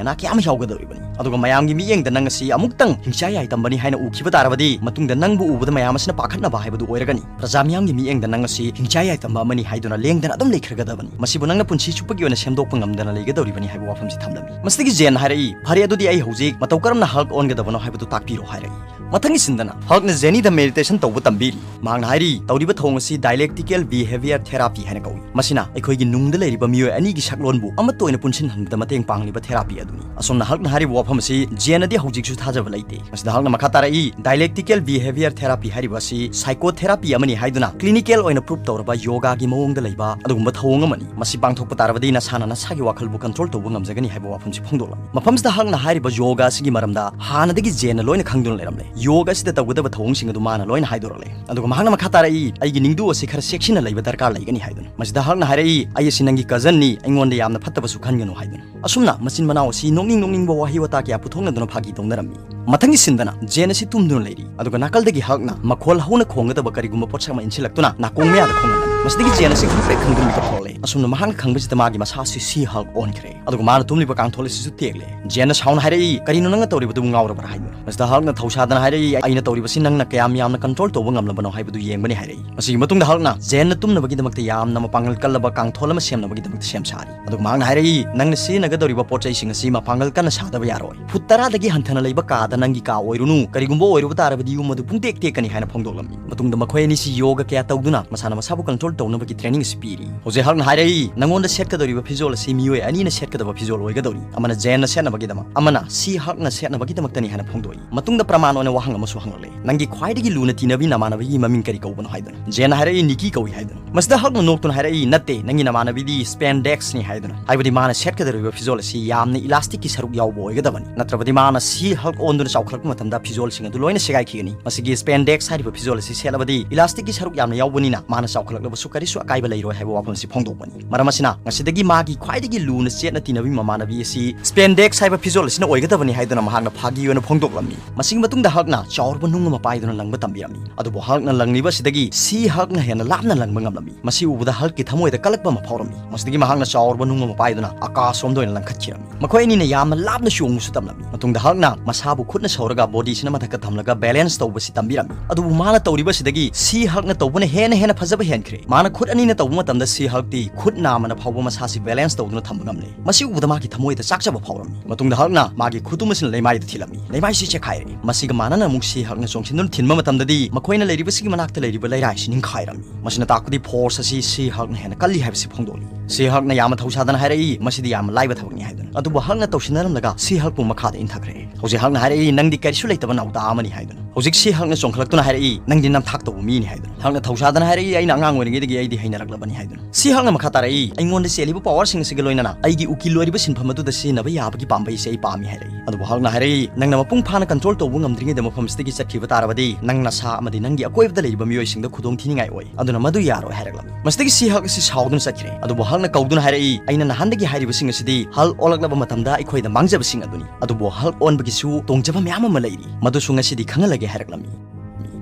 ꯑꯅꯥ ꯀꯌꯥ ꯑꯃ ꯌꯥꯎꯒꯗꯧꯔꯤꯕꯅꯤ꯫ ꯑꯗꯨꯒ ꯃꯌꯥꯝꯒꯤ ꯃꯤꯠꯌꯦꯡꯗ ꯅꯪ ꯑꯁꯤ ꯑꯃꯨꯛꯇꯪ ꯍꯤꯡꯆꯥ ꯌꯥꯏꯇꯝꯕꯅꯤ ꯍꯥꯏꯅ ꯎꯈꯤꯕ ꯇꯥꯔꯕꯗꯤ ꯃꯇꯨꯡꯗ ꯅꯪꯕꯨ ꯎꯕꯗ ꯃꯌꯥꯝ ꯑꯁꯤꯅ ꯄꯥꯈꯠꯅꯕ ꯍꯥꯏꯕꯗꯨ ꯑꯣꯏꯔꯒꯅꯤ꯫ ꯄ꯭ꯔꯖꯥ ꯃꯤꯌꯥꯝꯒꯤ ꯃꯤꯠꯌꯦꯡꯗ ꯅꯪ ꯑꯁꯤ ꯍꯤꯡꯆꯥ ꯌꯥꯏꯇꯝꯕ ꯑꯃꯅꯤ ꯍꯥꯏꯗꯨꯅ ꯂꯦꯡꯗꯅ ꯑꯗꯨꯝ ꯂꯩꯈ꯭ꯔꯒꯗꯕꯅꯤ꯫ ꯃꯁꯤꯕꯨ ꯅꯪꯅ ꯄꯨꯟꯁꯤ ꯆꯨꯞꯄꯒꯤ ꯑꯣꯏꯅ ꯁꯦꯝꯗꯣꯛꯄ ꯉꯝꯗꯅ ꯂꯩꯒꯗꯧꯔꯤꯕꯅꯤ" ꯍꯥꯏꯕ ꯋꯥꯐꯝꯁꯤ ꯊꯝꯂꯝꯃꯤ꯫ ꯃꯁꯤꯗꯒꯤ ꯖꯦꯟꯅ ꯍꯥꯏꯔꯛꯏ, "ꯐꯔꯦ, ꯑꯗꯨꯗꯤ ꯑꯩ ꯍꯧꯖꯤꯛ ꯃꯇꯧ ꯀꯔꯝꯅ ꯍꯜꯛ ꯑꯣꯟꯒꯗꯕꯅꯣ ꯍꯥꯏꯕꯗꯨ ꯇꯥꯛꯄꯤꯔꯣ" ꯍꯥꯏꯔꯛꯏ꯫ ꯃꯊꯪꯒꯤ ꯁꯤꯟꯗꯅ ꯍꯛꯅ ꯖꯦꯅꯤꯗ ꯃꯦꯗꯤꯇꯦꯁꯟ ꯇꯧꯕ ꯇꯝꯕꯤꯔꯤ꯫ ꯃꯍꯥꯛꯅ ꯍꯥꯏꯔꯤ, ꯇꯧꯔꯤꯕ ꯊꯧꯑꯣꯡ ꯑꯁꯤ dialectical behaviour therapy ꯍꯥꯏꯅ ꯀꯧꯏ꯫ ꯃꯁꯤꯅ ꯑꯩꯈꯣꯏꯒꯤ ꯅꯨꯡꯗ ꯂꯩꯔꯤꯕ ꯃꯤꯑꯣꯏ ꯑꯅꯤꯒꯤ ꯁꯛꯂꯣꯟꯕꯨ ꯑꯃꯠꯇ ꯑꯣꯏꯅ ꯄꯨꯟꯁꯤꯟꯍꯟꯕꯗ ꯃꯇꯦꯡ ꯄꯥꯡꯂꯤꯕ therapy ꯑꯗꯨꯅꯤ꯫ ꯑꯁꯨꯝꯅ ꯍꯛꯅ ꯍꯥꯏꯔꯤꯕ ꯋꯥꯐꯝ ꯑꯁꯤ ꯖꯦꯟꯅꯗꯤ ꯍꯧꯖꯤꯛꯁꯨ ꯊꯥꯖꯕ ꯂꯩꯇꯦ꯫ ꯃꯁꯤꯗ ꯍꯛꯅ ꯃꯈꯥ ꯇꯥꯔꯛꯏ, dialectical behaviour therapy ꯍꯥꯏꯔꯤꯕ ꯑꯁꯤ psychotherapy ꯑꯃꯅꯤ ꯍꯥꯏꯗꯨꯅ clinical ꯑꯣꯏꯅ prove ꯇꯧꯔꯕ ꯌꯣꯒꯥꯒꯤ ꯃꯑꯣꯡꯗ ꯂꯩꯕ ꯑꯗꯨꯒꯨꯝꯕ ꯊꯧꯑꯣꯡ ꯑꯃꯅꯤ꯫ ꯃꯁꯤ ꯄꯥꯡꯊꯣꯛꯄ ꯇꯥꯔꯕꯗꯤ ꯅꯁꯥꯅ ꯅꯁꯥꯒꯤ ꯋꯥꯈꯜꯕꯨ control ꯇꯧꯕ ꯉꯝꯖꯒꯅꯤ ꯍꯥꯏꯕ ꯋꯥꯐꯝꯁꯤ ꯐꯣꯡꯗꯣꯛꯂꯝꯃꯤ꯫ ꯃꯐꯝꯁꯤꯗ ꯍꯛꯅ ꯍꯥꯏꯔꯤꯕ ꯌꯣꯒꯥ ꯑꯁꯤꯒꯤ ꯃꯔꯝꯗ ꯍꯥꯟꯅꯗꯒꯤ ꯖꯦꯟꯅ ꯂꯣꯏꯅ ꯈꯪꯗꯨꯅ ꯂꯩꯔꯝꯂꯦ꯫ ꯌꯣꯒ ꯑꯁꯤꯗ ꯇꯧꯒꯗꯕ ꯊꯧꯑꯣꯡꯁꯤꯡ ꯑꯗꯨ ꯃꯥꯅ ꯂꯣꯏꯅ ꯍꯥꯏꯗꯣꯔꯛꯂꯦ꯫ ꯑꯗꯨꯒ ꯃꯍꯥꯛꯅ ꯃꯈꯥ ꯇꯥꯔꯛꯏ, "ꯑꯩꯒꯤ ꯅꯤꯡꯗꯨ ꯑꯁꯤ ꯈꯔ ꯆꯦꯛꯁꯤꯟꯅ ꯂꯩꯕ ꯗꯔꯀꯥꯔ ꯂꯩꯒꯅꯤ" ꯍꯥꯏꯗꯨꯅ꯫ ꯃꯁꯤꯗ ꯍꯛꯅ ꯍꯥꯏꯔꯛꯏ, "ꯑꯩ ꯑꯁꯤ ꯅꯪꯒꯤ cousinꯅꯤ, ꯑꯩꯉꯣꯟꯗ ꯌꯥꯝꯅ ꯐꯠꯇꯕꯁꯨ ꯈꯟꯒꯅꯨ" ꯍꯥꯏꯗꯨꯅ꯫ ꯑꯁꯨꯝꯅ ꯃꯆꯤꯟ ꯃꯅꯥꯎ ꯑꯁꯤ ꯅꯣꯛꯅꯤꯡ ꯅꯣꯛꯅꯤꯡꯕ ꯋꯥꯍꯩ ꯋꯥꯇꯥ ꯀꯌꯥ ꯄꯨꯊꯣꯛꯅꯗꯨꯅ ꯐꯥꯒꯤ ꯇꯧꯅꯔꯝꯃꯤ꯫ ꯃꯊꯪꯒꯤ ꯁꯤꯟꯗꯅ ꯖꯦꯟ ꯑꯁꯤ ꯇꯨꯝꯗꯨꯅ ꯂꯩꯔꯤ, ꯑꯗꯨꯒ ꯅꯥꯀꯜꯗꯒꯤ ꯍꯛꯅ ꯃꯈꯣꯜ ꯍꯧꯅ ꯈꯣꯡꯒꯗꯕ ꯀꯔꯤꯒꯨꯝꯕ ꯄꯣꯠꯁꯛ ꯑꯃ ꯏꯟꯁꯤꯜꯂꯛꯇꯨꯅ ꯅꯥꯀꯣꯡ ꯃꯌꯥꯗ ꯈꯣꯡꯍꯜꯂꯝꯃꯤ꯫ ꯃꯁꯤꯗꯒꯤ ꯖꯦꯟ ꯑꯁꯤ ꯈꯪꯄ꯭ꯔꯦꯛ ꯈꯪꯗꯨꯅ ꯃꯤꯀꯞ ꯊꯣꯛꯂꯛꯂꯦ꯫ ꯑꯁꯨꯝꯅ ꯃꯍꯥꯛꯅ ꯈꯪꯕꯁꯤꯗ ꯃꯥꯒꯤ ꯃꯁꯥ ꯑꯁꯤ ꯁꯤ ꯍꯛ ꯑꯣꯟꯈ꯭ꯔꯦ, ꯑꯗꯨꯒ ꯃꯥꯅ ꯇꯨꯝꯂꯤꯕ ꯀꯥꯡꯊꯣꯜ ꯑꯁꯤꯁꯨ ꯇꯦꯛꯂꯦ꯫ ꯖꯦꯟꯅ ꯁꯥꯎꯅ ꯍꯥꯏꯔꯛꯏ, "ꯀꯔꯤꯅꯣ ꯅꯪꯅ ꯇꯧꯔꯤꯕꯗꯨꯕꯨ ꯉꯥꯎꯔꯕ꯭ꯔꯥ?" ꯍꯥꯏꯗꯨꯅ꯫ ꯃꯁꯤꯗ ꯍꯛꯅ ꯊꯧꯁꯥꯗꯅ ꯍꯥꯏꯔꯛꯏ, "ꯑꯩꯅ ꯇꯧꯔꯤꯕꯁꯤ ꯅꯪꯅ ꯀꯌꯥꯝ ꯌꯥꯝꯅ control ꯇꯧꯕ ꯉꯝꯂꯕꯅꯣ ꯍꯥꯏꯕꯗꯨ ꯌꯦꯡꯕꯅꯤ" ꯍꯥꯏꯔꯛꯏ꯫ ꯃꯁꯤꯒꯤ ꯃꯇꯨꯡꯗ ꯍꯛꯅ ꯖꯦꯟꯅ ꯇꯨꯝꯅꯕꯒꯤꯗꯃꯛꯇ ꯌꯥꯝꯅ ꯃꯄꯥꯡꯒꯜ ꯀꯜꯂꯕ ꯀꯥꯡꯊꯣꯜ ꯑꯃ ꯁꯦꯝꯅꯕꯒꯤꯗꯃꯛꯇ ꯁꯦꯝ ꯁꯥꯔꯤ꯫ ꯑꯗꯨꯒ ꯃꯍꯥꯛꯅ ꯍꯥꯏꯔꯛꯏ, "ꯅꯪꯅ ꯁꯤꯖꯤꯟꯅꯒꯗꯧꯔꯤꯕ ꯄꯣꯠ ꯆꯩꯁꯤꯡ ꯑꯁꯤ ꯃꯄꯥꯡꯒꯜ ꯀꯟꯅ ꯁꯥꯗꯕ ꯌꯥꯔꯣꯏ꯫ ꯐꯨꯠ ꯇꯔꯥꯗꯒꯤ ꯍꯟꯊꯅ ꯂꯩꯕ ꯀꯥꯗ ꯅꯪꯒꯤ ꯀꯥ ꯑꯣꯏꯔꯨꯅꯨ, ꯀꯔꯤꯒꯨꯝꯕ ꯑꯣꯏꯔꯨꯕ ꯇꯥꯔꯕꯗꯤ ꯌꯨꯝ ꯑꯗꯨ ꯄꯨꯡꯇꯦꯛ ꯇꯦꯛꯀꯅꯤ" ꯍꯥꯏꯅ ꯐꯣꯡꯗꯣꯛꯂꯝꯃꯤ꯫ ꯃꯇꯨꯡꯗ ꯃꯈꯣꯏ ꯑꯅꯤꯁꯤ ꯌꯣꯒ ꯀꯌꯥ ꯇꯧꯗꯨꯅ ꯃꯁꯥꯅ ꯃꯁꯥꯕꯨ control ꯇꯧꯅꯕꯒꯤ training ꯑꯁꯤ ꯄꯤꯔꯤ꯫ ꯍꯧꯖꯤꯛ ꯍꯛꯅ ꯍꯥꯏꯔꯛꯏ, "ꯅꯉꯣꯟꯗ ꯁꯦꯠꯀꯗꯧꯔꯤꯕ ꯐꯤꯖꯣꯜ ꯑꯁꯤ ꯃꯤꯑꯣꯏ ꯑꯅꯤꯅ ꯁꯦꯠꯀꯗꯕ ꯐꯤꯖꯣꯜ ꯑꯣꯏꯒꯗꯧꯔꯤ, ꯑꯃꯅ ꯖꯦꯟꯅ ꯁꯦꯠꯅꯕꯒꯤꯗꯃꯛ, ꯑꯃꯅ ꯁꯤ ꯍꯛꯅ ꯁꯦꯠꯅꯕꯒꯤꯗꯃꯛꯇꯅꯤ" ꯍꯥꯏꯅ ꯐꯣꯡꯗꯣꯛꯏ꯫ ꯃꯇꯨꯡꯗ ꯄ꯭ꯔꯃꯥꯟ ꯑꯣꯏꯅ ꯋꯥꯍꯪ ꯑꯃꯁꯨ ꯍꯪꯂꯛꯂꯦ, "ꯅꯪꯒꯤ ꯈ꯭ꯋꯥꯏꯗꯒꯤ ꯂꯨꯅ ꯇꯤꯟꯅꯕꯤ ꯅꯃꯥꯟꯅꯕꯤꯒꯤ ꯃꯃꯤꯡ ꯀꯔꯤ ꯀꯧꯕꯅꯣ?" ꯍꯥꯏꯗꯨꯅ꯫ ꯖꯦꯟꯅ ꯍꯥꯏꯔꯛꯏ, "ꯅꯤꯀꯤ ꯀꯧꯏ" ꯍꯥꯏꯗꯨꯅ꯫ ꯃꯁꯤꯗ ꯍꯛꯅ ꯅꯣꯛꯇꯨꯅ ꯍꯥꯏꯔꯛꯏ, "ꯅꯠꯇꯦ, ꯅꯪꯒꯤ ꯅꯃꯥꯟꯅꯕꯤꯗꯤ spandex ꯅꯤ" ꯍꯥꯏꯗꯨꯅ꯫ ꯍꯥꯏꯕꯗꯤ ꯃꯥꯅ ꯁꯦꯠꯀꯗꯧꯔꯤꯕ ꯐꯤꯖꯣꯜ ꯑꯁꯤ ꯌꯥꯝꯅ elastic ꯀꯤ ꯁꯔꯨꯛ ꯌꯥꯎꯕ ꯑꯣꯏꯒꯗꯕꯅꯤ, ꯅꯠꯇ꯭ꯔꯕꯗꯤ ꯃꯥꯅ ꯁꯤ ꯍꯛ ꯑꯣꯟꯗꯨꯅ ꯆꯥꯎꯈꯠꯂꯛꯄ ꯃꯇꯝꯗ ꯐꯤꯖꯣꯜꯁꯤꯡ ꯑꯗꯨ ꯂꯣꯏꯅ ꯁꯦꯒꯥꯏꯈꯤꯒꯅꯤ꯫ ꯃꯁꯤꯒꯤ spandex ꯍꯥꯏꯔꯤꯕ ꯐꯤꯖꯣꯜ ꯑꯁꯤ ꯁꯦꯠꯂꯕꯗꯤ elastic ꯀꯤ ꯁꯔꯨꯛ ꯌꯥꯝꯅ ꯌꯥꯎꯕꯅꯤꯅ ꯃꯥꯅ ꯆꯥꯎꯈꯠꯂꯛꯂꯕꯁꯨ ꯀꯔꯤꯁꯨ ꯑꯀꯥꯏꯕ ꯂꯩꯔꯣꯏ ꯍꯥꯏꯕ ꯋꯥꯐꯝ ꯑꯁꯤ ꯐꯣꯡꯗꯣꯛꯄꯅꯤ꯫ ꯃꯔꯝ ꯑꯁꯤꯅ ꯉꯁꯤꯗꯒꯤ ꯃꯥꯒꯤ ꯈ꯭ꯋꯥꯏꯗꯒꯤ ꯂꯨꯅ ꯆꯦꯠꯅ ꯇꯤꯟꯅꯕꯤ ꯃꯃꯥꯟꯅꯕꯤ ꯑꯁꯤ spandex ꯍꯥꯏꯕ ꯐꯤꯖꯣꯜ ꯑꯁꯤꯅ ꯑꯣꯏꯒꯗꯕꯅꯤ ꯍꯥꯏꯗꯨꯅ ꯃꯍꯥꯛꯅ ꯐꯥꯒꯤ ꯑꯣꯏꯅ ꯐꯣꯡꯗꯣꯛꯂꯝꯃꯤ꯫ ꯃꯁꯤꯒꯤ ꯃꯇꯨꯡꯗ ꯍꯛꯅ ꯆꯥꯎꯔꯕ ꯅꯨꯡ ꯑꯃ ꯄꯥꯏꯗꯨꯅ ꯂꯪꯕ ꯇꯝꯕꯤꯔꯝꯃꯤ꯫ ꯑꯗꯨꯕꯨ ꯍꯛꯅ ꯂꯪꯂꯤꯕ ꯑꯁꯤꯗꯒꯤ ꯁꯤ ꯍꯛꯅ ꯍꯦꯟꯅ ꯂꯥꯞꯅ ꯂꯪꯕ ꯉꯝꯂꯝꯃꯤ꯫ ꯃꯁꯤ ꯎꯕꯗ ꯍꯛꯀꯤ ꯊꯃꯣꯏꯗ ꯀꯜꯂꯛꯄ ꯑꯃ ꯐꯥꯎꯔꯝꯃꯤ꯫ ꯃꯁꯤꯗꯒꯤ ꯃꯍꯥꯛꯅ ꯆꯥꯎꯔꯕ ꯅꯨꯡ ꯑꯃ ꯄꯥꯏꯗꯨꯅ ꯑꯀꯥꯁꯔꯣꯝꯗ ꯑꯣꯏꯅ ꯂꯪꯈꯠꯈꯤꯔꯝꯃꯤ꯫ ꯃꯈꯣꯏ ꯑꯅꯤꯅ ꯌꯥꯝꯅ ꯂꯥꯞꯅ ꯆꯣꯡꯕꯁꯨ ꯇꯝꯂꯝꯃꯤ꯫ ꯃꯇꯨꯡꯗ ꯍꯛꯅ ꯃꯁꯥꯕꯨ ꯈꯨꯠꯅ ꯁꯧꯔꯒ ꯕꯣꯗꯤꯁꯤꯅ ꯃꯊꯛꯇ ꯊꯝꯂꯒ ꯕꯦꯂꯦꯟꯁ ꯇꯧꯕꯁꯤ ꯇꯝꯕꯤꯔꯝꯃꯤ꯫ ꯑꯗꯨꯕꯨ ꯃꯥꯅ ꯇꯧꯔꯤꯕꯁꯤꯗꯒꯤ ꯁꯤ ꯍꯜꯛꯅ ꯇꯧꯕꯅ ꯍꯦꯟꯅ ꯍꯦꯟꯅ ꯐꯖꯕ ꯍꯦꯟꯈ꯭ꯔꯦ꯫ ꯃꯥꯅ ꯈꯨꯠ ꯑꯅꯤꯅ ꯇꯧꯕ ꯃꯇꯝꯗ ꯁꯤ ꯍꯜꯛꯇꯤ ꯈꯨꯠ ꯅꯥꯝꯃꯅ ꯐꯥꯎꯕ ꯃꯁꯥꯁꯤ ꯕꯦꯂꯦꯟꯁ ꯇꯧꯗꯨꯅ ꯊꯝꯕ ꯉꯝꯂꯦ꯫ ꯃꯁꯤ ꯎꯕꯗ ꯃꯥꯒꯤ ꯊꯃꯣꯏꯗ ꯆꯥꯛꯆꯕ ꯐꯥꯎꯔꯝꯃꯤ꯫ ꯃꯇꯨꯡꯗ ꯍꯜꯛꯅ ꯃꯥꯒꯤ ꯈꯨꯇꯨꯝ ꯑꯁꯤꯅ ꯂꯩꯃꯥꯏꯗ ꯊꯤꯜꯂꯝꯃꯤ꯫ ꯂꯩꯃꯥꯏꯁꯤ ꯆꯦꯛꯈꯥꯏꯔꯦ꯫ ꯃꯁꯤꯒ ꯃꯥꯟꯅꯅ ꯑꯃꯨꯛ ꯁꯤ ꯍꯜꯛꯅ ꯆꯣꯡꯁꯤꯟꯗꯨꯅ ꯊꯤꯟꯕ ꯃꯇꯝꯗꯗꯤ ꯃꯈꯣꯏꯅ ꯂꯩꯔꯤꯕꯁꯤꯒꯤ ꯃꯅꯥꯛꯇ ꯂꯩꯔꯤꯕ ꯂꯩꯔꯥꯏꯁꯤ ꯅꯤꯡꯈꯥꯏꯔꯝꯃꯤ꯫ ꯃꯁꯤꯅ ꯇꯥꯛꯄꯗꯤ ꯐꯣꯔꯁ ꯑꯁꯤ ꯁꯤ ꯍꯜꯛꯅ ꯍꯦꯟꯅ ꯀꯜꯂꯤ ꯍꯥꯏꯕꯁꯤ ꯐꯣꯡꯗꯣꯛꯂꯤ꯫ ꯁꯤ ꯍꯜꯛꯅ ꯌꯥꯝꯅ ꯊꯧꯁꯥꯗꯅ ꯍꯥꯏꯔꯛꯏ, "ꯃꯁꯤꯗꯤ ꯌꯥꯝꯅ ꯂꯥꯏꯕ ꯊꯕꯛꯅꯤ" ꯍꯥꯏꯗꯨꯅ꯫ ꯑꯗꯨꯕꯨ ꯍꯜꯛꯅ ꯇꯧꯁꯤꯟꯅꯔꯝꯂꯒ ꯁꯤ ꯍꯜꯛꯄꯨ ꯃꯈꯥꯗ ꯏꯟꯊꯈ꯭ꯔꯦ꯫ ꯍꯧꯖꯤꯛ ꯍꯜꯛꯅ ꯍꯥꯏꯔꯛꯏ, "ꯅꯪꯗꯤ ꯀꯔꯤꯁꯨ ꯂꯩꯇꯕ ꯅꯥꯎꯇꯥ ꯑꯃꯅꯤ" ꯍꯥꯏꯗꯨꯅ꯫ ꯍꯧꯖꯤꯛ ꯁꯤ ꯍꯜꯛꯅ ꯆꯣꯡꯈꯠꯂꯛꯇꯨꯅ ꯍꯥꯏꯔꯛꯏ, "ꯅꯪꯗꯤ ꯅꯝꯊꯥꯛ ꯇꯧꯕ ꯃꯤꯅꯤ" ꯍꯥꯏꯗꯨꯅ꯫ ꯍꯜꯛꯅ ꯊꯧꯁꯥꯗꯅ ꯍꯥꯏꯔꯛꯏ, "ꯑꯩꯅ ꯑꯉꯥꯡ ꯑꯣꯏꯔꯤꯉꯩꯗꯒꯤ ꯑꯩꯗꯤ ꯍꯩꯅꯔꯛꯂꯕꯅꯤ" ꯍꯥꯏꯗꯨꯅ꯫ ꯁꯤ ꯍꯜꯛꯅ ꯃꯈꯥ ꯇꯥꯔꯛꯏ, "ꯑꯩꯉꯣꯟꯗ ꯆꯦꯜꯂꯤꯕ ꯄꯥꯋꯔꯁꯤꯡ ꯑꯁꯤꯒ ꯂꯣꯏꯅꯅ ꯑꯩꯒꯤ ꯎꯀꯤꯜ ꯑꯣꯏꯔꯤꯕ ꯁꯤꯟꯐꯝ ꯑꯗꯨꯗ ꯁꯤꯖꯤꯟꯅꯕ ꯌꯥꯕꯒꯤ ꯄꯥꯝꯕꯩꯁꯦ ꯑꯩ ꯄꯥꯝꯃꯤ" ꯍꯥꯏꯔꯛꯏ꯫ ꯑꯗꯨꯕꯨ ꯍꯜꯛꯅ ꯍꯥꯏꯔꯛꯏ, "ꯅꯪꯅ ꯃꯄꯨꯡ ꯐꯥꯅ ꯀꯟꯇ꯭ꯔꯣꯜ ꯇꯧꯕ ꯉꯝꯗ꯭ꯔꯤꯉꯩꯗ ꯃꯐꯝꯁꯤꯗꯒꯤ ꯆꯠꯈꯤꯕ ꯇꯥꯔꯕꯗꯤ ꯅꯪ ꯅꯁꯥ ꯑꯃꯗꯤ ꯅꯪꯒꯤ ꯑꯀꯣꯏꯕꯗ ꯂꯩꯔꯤꯕ ꯃꯤꯑꯣꯏꯁꯤꯡꯗ ꯈꯨꯗꯣꯡ ꯊꯤꯅꯤꯡꯉꯥꯏ ꯑꯣꯏ꯫ ꯑꯗꯨꯅ ꯃꯗꯨ ꯌꯥꯔꯣꯏ" ꯍꯥꯏꯔꯛꯂꯝꯃꯤ꯫ ꯃꯁꯤꯗꯒꯤ ꯁꯤ ꯍꯜꯛ ꯑꯁꯤ ꯁꯥꯎꯗꯨꯅ ꯆꯠꯈ꯭ꯔꯦ꯫ ꯑꯗꯨꯕꯨ ꯍꯜꯛꯅ ꯀꯧꯗꯨꯅ ꯍꯥꯏꯔꯛꯏ, "ꯑꯩꯅ ꯅꯍꯥꯟꯗꯒꯤ ꯍꯥꯏꯔꯤꯕꯁꯤꯡ ꯑꯁꯤꯗꯤ ꯍꯜꯛ ꯑꯣꯜꯂꯛꯂꯕ ꯃꯇꯝꯗ ꯑꯩꯈꯣꯏꯗ ꯃꯥꯡꯖꯕꯁꯤꯡ ꯑꯗꯨꯅꯤ꯫ ꯑꯗꯨꯕꯨ ꯍꯜꯛ ꯑꯣꯟꯕꯒꯤꯁꯨ ꯇꯣꯡꯖꯕ ꯃꯌꯥꯝ ꯑꯃ ꯂꯩꯔꯤ꯫ ꯃꯗꯨꯁꯨ ꯉꯁꯤꯗꯤ ꯈꯪꯍꯜꯂꯒꯦ" ꯍꯥꯏꯔꯛꯂꯝꯃꯤ꯫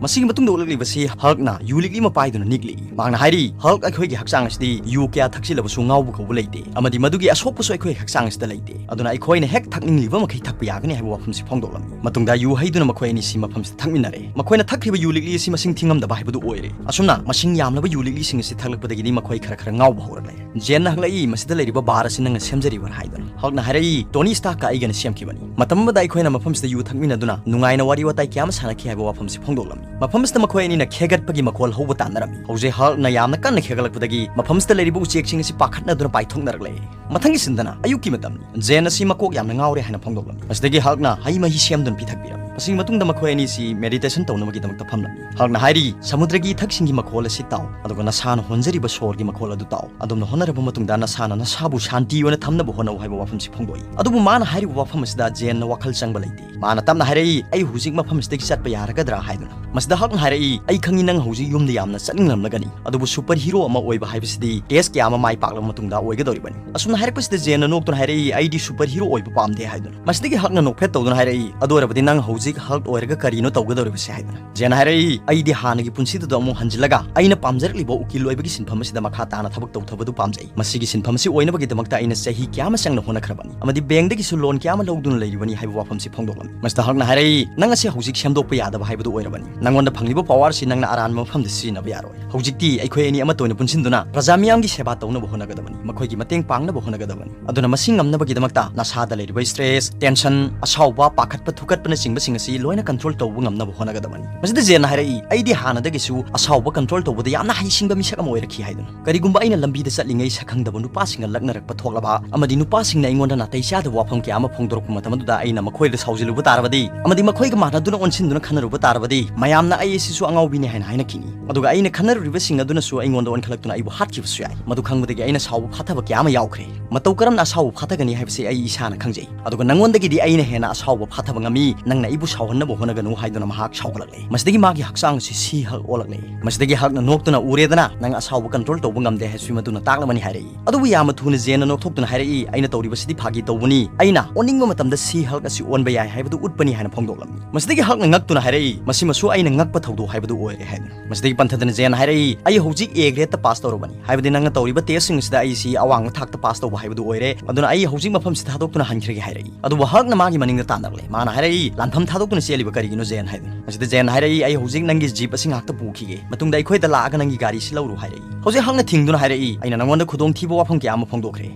ꯃꯁꯤꯒꯤ ꯃꯇꯨꯡꯗ ꯎꯠꯂꯛꯂꯤꯕꯁꯤ ꯍꯜꯛꯅ ꯌꯨ ꯂꯤꯛꯂꯤ ꯑꯃ ꯄꯥꯏꯗꯨꯅ ꯅꯤꯛꯂꯤ꯫ ꯃꯍꯥꯛꯅ ꯍꯥꯏꯔꯤ, "ꯍꯜꯛ ꯑꯩꯈꯣꯏꯒꯤ ꯍꯛꯆꯥꯡ ꯑꯁꯤꯗꯤ ꯌꯨ ꯀꯌꯥ ꯊꯛꯆꯤꯜꯂꯕꯁꯨ ꯉꯥꯎꯕ ꯀꯧꯕ ꯂꯩꯇꯦ, ꯑꯃꯗꯤ ꯃꯗꯨꯒꯤ ꯑꯁꯣꯛꯄꯁꯨ ꯑꯩꯈꯣꯏ ꯍꯛꯆꯥꯡ ꯑꯁꯤꯗ ꯂꯩꯇꯦ꯫ ꯑꯗꯨꯅ ꯑꯩꯈꯣꯏꯅ ꯍꯦꯛ ꯊꯛꯅꯤꯡꯂꯤꯕ ꯃꯈꯩ ꯊꯛꯄ ꯌꯥꯒꯅꯤ" ꯍꯥꯏꯕ ꯋꯥꯐꯝꯁꯤ ꯐꯣꯡꯗꯣꯛꯂꯝꯃꯤ꯫ ꯃꯇꯨꯡꯗ ꯌꯨ ꯍꯩꯗꯨꯅ ꯃꯈꯣꯏ ꯑꯅꯤꯁꯤ ꯃꯐꯝꯁꯤꯗ ꯊꯛꯃꯤꯟꯅꯔꯦ꯫ ꯃꯈꯣꯏꯅ ꯊꯛꯈ꯭ꯔꯤꯕ ꯌꯨ ꯂꯤꯛꯂꯤ ꯑꯁꯤ ꯃꯁꯤꯡ ꯊꯤꯉꯝꯗꯕ ꯍꯥꯏꯕꯗꯨ ꯑꯣꯏꯔꯦ꯫ ꯑꯁꯨꯝꯅ ꯃꯁꯤꯡ ꯌꯥꯝꯂꯕ ꯌꯨ ꯂꯤꯛꯂꯤꯁꯤꯡ ꯑꯁꯤ ꯊꯛꯂꯛꯄꯗꯒꯤꯗꯤ ꯃꯈꯣꯏ ꯈꯔ ꯈꯔ ꯉꯥꯎꯕ ꯍꯧꯔꯛꯂꯦ꯫ ꯖꯦꯟꯅ ꯍꯪꯂꯛꯏ, "ꯃꯁꯤꯗ ꯂꯩꯔꯤꯕ ꯕꯥꯔ ꯑꯁꯤ ꯅꯪꯅ ꯁꯦꯝꯖꯔꯤꯕ꯭ꯔꯥ?" ꯍꯥꯏꯗꯨꯅ꯫ ꯍꯜꯛꯅ ꯍꯥꯏꯔꯛꯏ, "ꯇꯣꯅꯤ ꯁ꯭ꯇꯥꯔꯛꯀ ꯑꯩꯒꯅ ꯁꯦꯝꯈꯤꯕꯅꯤ꯫ ꯃꯇꯝ ꯑꯃꯗ ꯑꯩꯈꯣꯏꯅ ꯃꯐꯝꯁꯤꯗ ꯌꯨ ꯊꯛꯃꯤꯟꯅꯗꯨꯅ ꯅꯨꯡꯉꯥꯏꯅ ꯋꯥꯔꯤ ꯋꯥꯇꯥꯏ ꯀꯌꯥ ꯑꯃ ꯁꯥꯟꯅꯈꯤ" ꯍꯥꯏꯕ ꯋꯥꯐꯝꯁꯤ ꯐꯣꯡꯗꯣꯛꯂꯝꯃꯤ꯫ ꯃꯐꯝꯁꯤꯗ ꯃꯈꯣꯏ ꯑꯅꯤꯅ ꯈꯦꯒꯠꯄꯒꯤ ꯃꯈꯣꯜ ꯍꯧꯕ ꯇꯥꯟꯅꯔꯝꯃꯤ꯫ ꯍꯧꯖꯤꯛ ꯍꯜꯛꯅ ꯌꯥꯝꯅ ꯀꯟꯅ ꯈꯦꯒꯠꯂꯛꯄꯗꯒꯤ ꯃꯐꯝꯁꯤꯗ ꯂꯩꯔꯤꯕ ꯎꯆꯦꯛꯁꯤꯡ ꯑꯁꯤ ꯄꯥꯈꯠꯅꯗꯨꯅ ꯄꯥꯏꯊꯣꯛꯅꯔꯛꯂꯦ꯫ ꯃꯊꯪꯒꯤ ꯁꯤꯟꯗꯅ ꯑꯌꯨꯛꯀꯤ ꯃꯇꯝꯅꯤ꯫ ꯖꯦꯟ ꯑꯁꯤ ꯃꯀꯣꯛ ꯌꯥꯝꯅ ꯉꯥꯎꯔꯦ ꯍꯥꯏꯅ ꯐꯣꯡꯗꯣꯛꯂꯝꯃꯤ꯫ ꯃꯁꯤꯗꯒꯤ ꯍꯜꯛꯅ ꯍꯩ ꯃꯍꯤ ꯁꯦꯝꯗꯨꯅ ꯄꯤꯊꯛꯄꯤꯔꯝꯃꯤ꯫ ꯃꯁꯤꯒꯤ ꯃꯇꯨꯡꯗ ꯃꯈꯣꯏ ꯑꯅꯤꯁꯤ ꯃꯦꯗꯤꯇꯦꯁꯟ ꯇꯧꯅꯕꯒꯤꯗꯃꯛꯇ ꯐꯝꯂꯝꯃꯤ꯫ ꯍꯜꯛꯅ ꯍꯥꯏꯔꯤ, "ꯁꯃꯨꯗ꯭ꯔꯒꯤ ꯏꯊꯛꯁꯤꯡꯒꯤ ꯃꯈꯣꯜ ꯑꯁꯤ ꯇꯥꯎ, ꯑꯗꯨꯒ ꯅꯁꯥꯅ ꯍꯣꯟꯖꯔꯤꯕ ꯁꯣꯔꯒꯤ ꯃꯈꯣꯜ ꯑꯗꯨ ꯇꯥꯎ꯫ ꯑꯗꯣꯝꯅ ꯍꯣꯠꯅꯔꯕ ꯃꯇꯨꯡꯗ ꯅꯁꯥꯅ ꯅꯁꯥꯕꯨ ꯁꯥꯟꯇꯤ ꯑꯣꯏꯅ ꯊꯝꯅꯕ ꯍꯣꯠꯅꯧ" ꯍꯥꯏꯕ ꯋꯥꯐꯝꯁꯤ ꯐꯣꯡꯗꯣꯛꯏ꯫ ꯑꯗꯨꯕꯨ ꯃꯥꯅ ꯍꯥꯏꯔꯤꯕ ꯋꯥꯐꯝ ꯑꯁꯤꯗ ꯖꯦꯟꯅ ꯋꯥꯈꯜ ꯆꯪꯕ ꯂꯩꯇꯦ꯫ ꯃꯥꯅ ꯇꯞꯅ ꯍꯥꯏꯔꯛꯏ, "ꯑꯩ ꯍꯧꯖꯤꯛ ꯃꯐꯝ ꯑꯁꯤꯗꯒꯤ ꯆꯠꯄ ꯌꯥꯔꯒꯗ꯭ꯔꯥ?" ꯍꯥꯏꯗꯨꯅ꯫ ꯃꯁꯤꯗ ꯍꯜꯛꯅ ꯍꯥꯏꯔꯛꯏ, "ꯑꯩ ꯈꯪꯏ ꯅꯪ ꯍꯧꯖꯤꯛ ꯌꯨꯝꯗ ꯌꯥꯝꯅ ꯆꯠꯅꯤꯡꯂꯝꯂꯒꯅꯤ, ꯑꯗꯨꯕꯨ ꯁꯨꯄꯔ ꯍꯤꯔꯣ ꯑꯃ ꯑꯣꯏꯕ ꯍꯥꯏꯕꯁꯤꯗꯤ ꯇꯦꯁ ꯀꯌꯥ ꯑꯃ ꯃꯥꯏ ꯄꯥꯛꯂꯕ ꯃꯇꯨꯡꯗ ꯑꯣꯏꯒꯗꯧꯔꯤꯕꯅꯤ꯫ ꯑꯁꯨꯝꯅ ꯍꯥꯏꯔꯛꯄꯁꯤꯗ ꯖꯦꯟꯅ ꯅꯣꯛꯇꯨꯅ ꯍꯥꯏꯔꯛꯏ, "ꯑꯩꯗꯤ ꯁꯨꯄꯔ ꯍꯤꯔꯣ ꯑꯣꯏꯕ ꯄꯥꯝꯗꯦ" ꯍꯥꯏꯗꯨꯅ꯫ ꯃꯁꯤꯗꯒꯤ ꯍꯜꯛꯅ ꯅꯣꯛꯐꯦꯠ ꯇꯧꯗꯨꯅ ꯍꯥꯏꯔꯛꯏ, "ꯑꯗꯨ ꯑꯣꯏꯔꯕꯗꯤ ꯅꯪ ꯍꯧꯖꯤꯛ ꯍꯧꯖꯤꯛ ꯍꯜꯛ ꯑꯣꯏꯔꯒ ꯀꯔꯤꯅꯣ ꯇꯧꯒꯗꯧꯔꯤꯕꯁꯦ?" ꯍꯥꯏꯗꯅ꯫ ꯖꯦꯟꯅ ꯍꯥꯏꯔꯛꯏ, "ꯑꯩꯗꯤ ꯍꯥꯟꯅꯒꯤ ꯄꯨꯟꯁꯤꯗꯨꯗ ꯑꯃꯨꯛ ꯍꯟꯖꯤꯜꯂꯒ ꯑꯩꯅ ꯄꯥꯝꯖꯔꯛꯂꯤꯕ ꯎꯀꯤꯜ ꯑꯣꯏꯕꯒꯤ ꯁꯤꯟꯐꯝ ꯑꯁꯤꯗ ꯃꯈꯥ ꯇꯥꯅ ꯊꯕꯛ ꯇꯧꯊꯕꯗꯨ ꯄꯥꯝꯖꯩ꯫ ꯃꯁꯤꯒꯤ ꯁꯤꯟꯐꯝ ꯑꯁꯤ ꯑꯣꯏꯅꯕꯒꯤꯗꯃꯛꯇ ꯑꯩꯅ ꯆꯍꯤ ꯀꯌꯥ ꯑꯃ ꯆꯪꯅ ꯍꯣꯠꯅꯈ꯭ꯔꯕꯅꯤ ꯑꯃꯗꯤ ꯕꯦꯡꯗꯒꯤꯁꯨ ꯂꯣꯟ ꯀꯌꯥ ꯑꯃ ꯂꯧꯗꯨꯅ ꯂꯩꯔꯤꯕꯅꯤ" ꯍꯥꯏꯕ ꯋꯥꯐꯝꯁꯤ ꯐꯣꯡꯗꯣꯛꯂꯝꯃꯤ꯫ ꯃꯁꯤꯗ ꯍꯜꯛꯅ ꯍꯥꯏꯔꯛꯏ, "ꯅꯪ ꯑꯁꯤ ꯍꯧꯖꯤꯛ ꯁꯦꯝꯗꯣꯛꯄ ꯌꯥꯗꯕ ꯍꯥꯏꯕꯗꯨ ꯑꯣꯏꯔꯕꯅꯤ꯫ ꯅꯪꯉꯣꯟꯗ ꯐꯪꯂꯤꯕ ꯄꯋꯥꯔ ꯑꯁꯤ ꯅꯪꯅ ꯑꯔꯥꯟꯕ ꯃꯐꯝꯗ ꯁꯤꯖꯤꯟꯅꯕ ꯌꯥꯔꯣꯏ꯫ ꯍꯧꯖꯤꯛꯇꯤ ꯑꯩꯈꯣꯏ ꯑꯅꯤ ꯑꯃꯠꯇ ꯑꯣꯏꯅ ꯄꯨꯟꯁꯤꯟꯗꯨꯅ ꯄ꯭ꯔꯖꯥ ꯃꯤꯌꯥꯝꯒꯤ ꯁꯦꯕꯥ ꯇꯧꯅꯕ ꯍꯣꯠꯅꯒꯗꯕꯅꯤ, ꯃꯈꯣꯏꯒꯤ ꯃꯇꯦꯡ ꯄꯥꯡꯅꯕ ꯍꯣꯠꯅꯒꯗꯕꯅꯤ꯫ ꯑꯗꯨꯅ ꯃꯁꯤ ꯉꯝꯅꯕꯒꯤꯗꯃꯛꯇ ꯅꯁꯥꯗ ꯂꯩꯔꯤꯕ ꯁ꯭ꯇ꯭ꯔꯦꯁ, ꯇꯦꯟꯁꯟ, ꯑꯁꯥꯎꯕ, ꯄꯥꯈꯠꯄ-ꯊꯨꯀꯠꯄꯅꯆꯤꯡꯕꯁꯤꯡ ꯑꯁꯤ ꯂꯣꯏꯅ ꯀꯟꯇ꯭ꯔꯣꯜ ꯇꯧꯕ ꯉꯝꯅꯕ ꯍꯣꯠꯅꯒꯗꯕꯅꯤ꯫" ꯃꯁꯤꯗ ꯖꯦꯟꯅ ꯍꯥꯏꯔꯛꯏ, "ꯑꯩꯗꯤ ꯍꯥꯟꯅꯗꯒꯤꯁꯨ ꯑꯁꯥꯎꯕ ꯀꯟꯇ꯭ꯔꯣꯜ ꯇꯧꯕꯗ ꯌꯥꯝꯅ ꯍꯩꯁꯤꯡꯕ ꯃꯤꯁꯛ ꯑꯃ ꯑꯣꯏꯔꯛꯈꯤ" ꯍꯥꯏꯗꯨꯅ꯫ "ꯀꯔꯤꯒꯨꯝꯕ ꯑꯩꯅ ꯂꯝꯕꯤꯗ ꯆꯠꯂꯤꯉꯩ ꯁꯛꯈꯪꯗꯕ ꯅꯨꯄꯥꯁꯤꯡꯒ ꯂꯛꯅꯔꯛꯄ ꯊꯣꯛꯂꯕ ꯑꯃꯗꯤ ꯅꯨꯄꯥꯁꯤꯡꯅ ꯑꯩꯉꯣꯟꯗ ꯅꯥꯇꯩ ꯆꯥꯗꯕ ꯋꯥꯐꯝ ꯀꯌꯥ ꯑꯃ ꯐꯣꯡꯗꯣꯔꯛꯄ ꯃꯇꯝ ꯑꯗꯨꯗ ꯑꯩꯅ ꯃꯈꯣꯏꯗ ꯁꯥꯎꯖꯤꯜꯂꯨꯕ ꯇꯥꯔꯕꯗꯤ ꯑꯃꯗꯤ ꯃꯈꯣꯏꯒ ꯃꯥꯟꯅꯗꯨꯅ ꯑꯣꯟꯁꯤꯟꯗꯨꯅ ꯈꯟꯅꯔꯨꯕ ꯇꯥꯔꯕꯗꯤ, ꯃꯌꯥꯝꯅ ꯑꯩ ꯑꯁꯤꯁꯨ ꯑꯉꯥꯎꯕꯤꯅꯤ ꯍꯥꯏꯅ ꯍꯥꯏꯅꯈꯤꯅꯤ꯫ ꯑꯗꯨꯒ ꯑꯩꯅ ꯈꯟꯅꯔꯨꯔꯤꯕꯁꯤꯡ ꯑꯗꯨꯅꯁꯨ ꯑꯩꯉꯣꯟꯗ ꯑꯣꯟꯈꯠꯂꯛꯇꯨꯅ ꯑꯩꯕꯨ ꯍꯥꯠꯈꯤꯕꯁꯨ ꯌꯥꯏ꯫ ꯃꯗꯨ ꯈꯪꯕꯗꯒꯤ ꯑꯩꯅ ꯁꯥꯎꯕ ꯐꯥꯊꯕ ꯀꯌꯥ ꯑꯃ ꯌꯥꯎꯈ꯭ꯔꯦ꯫ ꯃꯇꯧ ꯀꯔꯝꯅ ꯑꯁꯥꯎꯕ ꯐꯥꯊꯒꯅꯤ ꯍꯥꯏꯕꯁꯤ ꯑꯩ ꯏꯁꯥꯅ ꯈꯪꯖꯩ꯫ ꯑꯗꯨꯒ ꯅꯪꯉꯣꯟꯗꯒꯤꯗꯤ ꯑꯩꯅ ꯍꯦꯟꯅ ꯑꯁꯥꯎꯕ ꯐꯥꯊꯕ ꯉꯝꯃꯤ꯫ ꯅꯪꯅ ꯑꯩꯕꯨ ꯁꯥꯎꯍꯟꯅꯕ ꯍꯣꯠꯅꯒꯅꯨ" ꯍꯥꯏꯗꯨꯅ ꯃꯍꯥꯛ ꯁꯥꯎꯒꯠꯂꯛꯂꯦ꯫ ꯃꯁꯤꯗꯒꯤ ꯃꯥꯒꯤ ꯍꯛꯆꯥꯡ ꯑꯁꯤ ꯁꯤ ꯍꯜꯛ ꯑꯣꯜꯂꯛꯂꯦ꯫ ꯃꯁꯤꯗꯒꯤ ꯍꯜꯛꯅ ꯅꯣꯛꯇꯨꯅ, "ꯎꯔꯦꯗꯅ, ꯅꯪ ꯑꯁꯥꯎꯕ ꯀꯟꯇ꯭ꯔꯣꯜ ꯇꯧꯕ ꯉꯝꯗꯦ ꯍꯥꯏꯕꯁꯤ ꯃꯗꯨꯅ ꯇꯥꯛꯂꯕꯅꯤ" ꯍꯥꯏꯔꯛꯏ꯫ ꯑꯗꯨꯕꯨ ꯌꯥꯝꯅ ꯊꯨꯅ ꯖꯦꯟꯅ ꯅꯣꯛꯊꯣꯛꯇꯨꯅ ꯍꯥꯏꯔꯛꯏ, "ꯑꯩꯅ ꯇꯧꯔꯤꯕꯁꯤꯗꯤ ꯐꯥꯒꯤ ꯇꯧꯕꯅꯤ꯫ ꯑꯩꯅ ꯑꯣꯟꯅꯤꯡꯕ ꯃꯇꯝꯗ ꯁꯤ ꯍꯜꯛ ꯑꯁꯤ ꯑꯣꯟꯕ ꯌꯥꯏ ꯍꯥꯏꯕꯗꯨ ꯎꯠꯄꯅꯤ" ꯍꯥꯏꯅ ꯐꯣꯡꯗꯣꯛꯂꯝꯃꯤ꯫ ꯃꯁꯤꯗꯒꯤ ꯍꯜꯛꯅ ꯉꯛꯇꯨꯅ ꯍꯥꯏꯔꯛꯏ, "ꯃꯁꯤꯃꯁꯨ ꯑꯩꯅ ꯉꯛꯄ ꯊꯧꯗꯣꯛ ꯍꯥꯏꯕꯗꯨ ꯑꯣꯏꯔꯦ" ꯍꯥꯏꯗꯨꯅ꯫ ꯃꯁꯤꯗꯒꯤ ꯄꯟꯊꯗꯅ ꯖꯦꯟꯅ ꯍꯥꯏꯔꯛꯏ, "ꯑꯩ ꯍꯧꯖꯤꯛ ꯑꯦ ꯒ꯭ꯔꯦꯗꯇ ꯄꯥꯁ ꯇꯧꯔꯕꯅꯤ, ꯍꯥꯏꯕꯗꯤ ꯅꯪꯅ ꯇꯧꯔꯤꯕ ꯇꯦꯁꯁꯤꯡ ꯑꯁꯤꯗ ꯑꯩꯁꯤ ꯑꯋꯥꯡꯕ ꯊꯥꯛꯇ ꯄꯥꯁ ꯇꯧꯕ ꯍꯥꯏꯕꯗꯨ ꯑꯣꯏꯔꯦ꯫ ꯑꯗꯨꯅ ꯑꯩ ꯍꯧꯖꯤꯛ ꯃꯐꯝꯁꯤ ꯊꯥꯗꯣꯛꯇꯨꯅ ꯍꯟꯈ꯭ꯔꯒꯦ" ꯍꯥꯏꯔꯛꯏ꯫ ꯑꯗꯨꯕꯨ ꯍꯜꯛꯅ ꯃꯥꯒꯤ ꯃꯅꯤꯡꯗ ꯇꯥꯟꯅꯔꯛꯂꯦ꯫ ꯃꯥꯅ ꯍꯥꯏꯔꯛꯏ, "ꯂꯥꯟꯐꯝ ꯊꯥꯗꯣꯛꯇꯨꯅ ꯆꯦꯜꯂꯤꯕ ꯀꯔꯤꯒꯤꯅꯣ, ꯖꯦꯟ?" ꯍꯥꯏꯗꯨꯅ꯫ ꯃꯁꯤꯗ ꯖꯦꯟꯅ ꯍꯥꯏꯔꯛꯏ, "ꯑꯩ ꯍꯧꯖꯤꯛ ꯅꯪꯒꯤ ꯖꯤꯞ ꯑꯁꯤ ꯉꯥꯛꯇ ꯄꯨꯈꯤꯒꯦ, ꯃꯇꯨꯡꯗ ꯑꯩꯈꯣꯏꯗ ꯂꯥꯛꯑꯒ ꯅꯪꯒꯤ ꯒꯥꯔꯤꯁꯤ ꯂꯧꯔꯨ" ꯍꯥꯏꯔꯛꯏ꯫ ꯍꯧꯖꯤꯛ ꯍꯜꯛꯅ ꯊꯤꯡꯗꯨꯅ ꯍꯥꯏꯔꯛꯏ, "ꯑꯩꯅ ꯅꯪꯉꯣꯟꯗ ꯈꯨꯗꯣꯡꯊꯤꯕ ꯋꯥꯐꯝ ꯀꯌꯥ ꯑꯃ ꯐꯣꯡꯗꯣꯛꯈ꯭ꯔꯦ,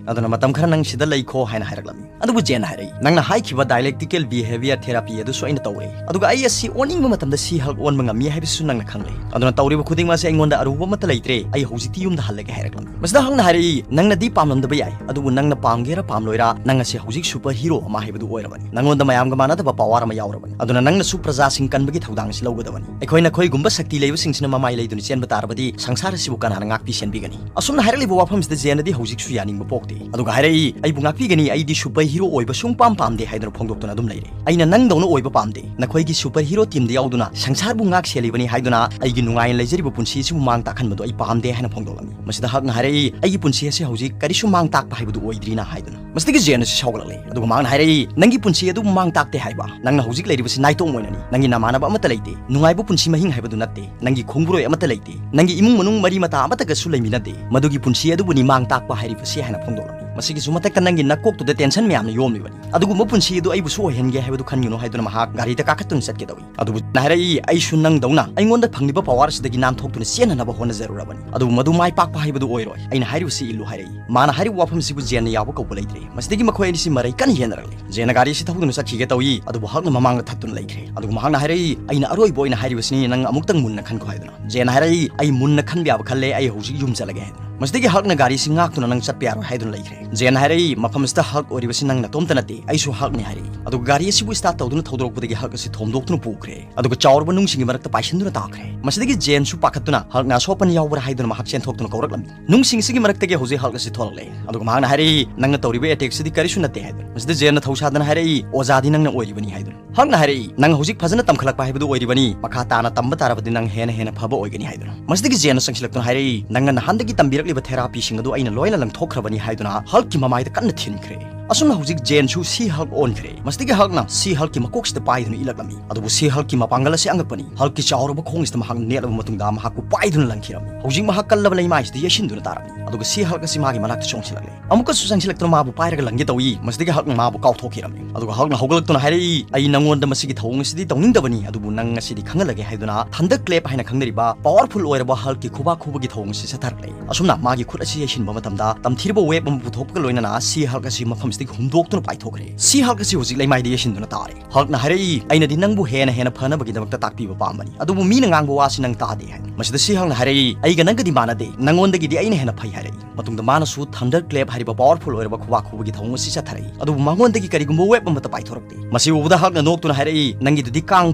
ꯑꯗꯨꯅ ꯃꯇꯝ ꯈꯔ ꯅꯪ ꯁꯤꯗ ꯂꯩꯈꯣ" ꯍꯥꯏꯅ ꯍꯥꯏꯔꯛꯂꯝꯃꯤ꯫ ꯑꯗꯨꯕꯨ ꯖꯦꯟꯅ ꯍꯥꯏꯔꯛꯏ, "ꯅꯪꯅ ꯍꯥꯏꯈꯤꯕ dialectical behaviour therapy ꯑꯗꯨꯁꯨ ꯑꯩꯅ ꯇꯧꯔꯦ, ꯑꯗꯨꯒ ꯑꯩ ꯑꯁꯤ ꯑꯣꯟꯅꯤꯡꯕ ꯃꯇꯝꯗ ꯁꯤ ꯍꯜꯛ ꯑꯣꯟꯕ ꯉꯝꯃꯤ ꯍꯥꯏꯕꯁꯤꯁꯨ ꯅꯪꯅ ꯈꯪꯂꯦ꯫ ꯑꯗꯨꯅ ꯇꯧꯔꯤꯕ ꯈꯨꯗꯤꯡꯃꯛ ꯑꯁꯤ ꯑꯩꯉꯣꯟꯗ ꯑꯔꯨꯕ ꯑꯃꯠꯇ ꯂꯩꯇ꯭ꯔꯦ, ꯑꯩ ꯍꯧꯖꯤꯛꯇꯤ ꯌꯨꯝꯗ ꯍꯜꯂꯒꯦ" ꯍꯥꯏꯔꯛꯂꯝꯃꯤ꯫ ꯃꯁꯤꯗ ꯍꯜꯛꯅ ꯍꯥꯏꯔꯛꯏ, "ꯅꯪꯅꯗꯤ ꯄꯥꯝꯂꯝꯗꯕ ꯌꯥꯏ, ꯑꯗꯨꯕꯨ ꯅꯪꯅ ꯄꯥꯝꯒꯦꯔꯥ ꯄꯥꯝꯂꯣꯏꯔꯥ, ꯅꯪ ꯑꯁꯤ ꯍꯧꯖꯤꯛ ꯁꯨꯄꯔ ꯍꯤꯔꯣ ꯑꯃ ꯍꯥꯏꯕꯗꯨ ꯑꯣꯏꯔꯕꯅꯤ꯫ ꯅꯪꯉꯣꯟꯗ ꯃꯌꯥꯝꯒ ꯃꯥꯟꯅꯗꯕ ꯄꯋꯥꯔ ꯑꯃ ꯌꯥꯎꯔꯕꯅꯤ꯫ ꯑꯗꯨꯅ ꯅꯪꯅꯁꯨ ꯄ꯭ꯔꯖꯥꯁꯤꯡ ꯀꯟꯕꯒꯤ ꯊꯧꯗꯥꯡ ꯑꯁꯤ ꯂꯧꯒꯗꯕꯅꯤ꯫ ꯑꯩꯈꯣꯏ ꯅꯈꯣꯏꯒꯨꯝꯕ ꯁꯛꯇꯤ ꯂꯩꯕꯁꯤꯡꯁꯤꯅ ꯃꯃꯥꯏ ꯂꯩꯗꯨꯅ ꯆꯦꯟꯕ ꯇꯥꯔꯕꯗꯤ ꯁꯪꯁꯥꯔ ꯑꯁꯤꯕꯨ ꯀꯅꯥꯅ ꯉꯥꯛꯄꯤ ꯁꯦꯟꯕꯤꯒꯅꯤ?" ꯑꯁꯨꯝꯅ ꯍꯥꯏꯔꯛꯂꯤꯕ ꯋꯥꯐꯝꯁꯤꯗ ꯖꯦꯟꯅꯗꯤ ꯍꯧꯖꯤꯛꯁꯨ ꯌꯥꯅꯤꯡꯕ ꯄꯣꯛꯇꯦ꯫ ꯑꯗꯨꯒ ꯍꯥꯏꯔꯛꯏ, "ꯑꯩꯕꯨ ꯉꯥꯛꯄꯤꯒꯅꯤ, ꯑꯩꯗꯤ ꯁꯨꯄꯔ ꯍꯤꯔꯣ ꯑꯣꯏꯕ ꯁꯨꯡꯄꯥꯝ ꯄꯥꯝꯗꯦ" ꯍꯥꯏꯗꯨꯅ ꯐꯣꯡꯗꯣꯛꯇꯨꯅ ꯑꯗꯨꯝ ꯂꯩꯔꯦ꯫ "ꯑꯩꯅ ꯅꯪꯗꯧꯅ ꯑꯣꯏꯕ ꯄꯥꯝꯗꯦ꯫ ꯅꯈꯣꯏꯒꯤ ꯁꯨꯄꯔ ꯍꯤꯔꯣ ꯇꯤꯝꯗ ꯌꯥꯎꯗꯨꯅ ꯁꯪꯁꯥꯔꯕꯨ ꯉꯥꯛ ꯁꯦꯜꯂꯤꯕꯅꯤ ꯍꯥꯏꯗꯨꯅ ꯑꯩꯒꯤ ꯅꯨꯡꯉꯥꯏꯅ ꯂꯩꯖꯔꯤꯕ ꯄꯨꯟꯁꯤ ꯑꯁꯤꯕꯨ ꯃꯥꯡ ꯇꯥꯛꯍꯟꯕꯗꯨ ꯑꯩ ꯄꯥꯝꯗꯦ" ꯍꯥꯏꯅ ꯐꯣꯡꯗꯣꯛꯂꯝꯃꯤ꯫ ꯃꯁꯤꯗ ꯍꯜꯛꯅ ꯍꯥꯏꯔꯛꯏ, "ꯑꯩꯒꯤ ꯄꯨꯟꯁꯤ ꯑꯁꯤ ꯍꯧꯖꯤꯛ ꯀꯔꯤꯁꯨ ꯃꯥꯡ ꯇꯥꯛꯄ ꯍꯥꯏꯕꯗꯨ ꯑꯣꯏꯗ꯭ꯔꯤꯅ" ꯍꯥꯏꯗꯨꯅ꯫ ꯃꯁꯤꯗꯒꯤ ꯖꯦꯟ ꯑꯁꯤ ꯁꯥꯎꯒꯠꯂꯛꯂꯦ, ꯑꯗꯨꯒ ꯃꯍꯥꯛꯅ ꯍꯥꯏꯔꯛꯏ, "ꯅꯪꯒꯤ ꯄꯨꯟꯁꯤ ꯑꯗꯨꯕꯨ ꯃꯥꯡ ꯇꯥꯛꯇꯦ ꯍꯥꯏꯕ? ꯅꯪꯅ ꯍꯧꯖꯤꯛ ꯂꯩꯔꯤꯕꯁꯤ ꯅꯥꯏꯇꯣꯝ ꯑꯣꯏꯅꯅꯤ꯫ ꯅꯪꯒꯤ ꯅꯃꯥꯟꯅꯕ ꯑꯃꯠꯇ ꯂꯩꯇꯦ, ꯅꯨꯡꯉꯥꯏꯕ ꯄꯨꯟꯁꯤ ꯃꯍꯤꯡ ꯍꯥꯏꯕꯗꯨ ꯅꯠꯇꯦ, ꯅꯪꯒꯤ ꯈꯣꯡꯕꯨꯔꯣꯏ ꯑꯃꯠꯇ ꯂꯩꯇꯦ, ꯅꯪꯒꯤ ꯏꯃꯨꯡ ꯃꯅꯨꯡ ꯃꯔꯤ ꯃꯇꯥ ꯑꯃꯠꯇꯒꯁꯨ ꯂꯩꯃꯤꯟꯅꯗꯦ꯫ ꯃꯗꯨꯒꯤ ꯄꯨꯟꯁꯤ ꯑꯗꯨꯕꯨꯅꯤ ꯃꯥꯡ ꯇꯥꯛꯄ ꯍꯥꯏꯔꯤꯕꯁꯤ" ꯍꯥꯏꯅ ꯐꯣꯡꯗꯣꯛꯂꯝꯃꯤ꯫ ꯃꯁꯤꯒꯤꯁꯨ ꯃꯊꯛꯇ ꯅꯪꯒꯤ ꯅꯀꯣꯛꯇꯨꯗ ꯇꯦꯟꯁꯟ ꯃꯌꯥꯝꯅ ꯌꯣꯝꯂꯤꯕꯅꯤ꯫ "ꯑꯗꯨꯒꯨꯝꯕ ꯄꯨꯟꯁꯤ ꯑꯗꯨ ꯑꯩꯕꯨꯁꯨ ꯑꯣꯏꯍꯟꯒꯦ ꯍꯥꯏꯕꯗꯨ ꯈꯟꯒꯅꯨ" ꯍꯥꯏꯗꯨꯅ ꯃꯍꯥꯛ ꯒꯥꯔꯤꯗ ꯀꯥꯈꯠꯇꯨꯅ ꯆꯠꯀꯦ ꯇꯧꯏ꯫ ꯑꯗꯨꯕꯨ ꯍꯥꯏꯔꯛꯏ, "ꯑꯩꯁꯨ ꯅꯪꯗꯧꯅ ꯑꯩꯉꯣꯟꯗ ꯐꯪꯂꯤꯕ ꯄꯋꯥꯔ ꯑꯁꯤꯗꯒꯤ ꯅꯥꯟꯊꯣꯛꯇꯨꯅ ꯆꯦꯟꯅꯅꯕ ꯍꯣꯠꯅꯖꯔꯨꯔꯕꯅꯤ, ꯑꯗꯨꯕꯨ ꯃꯗꯨ ꯃꯥꯏ ꯄꯥꯛꯄ ꯍꯥꯏꯕꯗꯨ ꯑꯣꯏꯔꯣꯏ꯫ ꯑꯩꯅ ꯍꯥꯏꯔꯤꯕꯁꯤ ꯏꯜꯂꯨ" ꯍꯥꯏꯔꯛꯏ꯫ ꯃꯥꯅ ꯍꯥꯏꯔꯤꯕ ꯋꯥꯐꯝꯁꯤꯕꯨ ꯖꯦꯟꯅ ꯌꯥꯕ ꯀꯧꯕ ꯂꯩꯇ꯭ꯔꯦ꯫ ꯃꯁꯤꯗꯒꯤ ꯃꯈꯣꯏ ꯑꯅꯤꯁꯤ ꯃꯔꯩ ꯀꯟꯅ ꯌꯦꯟꯅꯔꯛꯂꯦ꯫ ꯖꯦꯟꯅ ꯒꯥꯔꯤ ꯑꯁꯤ ꯊꯧꯗꯨꯅ ꯆꯠꯈꯤꯒꯦ ꯇꯧꯏ, ꯑꯗꯨꯕꯨ ꯍꯛꯅ ꯃꯃꯥꯡꯗ ꯊꯛꯇꯨꯅ ꯂꯩꯈ꯭ꯔꯦ꯫ ꯑꯗꯨꯒ ꯃꯍꯥꯛꯅ ꯍꯥꯏꯔꯛꯏ, "ꯑꯩꯅ ꯑꯔꯣꯏꯕ ꯑꯣꯏꯅ ꯍꯥꯏꯔꯤꯕꯁꯤꯅꯤ, ꯅꯪ ꯑꯃꯨꯛꯇꯪ ꯃꯨꯟꯅ ꯈꯟꯈꯣ" ꯍꯥꯏꯗꯨꯅ꯫ ꯖꯦꯟꯅ ꯍꯥꯏꯔꯛꯏ, "ꯑꯩ ꯃꯨꯟꯅ ꯈꯟꯕ ꯌꯥꯕ ꯈꯜꯂꯦ, ꯑꯩ ꯍꯧꯖꯤꯛ ꯌꯨꯝ ꯆꯠꯂꯒꯦ" ꯍꯥꯏꯗꯨꯅ꯫ ꯃꯁꯤꯗꯒꯤ ꯍꯛꯅ ꯒꯥꯔꯤꯁꯤ ꯉꯥꯛꯇꯨꯅ ꯅꯪ ꯆꯠꯄ ꯌꯥꯔꯣꯏ ꯍꯥꯏꯗꯨꯅ ꯂꯩꯈ꯭ꯔꯦ꯫ ꯖꯦꯟꯅ ꯍꯥꯏꯔꯛꯏ, "ꯃꯐꯝꯁꯤꯗ ꯍꯛ ꯑꯣꯏꯔꯤꯕꯁꯤ ꯅꯪ ꯅꯇꯣꯝꯇ ꯅꯠꯇꯦ, ꯑꯩꯁꯨ ꯍꯛꯅꯤ" ꯍꯥꯏꯔꯛꯏ꯫ ꯑꯗꯨꯒ ꯒꯥꯔꯤ ꯑꯁꯤꯕꯨ ꯁ꯭ꯇꯥꯔꯠ ꯇꯧꯗꯨꯅ ꯊꯧꯗꯣꯔꯛꯄꯗꯒꯤ ꯍꯛ ꯑꯁꯤ ꯊꯣꯝꯗꯣꯛꯇꯨꯅ ꯄꯨꯈ꯭ꯔꯦ꯫ ꯑꯗꯨꯒ ꯆꯥꯎꯔꯕ ꯅꯨꯡꯁꯤꯡꯒꯤ ꯃꯔꯛꯇ ꯄꯥꯏꯁꯤꯟꯗꯨꯅ ꯇꯥꯈ꯭ꯔꯦ꯫ ꯃꯁꯤꯗꯒꯤ ꯖꯦꯟꯁꯨ ꯄꯥꯈꯠꯇꯨꯅ ꯍꯛꯅ ꯑꯁꯣꯛꯄꯟ ꯌꯥꯎꯕ꯭ꯔꯥ ꯍꯥꯏꯗꯨꯅ ꯃꯍꯥꯛ ꯆꯦꯟꯊꯣꯛꯇꯨꯅ ꯀꯧꯔꯛꯂꯝꯃꯤ꯫ ꯅꯨꯡꯁꯤꯡꯁꯤꯒꯤ ꯃꯔꯛꯇꯒꯤ ꯍꯧꯖꯤꯛ ꯍꯛ ꯑꯁꯤ ꯊꯣꯛꯂꯛꯂꯦ꯫ ꯑꯗꯨꯒ ꯃꯍꯥꯛꯅ ꯍꯥꯏꯔꯛꯏ, "ꯅꯪꯅ ꯇꯧꯔꯤꯕ ꯑꯦꯇꯦꯛꯁꯤꯗꯤ ꯀꯔꯤꯁꯨ ꯅꯠꯇꯦ" ꯍꯥꯏꯗꯨꯅ꯫ ꯃꯁꯤꯗ ꯖꯦꯟꯅ ꯊꯧꯁꯥꯗꯅ ꯍꯥꯏꯔꯛꯏ, "ꯑꯣꯖꯥꯗꯤ ꯅꯪꯅ ꯑꯣꯏꯔꯤꯕꯅꯤ" ꯍꯥꯏꯗꯨꯅ꯫ ꯍꯛꯅ ꯍꯥꯏꯔꯛꯏ, "ꯅꯪ ꯍꯧꯖꯤꯛ ꯐꯖꯅ ꯇꯝꯈꯠꯂꯛꯄ ꯍꯥꯏꯕꯗꯨ ꯑꯣꯏꯔꯤꯕꯅꯤ, ꯃꯈꯥ ꯇꯥꯅ ꯇꯝꯕ ꯇꯥꯔꯕꯗꯤ ꯅꯪ ꯍꯦꯟꯅ ꯍꯦꯟꯅ ꯐꯕ ꯑꯣꯏꯒꯅꯤ" ꯍꯥꯏꯗꯨꯅ꯫ ꯃꯁꯤꯗꯒꯤ ꯖꯦꯟꯅ ꯆꯪꯁꯤꯜꯂꯛꯇꯨꯅ ꯍꯥꯏꯔꯛꯏ, "ꯅꯪꯅ ꯅꯍꯥꯟꯗꯒꯤ ꯇꯝꯕꯤꯔꯛꯂꯤꯕ ꯊꯦꯔꯥꯄꯤꯁꯤꯡ ꯑꯗꯨ ꯑꯩꯅ ꯂꯣꯏꯅ ꯂꯪꯊꯣꯛꯈ꯭ꯔꯕꯅꯤ" ꯍꯥꯏꯗꯨꯅ ꯍꯜꯛꯀꯤ ꯃꯃꯥꯏꯗ ꯀꯟꯅ ꯊꯤꯟꯈ꯭ꯔꯦ꯫ ꯑꯁꯨꯝꯅ ꯍꯧꯖꯤꯛ ꯖꯦꯟꯁꯨ ꯁꯤ ꯍꯜꯛ ꯑꯣꯟꯈ꯭ꯔꯦ꯫ ꯃꯁꯤꯗꯒꯤ ꯍꯜꯛꯅ ꯁꯤ ꯍꯜꯛꯀꯤ ꯃꯀꯣꯛꯁꯤꯗ ꯄꯥꯏꯗꯨꯅ ꯏꯜꯂꯛꯂꯝꯃꯤ꯫ ꯑꯗꯨꯕꯨ ꯁꯤ ꯍꯜꯛꯀꯤ ꯃꯄꯥꯡꯒꯜ ꯑꯁꯤ ꯑꯉꯛꯄꯅꯤ꯫ ꯍꯜꯛꯀꯤ ꯆꯥꯎꯔꯕ ꯈꯣꯡꯁꯤꯗ ꯃꯍꯥꯛ ꯅꯦꯠꯂꯕ ꯃꯇꯨꯡꯗ ꯃꯍꯥꯛꯄꯨ ꯄꯥꯏꯗꯨꯅ ꯂꯪꯈꯤꯔꯝꯃꯤ꯫ ꯍꯧꯖꯤꯛ ꯃꯍꯥꯛ ꯀꯜꯂꯕ ꯂꯩꯃꯥꯏꯁꯤꯗ ꯌꯩꯁꯤꯟꯗꯨꯅ ꯇꯥꯔꯝꯃꯤ꯫ ꯑꯗꯨꯒ ꯁꯤ ꯍꯜꯛ ꯑꯁꯤ ꯃꯥꯒꯤ ꯃꯅꯥꯛꯇ ꯆꯣꯡꯁꯤꯜꯂꯛꯂꯦ꯫ ꯑꯃꯨꯛꯀꯁꯨ ꯆꯪꯁꯤꯜꯂꯛꯇꯨꯅ ꯃꯥꯕꯨ ꯄꯥꯏꯔꯒ ꯂꯪꯒꯦ ꯇꯧꯏ꯫ ꯃꯁꯤꯗꯒꯤ ꯍꯜꯛꯅ ꯃꯥꯕꯨ ꯀꯥꯎꯊꯣꯛꯈꯤꯔꯝꯃꯤ꯫ ꯑꯗꯨꯒ ꯍꯜꯛꯅ ꯍꯧꯒꯠꯂꯛꯇꯨꯅ ꯍꯥꯏꯔꯛꯏ, "ꯑꯩ ꯅꯪꯉꯣꯟꯗ ꯃꯁꯤꯒꯤ ꯊꯧꯑꯣꯡ ꯑꯁꯤꯗꯤ ꯇꯧꯅꯤꯡꯗꯕꯅꯤ, ꯑꯗꯨꯕꯨ ꯅꯪ ꯉꯁꯤꯗꯤ ꯈꯪꯍꯜꯂꯒꯦ" ꯍꯥꯏꯗꯨꯅ ꯊꯟꯗꯔ ꯀ꯭ꯂꯦꯞ ꯍꯥꯏꯅ ꯈꯪꯅꯔꯤꯕ ꯄꯋꯥꯔꯐꯨꯜ ꯑꯣꯏꯔꯕ ꯍꯜꯛꯀꯤ ꯈꯨꯕꯥꯛ ꯈꯨꯕꯒꯤ ꯊꯧꯑꯣꯡ ꯑꯁꯤ ꯆꯠꯊꯔꯛꯂꯦ꯫ ꯑꯁꯨꯝꯅ ꯃꯥꯒꯤ ꯈꯨꯠ ꯑꯁꯤ ꯌꯩꯁꯤꯟꯕ ꯃꯇꯝꯗ ꯇꯝꯊꯤꯔꯕ ꯋꯦꯕ ꯑꯃ ꯄꯨꯊꯣꯛꯄꯒ ꯂꯣꯏꯅꯅ ꯁꯤ ꯍꯜꯛ ꯑꯁꯤ ꯃꯐꯝꯁꯤꯗꯒꯤ ꯍꯨꯝꯗꯣꯛꯇꯨꯅ ꯄꯥꯏꯊꯣꯛꯈ꯭ꯔꯦ꯫ ꯁꯤ ꯍꯜꯛ ꯑꯁꯤ ꯍꯧꯖꯤꯛ ꯂꯩꯃꯥꯏꯗ ꯌꯩꯁꯤꯟꯗꯨꯅ ꯇꯥꯔꯦ꯫ ꯍꯜꯛꯅ ꯍꯥꯏꯔꯛꯏ, "ꯑꯩꯅꯗꯤ ꯅꯪꯕꯨ ꯍꯦꯟꯅ ꯍꯦꯟꯅ ꯐꯅꯕꯒꯤꯗꯃꯛꯇ ꯇꯥꯛꯄꯤꯕ ꯄꯥꯝꯕꯅꯤ, ꯑꯗꯨꯕꯨ ꯃꯤꯅ ꯉꯥꯡꯕ ꯋꯥꯁꯤ ꯅꯪ ꯇꯥꯗꯦ" ꯍꯥꯏ꯫ ꯃꯁꯤꯗ ꯁꯤ ꯍꯜꯛꯅ ꯍꯥꯏꯔꯛꯏ, "ꯑꯩꯒ ꯅꯪꯒꯗꯤ ꯃꯥꯟꯅꯗꯦ, ꯅꯪꯉꯣꯟꯗꯒꯤꯗꯤ ꯑꯩꯅ ꯍꯦꯟꯅ ꯐꯩ" ꯍꯥꯏꯔꯛꯏ꯫ ꯃꯇꯨꯡꯗ ꯃꯥꯅꯁꯨ ꯊꯟꯗꯔ ꯀ꯭ꯂꯦꯞ ꯍꯥꯏꯔꯤꯕ ꯄꯋꯥꯔꯐꯨꯜ ꯑꯣꯏꯔꯕ ꯈꯨꯕꯥꯛ ꯈꯨꯕꯒꯤ ꯊꯧꯑꯣꯡ ꯑꯁꯤ ꯆꯠꯊꯔꯛꯏ꯫ ꯑꯗꯨꯕꯨ ꯃꯉꯣꯟꯗꯒꯤ ꯀꯔꯤꯒꯨꯝꯕ ꯋꯦꯕ ꯑꯃꯠꯇ ꯄꯥꯏꯊꯣꯔꯛꯇꯦ꯫ ꯃꯁꯤ ꯎꯕꯗ ꯍꯜꯛꯅ ꯅꯣꯛꯇꯨꯅ ꯍꯥꯏꯔꯛꯏ, "ꯅꯪꯒꯤꯗꯨꯗꯤ ꯀꯥꯡ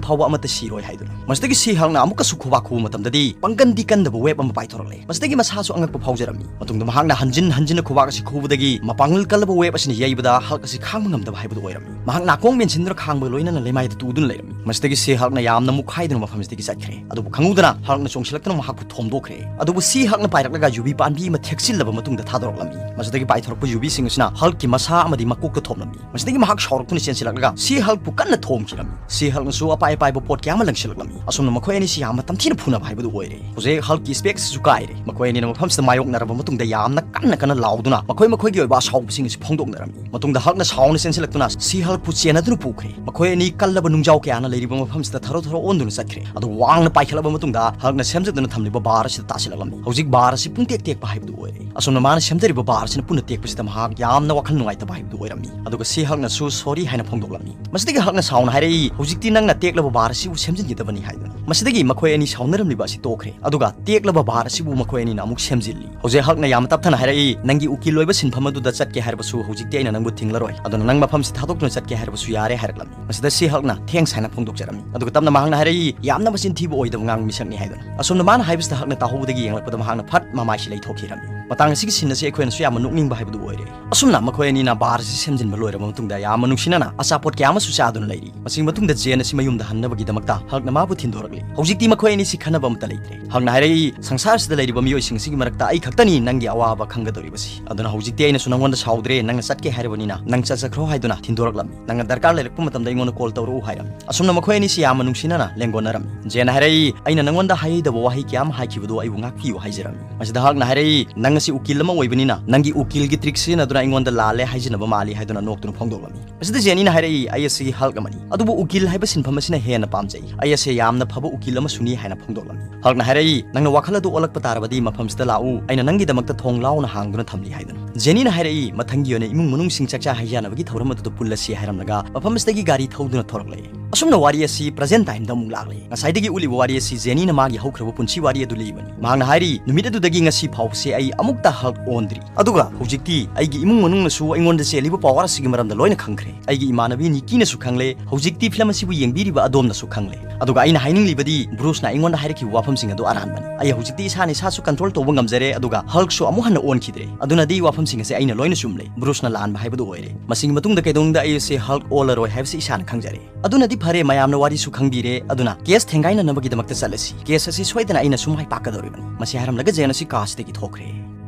ꯐꯥꯎꯕ ꯑꯃꯠꯇ ꯁꯤꯔꯣꯏ" ꯍꯥꯏꯗꯨꯅ꯫ ꯃꯁꯤꯗꯒꯤ ꯁꯤ ꯍꯜꯛꯅ ꯑꯃꯨꯛꯀꯁꯨ ꯈꯨꯕꯥꯛ ꯈꯨꯕ ꯃꯇꯝꯗꯗꯤ ꯄꯥꯡꯒꯟꯗꯤ ꯀꯟꯗꯕ ꯋꯦꯕ ꯑꯃ ꯄꯥꯏꯊꯣꯔꯛꯂꯦ꯫ ꯃꯁꯤꯗꯒꯤ ꯃꯁꯥꯁꯨ ꯑꯉꯛꯄ ꯐꯥꯎꯖꯔꯝꯃꯤ꯫ ꯃꯇꯨꯡꯗ ꯃꯍꯥꯛꯅ ꯍꯟꯖꯤꯟ ꯍꯟꯖꯤꯟꯅ ꯈꯨꯕꯥꯛ ꯑꯁꯤ ꯈꯨꯕꯗꯒꯤ ꯃꯄꯥꯡꯒꯜ ꯀꯜꯂꯕ ꯋꯦꯕ ꯑꯁꯤꯅ ꯌꯩꯕꯗ ꯍꯜꯛ ꯑꯁꯤ ꯈꯥꯡꯕ ꯉꯝꯗꯕ ꯍꯥꯏꯕꯗꯨ ꯑꯣꯏꯔꯝꯃꯤ꯫ ꯃꯍꯥꯛ ꯅꯥꯀꯣꯡ ꯃꯦꯟꯁꯤꯟꯗꯨꯅ ꯈꯥꯡꯕꯒ ꯂꯣꯏꯅꯅ ꯂꯩꯃꯥꯏꯗ ꯇꯨꯗꯨꯅ ꯂꯩꯔꯝꯃꯤ꯫ ꯃꯁꯤꯗꯒꯤ ꯁꯤ ꯍꯜꯛꯅ ꯌꯥꯝꯅ ꯃꯨꯛꯈꯥꯏꯗꯨꯅ ꯃꯐꯝꯁꯤꯗꯒꯤ ꯆꯠꯈ꯭ꯔꯦ꯫ ꯑꯗꯨꯕꯨ ꯈꯪꯍꯧꯗꯅ ꯍꯜꯛꯅ ꯆꯣꯡꯁꯤꯜꯂꯛꯇꯨꯅ ꯃꯍꯥꯛꯄꯨ ꯊꯣꯝꯗꯣꯛꯈ꯭ꯔꯦ꯫ ꯑꯗꯨꯕꯨ ꯁꯤ ꯍꯜꯛꯅ ꯄꯥꯏꯔꯛꯂꯒ ꯌꯨꯕꯤ ꯄꯥꯝꯕꯤ ꯑꯃ ꯊꯦꯛꯆꯤꯜꯂꯕ ꯃꯇꯨꯡꯗ ꯊꯥꯗꯣꯔꯛꯂꯝꯃꯤ꯫ ꯃꯁꯤꯗꯒꯤ ꯄꯥꯏꯊꯣꯔꯛꯄ ꯌꯨꯕꯤꯁꯤꯡ ꯑꯁꯤꯅ ꯍꯜꯛꯀꯤ ꯃꯁꯥ ꯑꯃꯗꯤ ꯃꯀꯣꯛꯇ ꯊꯣꯝꯂꯝꯃꯤ꯫ ꯃꯁꯤꯗꯒꯤ ꯃꯍꯥꯛ ꯁꯥꯎꯔꯛꯇꯨꯅ ꯆꯦꯟꯁꯤꯜꯂꯛꯂꯒ ꯁꯤ ꯍꯜꯛꯄꯨ ꯀꯟꯅ ꯊꯣꯝꯈꯤꯔꯝꯃꯤ꯫ ꯁꯤ ꯍꯜꯛꯅꯁꯨ ꯑꯄꯥꯏ ꯑꯄꯥꯏꯕ ꯄꯣꯠ ꯀꯌꯥ ꯑꯃ ꯂꯪꯁꯤꯜꯂꯛꯂꯝꯃꯤ꯫ ꯑꯁꯨꯝꯅ ꯃꯈꯣꯏ ꯑꯅꯤꯁꯤ ꯌꯥꯝꯅ ꯇꯝꯊꯤꯅ ꯐꯨꯅꯕ ꯍꯥꯏꯕꯗꯨ ꯑꯣꯏꯔꯦ꯫ ꯍꯧꯖꯤꯛ ꯍꯜꯛꯀꯤ ꯏꯁꯄꯦꯛꯁꯤꯁꯨ ꯀꯥꯏꯔꯦ꯫ ꯃꯈꯣꯏ ꯑꯅꯤꯅ ꯃꯐꯝꯁꯤꯗ ꯃꯥꯌꯣꯛꯅꯔꯕ ꯃꯇꯨꯡꯗ ꯌꯥꯝꯅ ꯀꯟꯅ ꯀꯟꯅ ꯂꯥꯎꯗꯨꯅ ꯃꯈꯣꯏ ꯃꯈꯣꯏꯒꯤ ꯑꯣꯏꯕ ꯑꯁꯥꯎꯕꯁꯤꯡ ꯑꯁꯤ ꯐꯣꯡꯗꯣꯛꯅꯔꯝꯃꯤ꯫ ꯃꯇꯨꯡꯗ ꯍꯜꯛꯅ ꯁꯥꯎꯅ ꯆꯦꯟꯁꯤꯜꯂꯛꯇꯨꯅ ꯁꯤ ꯍꯜꯛꯄꯨ ꯆꯦꯟꯅꯗꯨꯅ ꯄꯨꯈ꯭ꯔꯦ꯫ ꯃꯈꯣꯏ ꯑꯅꯤ ꯀꯜꯂꯕ ꯅꯨꯡꯖꯥꯎ ꯀꯌꯥꯅ ꯂꯩꯔꯤꯕ ꯃꯐꯝꯁꯤꯗ ꯊꯔꯣ ꯊꯔꯣ ꯑꯣꯟꯗꯨꯅ ꯆꯠꯈ꯭ꯔꯦ꯫ ꯑꯗꯨ ꯋꯥꯡꯅ ꯄꯥꯏꯈꯠꯂꯕ ꯃꯇꯨꯡꯗ ꯍꯜꯛꯅ ꯁꯦꯝꯖꯗꯨꯅ ꯊꯝꯂꯤꯕ ꯕꯥꯔ ꯑꯁꯤꯗ ꯇꯥꯁꯤꯜꯂꯛꯂꯝꯃꯤ꯫ ꯍꯧꯖꯤꯛ ꯕꯥꯔ ꯑꯁꯤ ꯄꯨꯡꯇꯦꯛ ꯇꯦꯛꯄ ꯍꯥꯏꯕꯗꯨ ꯑꯣꯏꯔꯦ꯫ ꯑꯁꯨꯝꯅ ꯃꯥꯅ ꯁꯦꯝꯖꯔꯤꯕ ꯕꯥꯔ ꯑꯁꯤꯅ ꯄꯨꯟꯅ ꯇꯦꯛꯄꯁꯤꯗ ꯃꯍꯥꯛ ꯌꯥꯝꯅ ꯋꯥꯈꯜ ꯅꯨꯡꯉꯥꯏꯇꯕ ꯍꯥꯏꯕꯗꯨ ꯑꯣꯏꯔꯝꯃꯤ꯫ ꯑꯗꯨꯒ ꯁꯤ ꯍꯜꯛꯅꯁꯨ ꯁꯣꯔꯤ ꯍꯥꯏꯅ ꯐꯣꯡꯗꯣꯛꯂꯝꯃꯤ꯫ ꯃꯁꯤꯗꯒꯤ ꯍꯜꯛꯅ ꯁꯥꯎꯅ ꯍꯥꯏꯔꯛꯏ, "ꯍꯧꯖꯤꯛꯇꯤ ꯅꯪꯅ ꯇꯦꯛꯂꯕ ꯕꯥꯔ ꯑꯁꯤꯕꯨ ꯁꯦꯝꯖꯤꯟꯒꯗꯕꯅꯤ" ꯍꯥꯏꯗꯨꯅ꯫ ꯃꯁꯤꯗꯒꯤ ꯃꯈꯣꯏ ꯑꯅꯤ ꯁꯥꯎꯅꯔꯝꯂꯤꯕ ꯑꯁꯤ ꯇꯣꯛꯈ꯭ꯔꯦ꯫ ꯑꯗꯨꯒ ꯇꯦꯛꯂꯕ ꯕꯥꯔ ꯑꯁꯤꯕꯨ ꯃꯈꯣꯏ ꯑꯅꯤꯅ ꯑꯃꯨꯛ ꯁꯦꯝꯖꯤꯜꯂꯤ꯫ ꯍꯧꯖꯤꯛ ꯍꯜꯛꯅ ꯌꯥꯝꯅ ꯇꯞꯊꯅ ꯍꯥꯏꯔꯛꯏ, "ꯅꯪꯒꯤ ꯎꯀꯤꯜ ꯑꯣꯏꯕ ꯁꯤꯟꯐꯝ ꯑꯗꯨꯗ ꯆꯠꯀꯦ ꯍꯥꯏꯔꯕꯁꯨ ꯍꯧꯖꯤꯛꯇꯤ ꯑꯩꯅ ꯅꯪꯕꯨ ꯊꯤꯡꯂꯔꯣꯏ꯫ ꯑꯗꯨꯅ ꯅꯪ ꯃꯐꯝꯁꯤ ꯊꯥꯗꯣꯛꯇꯨꯅ ꯆꯠꯀꯦ ꯍꯥꯏꯔꯕꯁꯨ ꯌꯥꯔꯦ" ꯍꯥꯏꯔꯛꯂꯝꯃꯤ꯫ ꯃꯁꯤꯗ ꯁꯤ ꯍꯜꯛꯅ "ꯊꯦꯡꯁ" ꯍꯥꯏꯅ ꯐꯣꯡꯗꯣꯛꯆꯔꯝꯃꯤ꯫ ꯑꯗꯨꯒ ꯇꯞꯅ ꯃꯍꯥꯛꯅ ꯍꯥꯏꯔꯛꯏ, "ꯌꯥꯝꯅ ꯃꯆꯤꯟ ꯊꯤꯕ ꯑꯣꯏꯗꯕ ꯉꯥꯡꯕ ꯃꯤꯁꯛꯅꯤ" ꯍꯥꯏꯗꯨꯅ꯫ ꯑꯁꯨꯝꯅ ꯃꯥꯅ ꯍꯥꯏꯕꯁꯤꯗ ꯍꯜꯛꯅ ꯇꯥꯍꯧꯕꯗꯒꯤ ꯌꯦꯡꯂꯛꯄꯗ ꯃꯍꯥꯛꯅ ꯐꯠ ꯃꯃꯥꯏꯁꯤ ꯂꯩꯊꯣꯛꯈꯤꯔꯝꯃꯤ꯫ ꯃꯇꯥꯡ ꯑꯁꯤꯒꯤ ꯁꯤꯟ ꯑꯁꯤ ꯑꯩꯈꯣꯏꯅꯁꯨ ꯌꯥꯝꯅ ꯅꯣꯛꯅꯤꯡꯕ ꯍꯥꯏꯕꯗꯨ ꯑꯣꯏꯔꯦ꯫ ꯑꯁꯨꯝꯅ ꯃꯈꯣꯏ ꯑꯅꯤꯅ ꯕꯥꯔ ꯑꯁꯤ ꯁꯦꯝꯖꯤꯟꯕ ꯂꯣꯏꯔꯕ ꯃꯇꯨꯡꯗ ꯌꯥꯝꯅ ꯅꯨꯡꯁꯤꯅꯅ ꯑꯆꯥꯄꯣꯠ ꯀꯌꯥ ꯑꯃꯁꯨ ꯆꯥꯗꯨꯅ ꯂꯩꯔꯤ꯫ ꯃꯁꯤꯒꯤ ꯃꯇꯨꯡꯗ ꯖꯦꯟ ꯑꯁꯤ ꯃꯌꯨꯝꯗ ꯍꯟꯅꯕꯒꯤꯗꯃꯛꯇ ꯍꯜꯛꯅ ꯃꯥꯕꯨ ꯊꯤꯟꯗꯣꯔꯛꯂꯤ꯫ ꯍꯧꯖꯤꯛꯇꯤ ꯃꯈꯣꯏ ꯑꯅꯤꯁꯤ ꯈꯟꯅꯕ ꯑꯃꯠꯇ ꯂꯩꯇ꯭ꯔꯦ꯫ ꯍꯜꯛꯅ ꯍꯥꯏꯔꯛꯏ, "ꯁꯪꯁꯥꯔꯁꯤꯗ ꯂꯩꯔꯤꯕ ꯃꯤꯑꯣꯏꯁꯤꯡ ꯑꯁꯤꯒꯤ ꯃꯔꯛꯇ ꯑꯩ ꯈꯛꯇꯅꯤ ꯅꯪꯒꯤ ꯑꯋꯥꯕ ꯈꯪꯒꯗꯧꯔꯤꯕꯁꯤ꯫ ꯑꯗꯨꯅ ꯍꯧꯖꯤꯛꯇꯤ ꯑꯩꯅꯁꯨ ꯅꯪꯉꯣꯟꯗ ꯁꯥꯎꯗ꯭ꯔꯦ, ꯅꯪꯅ ꯆꯠꯀꯦ ꯍꯥꯏꯔꯕꯅꯤꯅ ꯅꯪ ꯆꯠꯆꯈ꯭ꯔꯣ" ꯍꯥꯏꯗꯨꯅ ꯊꯤꯟꯗꯣꯔꯛꯂꯝꯃꯤ꯫ "ꯅꯪꯅ ꯗꯔꯀꯥꯔ ꯂꯩꯔꯛꯄ ꯃꯇꯝꯗ ꯑꯩꯉꯣꯟꯗ ꯀꯣꯜ ꯇꯧꯔꯛꯎ" ꯍꯥꯏꯔꯝꯃꯤ꯫ ꯑꯁꯨꯝꯅ ꯃꯈꯣꯏ ꯑꯅꯤꯁꯤ ꯌꯥꯝꯅ ꯅꯨꯡꯁꯤꯅꯅ ꯂꯦꯡꯒꯣꯟꯅꯔꯝꯃꯤ꯫ ꯖꯦꯟꯅ ꯍꯥꯏꯔꯛꯏ, "ꯑꯩꯅ ꯅꯪꯉꯣꯟꯗ ꯍꯥꯏꯗꯕ ꯋꯥꯍꯩ ꯀꯌꯥ ꯑꯃ ꯍꯥꯏꯈꯤꯕꯗꯨ ꯑꯩꯕꯨ ꯉꯥꯛꯄꯤꯌꯨ" ꯍꯥꯏꯖꯔꯝꯃꯤ꯫ ꯃꯁꯤꯗ ꯍꯜꯛꯅ ꯍꯥꯏꯔꯛꯏ, "ꯅꯪ ꯑꯁꯤ ꯎꯀꯤꯜ ꯑꯃ ꯑꯣꯏꯕꯅꯤꯅ ꯅꯪꯒꯤ ꯎꯀꯤꯜꯒꯤ ꯇ꯭ꯔꯤꯛ ꯁꯤꯖꯤꯟꯅꯗꯨꯅ ꯑꯩꯉꯣꯟꯗ ꯂꯥꯜꯂꯦ ꯍꯥꯏꯖꯅꯕ ꯃꯥꯜꯂꯤ" ꯍꯥꯏꯗꯨꯅ ꯅꯣꯛꯇꯨꯅ ꯐꯣꯡꯗꯣꯛꯂꯝꯃꯤ꯫ ꯃꯁꯤꯗ ꯖꯦꯅꯤꯅ ꯍꯥꯏꯔꯛꯏ, "ꯑꯩ ꯑꯁꯤ ꯍꯜꯛ ꯑꯃꯅꯤ, ꯑꯗꯨꯕꯨ ꯎꯀꯤꯜ ꯍꯥꯏꯕ ꯁꯤꯟꯐꯝ ꯑꯁꯤꯅ ꯍꯦꯟꯅ ꯄꯥꯝꯖꯩ꯫ ꯑꯩ ꯑꯁꯦ ꯌꯥꯝꯅ ꯐꯕ ꯎꯀꯤꯜ ꯑꯃꯁꯨꯅꯤ" ꯍꯥꯏꯅ ꯐꯣꯡꯗꯣꯛꯂꯝꯃꯤ꯫ ꯍꯜꯛꯅ ꯍꯥꯏꯔꯛꯏ, "ꯅꯪꯅ ꯋꯥꯈꯜ ꯑꯗꯨ ꯑꯣꯜꯂꯛꯄ ꯇꯥꯔꯕꯗꯤ ꯃꯐꯝꯁꯤꯗ ꯂꯥꯛꯎ, ꯑꯩꯅ ꯅꯪꯒꯤꯗꯃꯛꯇ ꯊꯣꯡ ꯂꯥꯎꯅ ꯍꯥꯡꯗꯨꯅ ꯊꯝꯂꯤ" ꯍꯥꯏꯗꯨꯅ꯫ ꯖꯦꯅꯤꯅ ꯍꯥꯏꯔꯛꯏ, "ꯃꯊꯪꯒꯤ ꯑꯣꯏꯅ ꯏꯃꯨꯡ ꯃꯅꯨꯡꯁꯤꯡ ꯆꯥꯛꯆꯥ ꯍꯩꯖꯥꯅꯕꯒꯤ ꯊꯧꯔꯝ ꯑꯗꯨꯗ ꯄꯨꯜꯂꯁꯤ" ꯍꯥꯏꯔꯝꯂꯒ ꯃꯐꯝ ꯑꯁꯤꯗꯒꯤ ꯒꯥꯔꯤ ꯊꯧꯗꯨꯅ ꯊꯣꯔꯛꯂꯦ꯫ ꯑꯁꯨꯝꯅ ꯋꯥꯔꯤ ꯑꯁꯤ ꯄ꯭ꯔꯖꯦꯟ ꯇꯥꯏꯝꯗ ꯑꯃꯨꯛ ꯂꯥꯛꯂꯦ꯫ ꯉꯁꯥꯏꯗꯒꯤ ꯎꯠꯂꯤꯕ ꯋꯥꯔꯤ ꯑꯁꯤ ꯖꯦꯅꯤꯅ ꯃꯥꯒꯤ ꯍꯧꯈ꯭ꯔꯕ ꯄꯨꯟꯁꯤ ꯋꯥꯔꯤ ꯑꯗꯨ ꯂꯤꯕꯅꯤ꯫ ꯃꯍꯥꯛꯅ ꯍꯥꯏꯔꯤ, "ꯅꯨꯃꯤꯠ ꯑꯗꯨꯗꯒꯤ ꯉꯁꯤ ꯐꯥꯎꯕꯁꯦ ꯑꯩ ꯑꯃꯨꯛꯇ ꯍꯜꯛ ꯑꯣꯟꯗ꯭ꯔꯤ꯫ ꯑꯗꯨꯒ ꯍꯧꯖꯤꯛꯇꯤ ꯑꯩꯒꯤ ꯏꯃꯨꯡ ꯃꯅꯨꯡꯅꯁꯨ ꯑꯩꯉꯣꯟꯗ ꯆꯦꯜꯂꯤꯕ ꯄꯥꯋꯔ ꯑꯁꯤꯒꯤ ꯃꯔꯝꯗ ꯂꯣꯏꯅ ꯈꯪꯈ꯭ꯔꯦ꯫ ꯑꯩꯒꯤ ꯏꯃꯥꯟꯅꯕꯤ ꯅꯤꯀꯤꯅꯁꯨ ꯈꯪꯂꯦ, ꯍꯧꯖꯤꯛꯇꯤ ꯐꯤꯂꯝ ꯑꯁꯤꯕꯨ ꯌꯦꯡꯕꯤꯔꯤꯕ ꯑꯗꯣꯝꯅꯁꯨ ꯈꯪꯂꯦ꯫ ꯑꯗꯨꯒ ꯑꯩꯅ ꯍꯥꯏꯅꯤꯡꯂꯤꯕꯗꯤ, ꯕ꯭ꯔꯨꯁꯅ ꯑꯩꯉꯣꯟꯗ ꯍꯥꯏꯔꯛꯈꯤꯕ ꯋꯥꯐꯝꯁꯤꯡ ꯑꯗꯨ ꯑꯔꯥꯟꯕꯅꯤ꯫ ꯑꯩ ꯍꯧꯖꯤꯛꯇꯤ ꯏꯁꯥꯅ ꯏꯁꯥꯁꯨ ꯀꯟꯇ꯭ꯔꯣꯜ ꯇꯧꯕ ꯉꯝꯖꯔꯦ, ꯑꯗꯨꯒ ꯍꯜꯛꯁꯨ ꯑꯃꯨꯛ ꯍꯟꯅ ꯑꯣꯟꯈꯤꯗ꯭ꯔꯦ꯫ ꯑꯗꯨꯅꯗꯤ ꯋꯥꯐꯝꯁꯤꯡ ꯑꯁꯤ ꯑꯩꯅ ꯂꯣꯏꯅ ꯆꯨꯝꯂꯦ, ꯕ꯭ꯔꯨꯁꯅ ꯂꯥꯟꯕ ꯍꯥꯏꯕꯗꯨ ꯑꯣꯏꯔꯦ꯫ ꯃꯁꯤꯒꯤ ꯃꯇꯨꯡꯗ ꯀꯩꯗꯧꯅꯨꯡꯗ ꯑꯩ ꯑꯁꯤ ꯍꯜꯛ ꯑꯣꯜꯂꯔꯣꯏ ꯍꯥꯏꯕꯁꯤ ꯏꯁꯥꯅ ꯈꯪꯖꯔꯦ꯫ ꯑꯗꯨꯅꯗꯤ ꯐꯔꯦ, ꯃꯌꯥꯝꯅ ꯋꯥꯔꯤꯁꯨ ꯈꯪꯕꯤꯔꯦ, ꯑꯗꯨꯅ ꯀꯦꯁ ꯊꯦꯡꯒꯥꯏꯅꯅꯕꯒꯤꯗꯃꯛꯇ ꯆꯠꯂꯁꯤ꯫ ꯀꯦꯁ ꯑꯁꯤ ꯁꯣꯏꯗꯅ ꯑꯩꯅ ꯁꯨꯝ ꯃꯥꯏ ꯄꯥꯛꯀꯗꯧꯔꯤꯕꯅꯤ꯫ ꯃꯁꯤ ꯍꯥꯏꯔꯝꯂꯒ ꯖꯦꯟ ꯑꯁꯤ ꯀꯥꯁꯤꯗꯒꯤ ꯊꯣꯛꯈ꯭ꯔꯦ꯫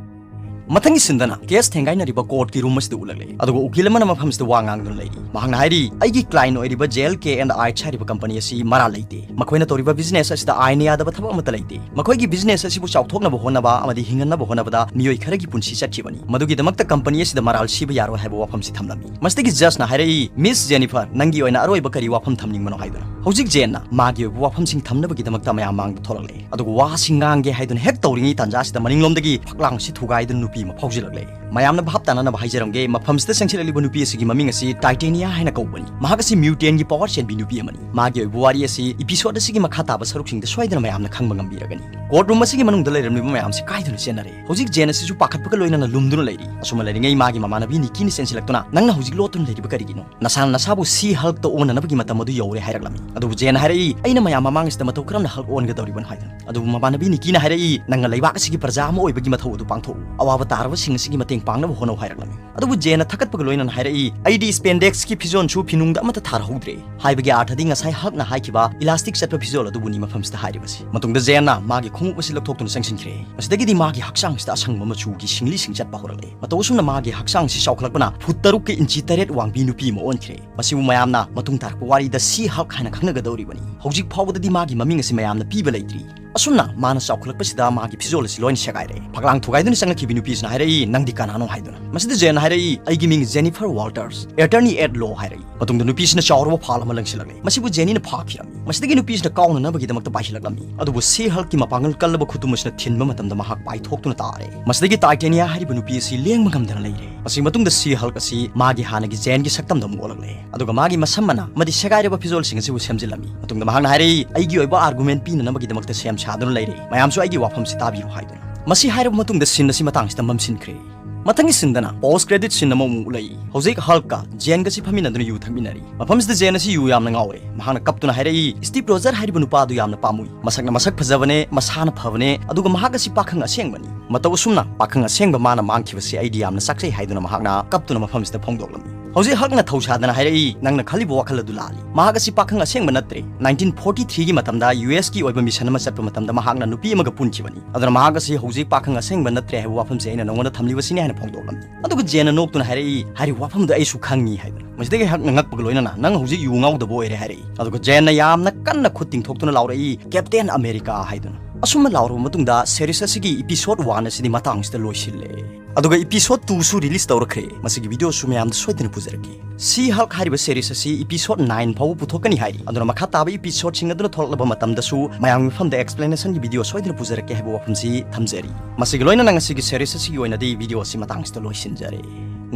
ꯃꯊꯪꯒꯤ ꯁꯤꯟꯗꯅ ꯀꯦꯁ ꯊꯦꯡꯒꯥꯏꯅꯔꯤꯕ ꯀꯣꯔꯠꯀꯤ ꯔꯨꯝ ꯑꯁꯤꯗ ꯎꯠꯂꯛꯂꯦ, ꯑꯗꯨꯒ ꯎꯀꯤꯜ ꯑꯃꯅ ꯃꯐꯝꯁꯤꯗ ꯋꯥ ꯉꯥꯡꯗꯨꯅ ꯂꯩꯔꯤ꯫ ꯃꯍꯥꯛꯅ ꯍꯥꯏꯔꯤ, "ꯑꯩꯒꯤ ꯀ꯭ꯂꯥꯏꯟ ꯑꯣꯏꯔꯤꯕ ꯖꯦ ꯑꯦꯜ ꯀꯦ ꯑꯦꯟ ꯑꯥꯏꯠꯁ ꯍꯥꯏꯔꯤꯕ ꯀꯝꯄꯅꯤ ꯑꯁꯤ ꯃꯔꯥꯜ ꯂꯩꯇꯦ꯫ ꯃꯈꯣꯏꯅ ꯇꯧꯔꯤꯕ ꯕꯤꯖꯤꯅꯦꯁ ꯑꯁꯤꯗ ꯑꯥꯏꯟꯅ ꯌꯥꯗꯕ ꯊꯕꯛ ꯑꯃꯠꯇ ꯂꯩꯇꯦ꯫ ꯃꯈꯣꯏꯒꯤ ꯕꯤꯖꯤꯅꯦꯁ ꯑꯁꯤꯕꯨ ꯆꯥꯎꯊꯣꯛꯅꯕ ꯍꯣꯠꯅꯕ ꯑꯃꯗꯤ ꯍꯤꯡꯍꯟꯅꯕ ꯍꯣꯠꯅꯕꯗ ꯃꯤꯑꯣꯏ ꯈꯔꯒꯤ ꯄꯨꯟꯁꯤ ꯆꯠꯈꯤꯕꯅꯤ꯫ ꯃꯗꯨꯒꯤꯗꯃꯛꯇ ꯀꯝꯄꯅꯤ ꯑꯁꯤꯗ ꯃꯔꯥꯜ ꯁꯤꯕ ꯌꯥꯔꯣꯏ" ꯍꯥꯏꯕ ꯋꯥꯐꯝꯁꯤ ꯊꯝꯂꯝꯃꯤ꯫ ꯃꯁꯤꯗꯒꯤ ꯖꯖꯅ ꯍꯥꯏꯔꯛꯏ, "ꯃꯤꯁ ꯖꯦꯅꯤꯐꯔ, ꯅꯪꯒꯤ ꯑꯣꯏꯅ ꯑꯔꯣꯏꯕ ꯀꯔꯤ ꯋꯥꯐꯝ ꯊꯝꯅꯤꯡꯕꯅꯣ?" ꯍꯥꯏꯗꯨꯅ꯫ ꯍꯧꯖꯤꯛ ꯖꯦꯟꯅ ꯃꯥꯒꯤ ꯑꯣꯏꯕ ꯋꯥꯐꯝꯁꯤꯡ ꯊꯝꯅꯕꯒꯤꯗꯃꯛꯇ ꯃꯌꯥꯝ ꯃꯥꯡꯗ ꯊꯣꯛꯂꯛꯂꯦ꯫ ꯑꯗꯨꯒ ꯋꯥꯁꯤ ꯉꯥꯡꯒꯦ ꯍꯥꯏꯗꯨꯅ ꯍꯦꯛ ꯇꯧꯔꯤꯉꯩ ꯇꯥꯟꯖꯥꯁꯤꯗ ꯃꯅꯤꯡꯂꯣꯝꯗꯒꯤ ꯐꯛꯂꯥꯡꯁꯤ ꯊꯨꯒꯥꯏꯗꯨꯅ ꯅꯨꯄꯤ ꯑꯃ ꯐꯥꯎꯖꯤꯜꯂꯛꯂꯦ꯫ ꯃꯌꯥꯝꯅ ꯚꯥꯞ ꯇꯥꯅꯅꯕ ꯍꯥꯏꯖꯔꯝꯒꯦ, ꯃꯐꯝꯁꯤꯗ ꯆꯪꯁꯤꯜꯂꯛꯂꯤꯕ ꯅꯨꯄꯤ ꯑꯁꯤꯒꯤ ꯃꯃꯤꯡ ꯑꯁꯤ ꯇꯥꯏꯇꯦꯅꯤꯌꯥ ꯍꯥꯏꯅ ꯀꯧꯕꯅꯤ꯫ ꯃꯍꯥꯛ ꯑꯁꯤ ꯃ꯭ꯌꯨꯇꯦꯟꯒꯤ ꯄꯥꯋꯔ ꯆꯦꯟꯕꯤ ꯅꯨꯄꯤ ꯑꯃꯅꯤ꯫ ꯃꯥꯒꯤ ꯑꯣꯏꯕ ꯋꯥꯔꯤ ꯑꯁꯤ ꯏꯄꯤꯁꯣꯗ ꯑꯁꯤꯒꯤ ꯃꯈꯥ ꯇꯥꯕ ꯁꯔꯨꯛꯁꯤꯡꯗ ꯁꯣꯏꯗꯅ ꯃꯌꯥꯝꯅ ꯈꯪꯕ ꯉꯝꯕꯤꯔꯒꯅꯤ꯫ ꯀꯣꯔꯠ ꯔꯨꯝ ꯑꯁꯤꯒꯤ ꯃꯅꯨꯡꯗ ꯂꯩꯔꯝꯂꯤꯕ ꯃꯌꯥꯝꯁꯤ ꯀꯥꯏꯗꯨꯅ ꯆꯦꯟꯅꯔꯦ꯫ ꯍꯧꯖꯤꯛ ꯖꯦꯟ ꯑꯁꯤꯁꯨ ꯄꯥꯈꯠꯄꯒ ꯂꯣꯏꯅꯅ ꯂꯨꯝꯗꯨꯅ ꯂꯩꯔꯤ꯫ ꯑꯁꯨꯝꯅ ꯂꯩꯔꯤꯉꯩ ꯃꯥꯒꯤ ꯃꯃꯥꯟꯅꯕꯤ ꯅꯤꯀꯤꯅ ꯆꯦꯟꯁꯤꯜꯂꯛꯇꯨꯅ, "ꯅꯪꯅ ꯍꯧꯖꯤꯛ ꯂꯣꯠꯇꯨꯅ ꯂꯩꯔꯤꯕ ꯀꯔꯤꯒꯤꯅꯣ? ꯅꯁꯥꯅ ꯅꯁꯥꯕꯨ ꯁꯤ ꯍꯜꯛꯇ ꯑꯣꯟꯅꯅꯕꯒꯤ ꯃꯇꯝ ꯑꯗꯨ ꯌꯧꯔꯦ" ꯍꯥꯏꯔꯛꯂꯝꯃꯤ꯫ ꯑꯗꯨꯕꯨ ꯖꯦꯟꯅ ꯍꯥꯏꯔꯛꯏ, "ꯑꯩꯅ ꯃꯌꯥꯝ ꯃꯃꯥꯡꯁꯤꯗ ꯃꯇꯧ ꯀꯔꯝꯅ ꯍꯜꯛ ꯑꯣꯟꯒꯗꯧꯔꯤꯕꯅꯣ?" ꯍꯥꯏꯗꯨꯅ꯫ ꯑꯗꯨꯕꯨ ꯃꯃꯥꯟꯅꯕꯤ ꯅꯤꯀꯤꯅ ꯍꯥꯏꯔꯛꯏ, "ꯅꯪꯅ ꯂꯩꯕꯥꯛ ꯑꯁꯤꯒꯤ ꯄ꯭ꯔꯖꯥ ꯑꯃ ꯑꯣꯏꯕꯒꯤ ꯃꯊꯧ ꯑꯗꯨ ꯄꯥꯡꯊꯣꯛꯎ꯫ ꯑꯋꯥꯕ ꯇꯥꯔꯕꯁꯤꯡ ꯑꯁꯤꯒꯤ ꯃꯇꯦꯡ ꯄꯥꯡꯅꯕ ꯍꯣꯠꯅꯧ" ꯍꯥꯏꯔꯛꯂꯝꯃꯤ꯫ ꯑꯗꯨꯕꯨ ꯖꯦꯟꯅ ꯊꯀꯠꯄꯒ ꯂꯣꯏꯅꯅ ꯍꯥꯏꯔꯛꯏ, "ꯑꯩꯗꯤ ꯁ꯭ꯄꯦꯟꯗꯦꯛꯁꯀꯤ ꯐꯤꯖꯣꯜꯁꯨ ꯐꯤꯅꯨꯡꯗ ꯑꯃꯠꯇ ꯊꯥꯔꯍꯧꯗ꯭ꯔꯦ"꯫ ꯍꯥꯏꯕꯒꯤ ꯑꯥꯔꯊꯗꯤ ꯉꯁꯥꯏ ꯍꯜꯛꯅ ꯍꯥꯏꯈꯤꯕ ꯏꯂꯥꯁꯇꯤꯛ ꯆꯠꯄ ꯐꯤꯖꯣꯜ ꯑꯗꯨꯕꯨꯅꯤ ꯃꯐꯝꯁꯤꯗ ꯍꯥꯏꯔꯤꯕꯁꯤ꯫ ꯃꯇꯨꯡꯗ ꯖꯦꯟꯅ ꯃꯥꯒꯤ ꯈꯣꯡꯎꯞ ꯑꯁꯤ ꯂꯧꯊꯣꯛꯇꯨꯅ ꯆꯪꯁꯤꯟꯈ꯭ꯔꯦ꯫ ꯃꯁꯤꯗꯒꯤꯗꯤ ꯃꯥꯒꯤ ꯍꯛꯆꯥꯡꯁꯤꯗ ꯑꯁꯪꯕ ꯃꯆꯨꯒꯤ ꯁꯤꯡꯂꯤ ꯁꯤꯡꯆꯠꯄ ꯍꯧꯔꯛꯂꯦ꯫ ꯃꯇꯧ ꯑꯁꯨꯝꯅ ꯃꯥꯒꯤ ꯍꯛꯆꯥꯡꯁꯤ ꯆꯥꯎꯈꯠꯂꯛꯄꯅ ꯐꯨꯠ ꯇꯔꯨꯛꯀ ꯏꯟꯆꯤ ꯇꯔꯦꯠ ꯋꯥꯡꯕꯤ ꯅꯨꯄꯤ ꯑꯃ ꯑꯣꯟꯈ꯭ꯔꯦ꯫ ꯃꯁꯤꯕꯨ ꯃꯌꯥꯝꯅ ꯃꯇꯨꯡ ꯇꯥꯔꯛꯄ ꯋꯥꯔꯤꯗ ꯁꯤ ꯍꯜꯛ ꯍꯥꯏꯅ ꯈꯪꯅꯒꯗꯧꯔꯤꯕꯅꯤ꯫ ꯍꯧꯖꯤꯛ ꯐꯥꯎꯕꯗꯗꯤ ꯃꯥꯒꯤ ꯃꯃꯤꯡ ꯑꯁꯤ ꯃꯌꯥꯝꯅ ꯄꯤꯕ ꯂꯩꯇ꯭ꯔꯤ꯫ ꯑꯁꯨꯝꯅ ꯃꯥꯅ ꯆꯥꯎꯈꯠꯂꯛꯄꯁꯤꯗ ꯃꯥꯒꯤ ꯐꯤꯖꯣꯜ ꯑꯁꯤ ꯂꯣꯏꯅ ꯁꯦꯒꯥꯏꯔꯦ꯫ ꯐꯛꯂꯥꯡ ꯊꯨꯒꯥꯏꯗꯨꯅ ꯆꯪꯂꯛꯈꯤꯕ ꯅꯨꯄꯤꯁꯤꯅ ꯍꯥꯏꯔꯛꯏ, "ꯅꯪꯗꯤ ꯀꯅꯥꯅꯣ?" ꯍꯥꯏꯗꯨꯅ꯫ ꯃꯁꯤꯗ ꯖꯦꯟꯅ ꯍꯥꯏꯔꯛꯏ, "ꯑꯩꯒꯤ ꯃꯤꯡ ꯖꯦꯅꯤꯐꯔ ꯋꯥꯜꯇꯔꯁ, ꯑꯦꯇꯔꯅꯤ ꯑꯦꯠ ꯂꯣ" ꯍꯥꯏꯔꯛꯏ꯫ ꯃꯇꯨꯡꯗ ꯅꯨꯄꯤꯁꯤꯅ ꯆꯥꯎꯔꯕ ꯐꯥꯜ ꯑꯃ ꯂꯪꯁꯤꯜꯂꯛꯂꯦ꯫ ꯃꯁꯤꯕꯨ ꯖꯦꯅꯤꯅ ꯐꯥꯈꯤꯔꯝꯃꯤ꯫ ꯃꯁꯤꯗꯒꯤ ꯅꯨꯄꯤꯁꯤꯅ ꯀꯥꯎꯅꯅꯕꯒꯤꯗꯃꯛꯇ ꯄꯥꯏꯁꯤꯜꯂꯛꯂꯝꯃꯤ꯫ ꯑꯗꯨꯕꯨ ꯁꯤ ꯍꯜꯛꯀꯤ ꯃꯄꯥꯡꯒꯜ ꯀꯜꯂꯕ ꯈꯨꯇꯨꯝ ꯑꯁꯤꯅ ꯊꯤꯟꯕ ꯃꯇꯝꯗ ꯃꯍꯥꯛ ꯄꯥꯏꯊꯣꯛꯇꯨꯅ ꯇꯥꯔꯦ꯫ ꯃꯁꯤꯗꯒꯤ ꯇꯥꯏꯇꯦꯅꯤꯌꯥ ꯍꯥꯏꯔꯤꯕ ꯅꯨꯄꯤ ꯑꯁꯤ ꯂꯦꯡꯕ ꯉꯝꯗꯅ ꯂꯩꯔꯦ꯫ ꯃꯁꯤꯒꯤ ꯃꯇꯨꯡꯗ ꯁꯤ ꯍꯜꯛ ꯑꯁꯤ ꯃꯥꯒꯤ ꯍꯥꯟꯅꯒꯤ ꯖꯦꯟꯒꯤ ꯁꯛꯇꯝꯗ ꯑꯃꯨꯛ ꯑꯣꯜꯂꯛꯂꯦ꯫ ꯑꯗꯨꯒ ꯃꯥꯒꯤ ꯃꯁꯝ ꯃꯅꯥ ꯑꯃꯗꯤ ꯁꯦꯒꯥꯏꯔꯕ ꯐꯤꯖꯣꯜꯁꯤꯡ ꯑꯁꯤꯕꯨ ꯁꯦꯝꯖꯤꯜꯂꯝꯃꯤ꯫ ꯃꯇꯨꯡꯗ ꯃꯍꯥꯛꯅ ꯍꯥꯏꯔꯛꯏ, "ꯑꯩꯒꯤ ꯑꯣꯏꯕ ꯑꯥꯔꯒꯨꯃꯦꯟ ꯄꯤꯅꯅꯕꯒꯤꯗꯃꯛꯇ ꯁꯦꯝ ꯁꯥꯗꯨꯅ ꯂꯩꯔꯦ꯫ ꯃꯌꯥꯝꯁꯨ ꯑꯩꯒꯤ ꯋꯥꯐꯝꯁꯤ ꯇꯥꯕꯤꯔꯣ" ꯍꯥꯏꯗꯨꯅ꯫ ꯃꯁꯤ ꯍꯥꯏꯔꯕ ꯃꯇꯨꯡꯗ scene ꯑꯁꯤ ꯃꯇꯥꯡꯁꯤꯗ ꯃꯝꯁꯤꯟꯈ꯭ꯔꯦ꯫ ꯃꯊꯪꯒꯤ scene ꯗꯅ post credit scene ꯑꯃꯃꯨꯛ ꯎꯠꯂꯛꯏ꯫ ꯍꯧꯖꯤꯛ Hulk ꯀ Jane ꯒꯁꯤ ꯐꯝꯃꯤꯟꯅꯗꯨꯅ ꯌꯨ ꯊꯛꯃꯤꯟꯅꯔꯤ꯫ ꯃꯐꯝꯁꯤꯗ Jane ꯑꯁꯤ ꯌꯨ ꯌꯥꯝꯅ ꯉꯥꯎꯔꯦ꯫ ꯃꯍꯥꯛꯅ ꯀꯞꯇꯨꯅ ꯍꯥꯏꯔꯛꯏ, "Steve Rogers ꯍꯥꯏꯔꯤꯕ ꯅꯨꯄꯥ ꯑꯗꯨ ꯌꯥꯝꯅ ꯄꯥꯝꯃꯨꯏ꯫ ꯃꯁꯛꯅ ꯃꯁꯛ ꯐꯖꯕꯅꯦ, ꯃꯁꯥꯅ ꯐꯕꯅꯦ, ꯑꯗꯨꯒ ꯃꯍꯥꯛ ꯑꯁꯤ ꯄꯥꯈꯪ ꯑꯁꯦꯡꯕꯅꯤ꯫ ꯃꯇꯧ ꯑꯁꯨꯝꯅ ꯄꯥꯈꯪ ꯑꯁꯦꯡꯕ ꯃꯥꯅ ꯃꯥꯡꯈꯤꯕꯁꯤ ꯑꯩꯗꯤ ꯌꯥꯝꯅ ꯆꯥꯛꯆꯩ" ꯍꯥꯏꯗꯨꯅ ꯃꯍꯥꯛꯅ ꯀꯞꯇꯨꯅ ꯃꯐꯝꯁꯤꯗ ꯐꯣꯡꯗꯣꯛꯂꯝꯃꯤ꯫ ꯍꯧꯖꯤꯛ Hulk ꯅ ꯊꯧꯁꯥꯗꯅ ꯍꯥꯏꯔꯛꯏ, "ꯅꯪꯅ ꯈꯜꯂꯤꯕ ꯋꯥꯈꯜ ꯑꯗꯨ ꯂꯥꯜꯂꯤ꯫ ꯃꯍꯥꯛ ꯑꯁꯤ ꯄꯥꯈꯪ ꯑꯁꯦꯡꯕ ꯅꯠꯇ꯭ꯔꯦ꯫ Nineteen forty three ꯒꯤ ꯃꯇꯝꯗ ꯌꯨ ꯑꯦꯁ ꯀꯤ ꯑꯣꯏꯕ mission ꯑꯃ ꯆꯠꯄ ꯃꯇꯝꯗ ꯃꯍꯥꯛꯅ ꯅꯨꯄꯤ ꯑꯃꯒ ꯄꯨꯟꯈꯤꯕꯅꯤ꯫ ꯑꯗꯨꯅ ꯃꯍꯥꯛ ꯑꯁꯤ ꯍꯧꯖꯤꯛ ꯄꯥꯈꯪ ꯑꯁꯦꯡꯕ ꯅꯠꯇ꯭ꯔꯦ ꯍꯥꯏꯕ ꯋꯥꯐꯝꯁꯦ ꯑꯩꯅ ꯅꯉꯣꯟꯗ ꯊꯝꯂꯤꯕꯁꯤꯅꯤ" ꯍꯥꯏꯅ ꯐꯣꯡꯗꯣꯛꯂꯝꯃꯤ꯫ ꯑꯗꯨꯒ Jane ꯅ ꯅꯣꯛꯇꯨꯅ ꯍꯥꯏꯔꯛꯏ, "ꯍꯥꯏꯔꯤꯕ ꯋꯥꯐꯝꯗꯨ ꯑꯩꯁꯨ ꯈꯪꯉꯤ" ꯍꯥꯏꯗꯨꯅ꯫ ꯃꯁꯤꯗꯒꯤ Hulk ꯅ ꯉꯛꯄꯒ ꯂꯣꯏꯅꯅ, "ꯅꯪ ꯍꯧꯖꯤꯛ ꯌꯨ ꯉꯥꯎꯗꯕ ꯑꯣꯏꯔꯦ" ꯍꯥꯏꯔꯛꯏ꯫ ꯑꯗꯨꯒ Jane ꯅ ꯌꯥꯝꯅ ꯀꯟꯅ ꯈꯨꯠ ꯇꯤꯡꯊꯣꯛꯇꯨꯅ ꯂꯥꯎꯔꯛꯏ, "Captain America" ꯍꯥꯏꯗꯨꯅ꯫ ꯑꯁꯨꯝꯅ ꯂꯥꯎꯔꯕ ꯃꯇꯨꯡꯗ series ꯑꯁꯤꯒꯤ episode one ꯑꯁꯤꯗꯤ ꯃꯇꯥꯡꯁꯤꯗ ꯂꯣꯏꯁꯤꯜꯂꯦ꯫ ꯑꯗꯨꯒ episode two ꯁꯨ release ꯇꯧꯔꯛꯈ꯭ꯔꯦ꯫ ꯃꯁꯤꯒꯤ video ꯁꯨ ꯃꯌꯥꯝꯗ ꯁꯣꯏꯗꯅ ꯄꯨꯖꯔꯛꯀꯦ꯫ She-Hulk ꯍꯥꯏꯔꯤꯕ series ꯑꯁꯤ episode nine ꯐꯥꯎꯕ ꯄꯨꯊꯣꯛꯀꯅꯤ ꯍꯥꯏꯔꯤ꯫ ꯑꯗꯨꯅ ꯃꯈꯥ ꯇꯥꯕ episode ꯁꯤꯡ ꯑꯗꯨꯅ ꯊꯣꯛꯂꯛꯂꯕ ꯃꯇꯝꯗꯁꯨ ꯃꯌꯥꯝꯒꯤ ꯃꯐꯝꯗ explanation ꯒꯤ video ꯁꯣꯏꯗꯅ ꯄꯨꯖꯔꯛꯀꯦ ꯍꯥꯏꯕ ꯋꯥꯐꯝꯁꯤ ꯊꯝꯖꯔꯤ꯫ ꯃꯁꯤꯒ ꯂꯣꯏꯅꯅ ꯉꯁꯤꯒꯤ series ꯑꯁꯤꯒꯤ ꯑꯣꯏꯅꯗꯤ video ꯑꯁꯤ ꯃꯇꯥꯡꯁꯤꯗ ꯂꯣꯏꯁꯤꯟꯖꯔꯦ꯫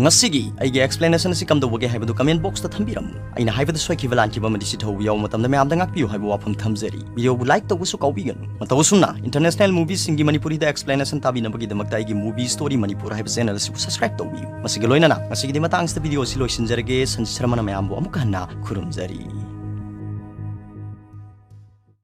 ꯉꯁꯤꯒꯤ ꯑꯩꯒꯤ explanation ꯑꯁꯤ ꯀꯝꯗꯧꯕꯒꯦ ꯍꯥꯏꯕꯗꯨ comment box ꯇ ꯊꯝꯕꯤꯔꯝꯃꯨ꯫ ꯑꯩꯅ ꯍꯥꯏꯕꯗ ꯁꯣꯏꯈꯤꯕ ꯂꯥꯟꯈꯤꯕ ꯑꯃꯗꯤ ꯁꯤꯊꯧꯕ ꯌꯥꯎꯕ ꯃꯇꯝꯗ ꯃꯌꯥꯝꯗ ꯉꯥꯛꯄꯤꯌꯨ ꯍꯥꯏꯕ ꯋꯥꯐꯝ ꯊꯝꯖꯔꯤ꯫ Video ꯕꯨ like ꯇꯧꯕꯁꯨ ꯀꯥꯎꯕꯤꯒꯅꯨ꯫ ꯃꯇꯧ ꯑꯁꯨꯝꯅ international movie ꯁꯤꯡꯒꯤ ꯃꯅꯤꯄꯨꯔꯤꯗ explanation ꯇꯥꯕꯤꯅꯕꯒꯤꯗꯃꯛꯇ ꯑꯩꯒꯤ Movie Story Manipur ꯍꯥꯏꯕ channel ꯑꯁꯤꯕꯨ subscribe ꯇꯧꯕꯤꯌꯨ꯫ ꯃꯁꯤꯒ ꯂꯣꯏꯅꯅ ꯉꯁꯤꯒꯤꯗꯤ ꯃꯇꯥꯡꯁꯤꯗ video ꯑꯁꯤ ꯂꯣꯏꯁꯤꯟꯖꯔꯒꯦ꯫ ꯁꯟꯖꯤꯠ ꯁꯔꯃꯅ ꯃꯌꯥꯝꯕꯨ ꯑꯃꯨꯛꯀ ꯍꯟꯅ ꯈꯨꯔꯨꯝꯖꯔꯤ꯫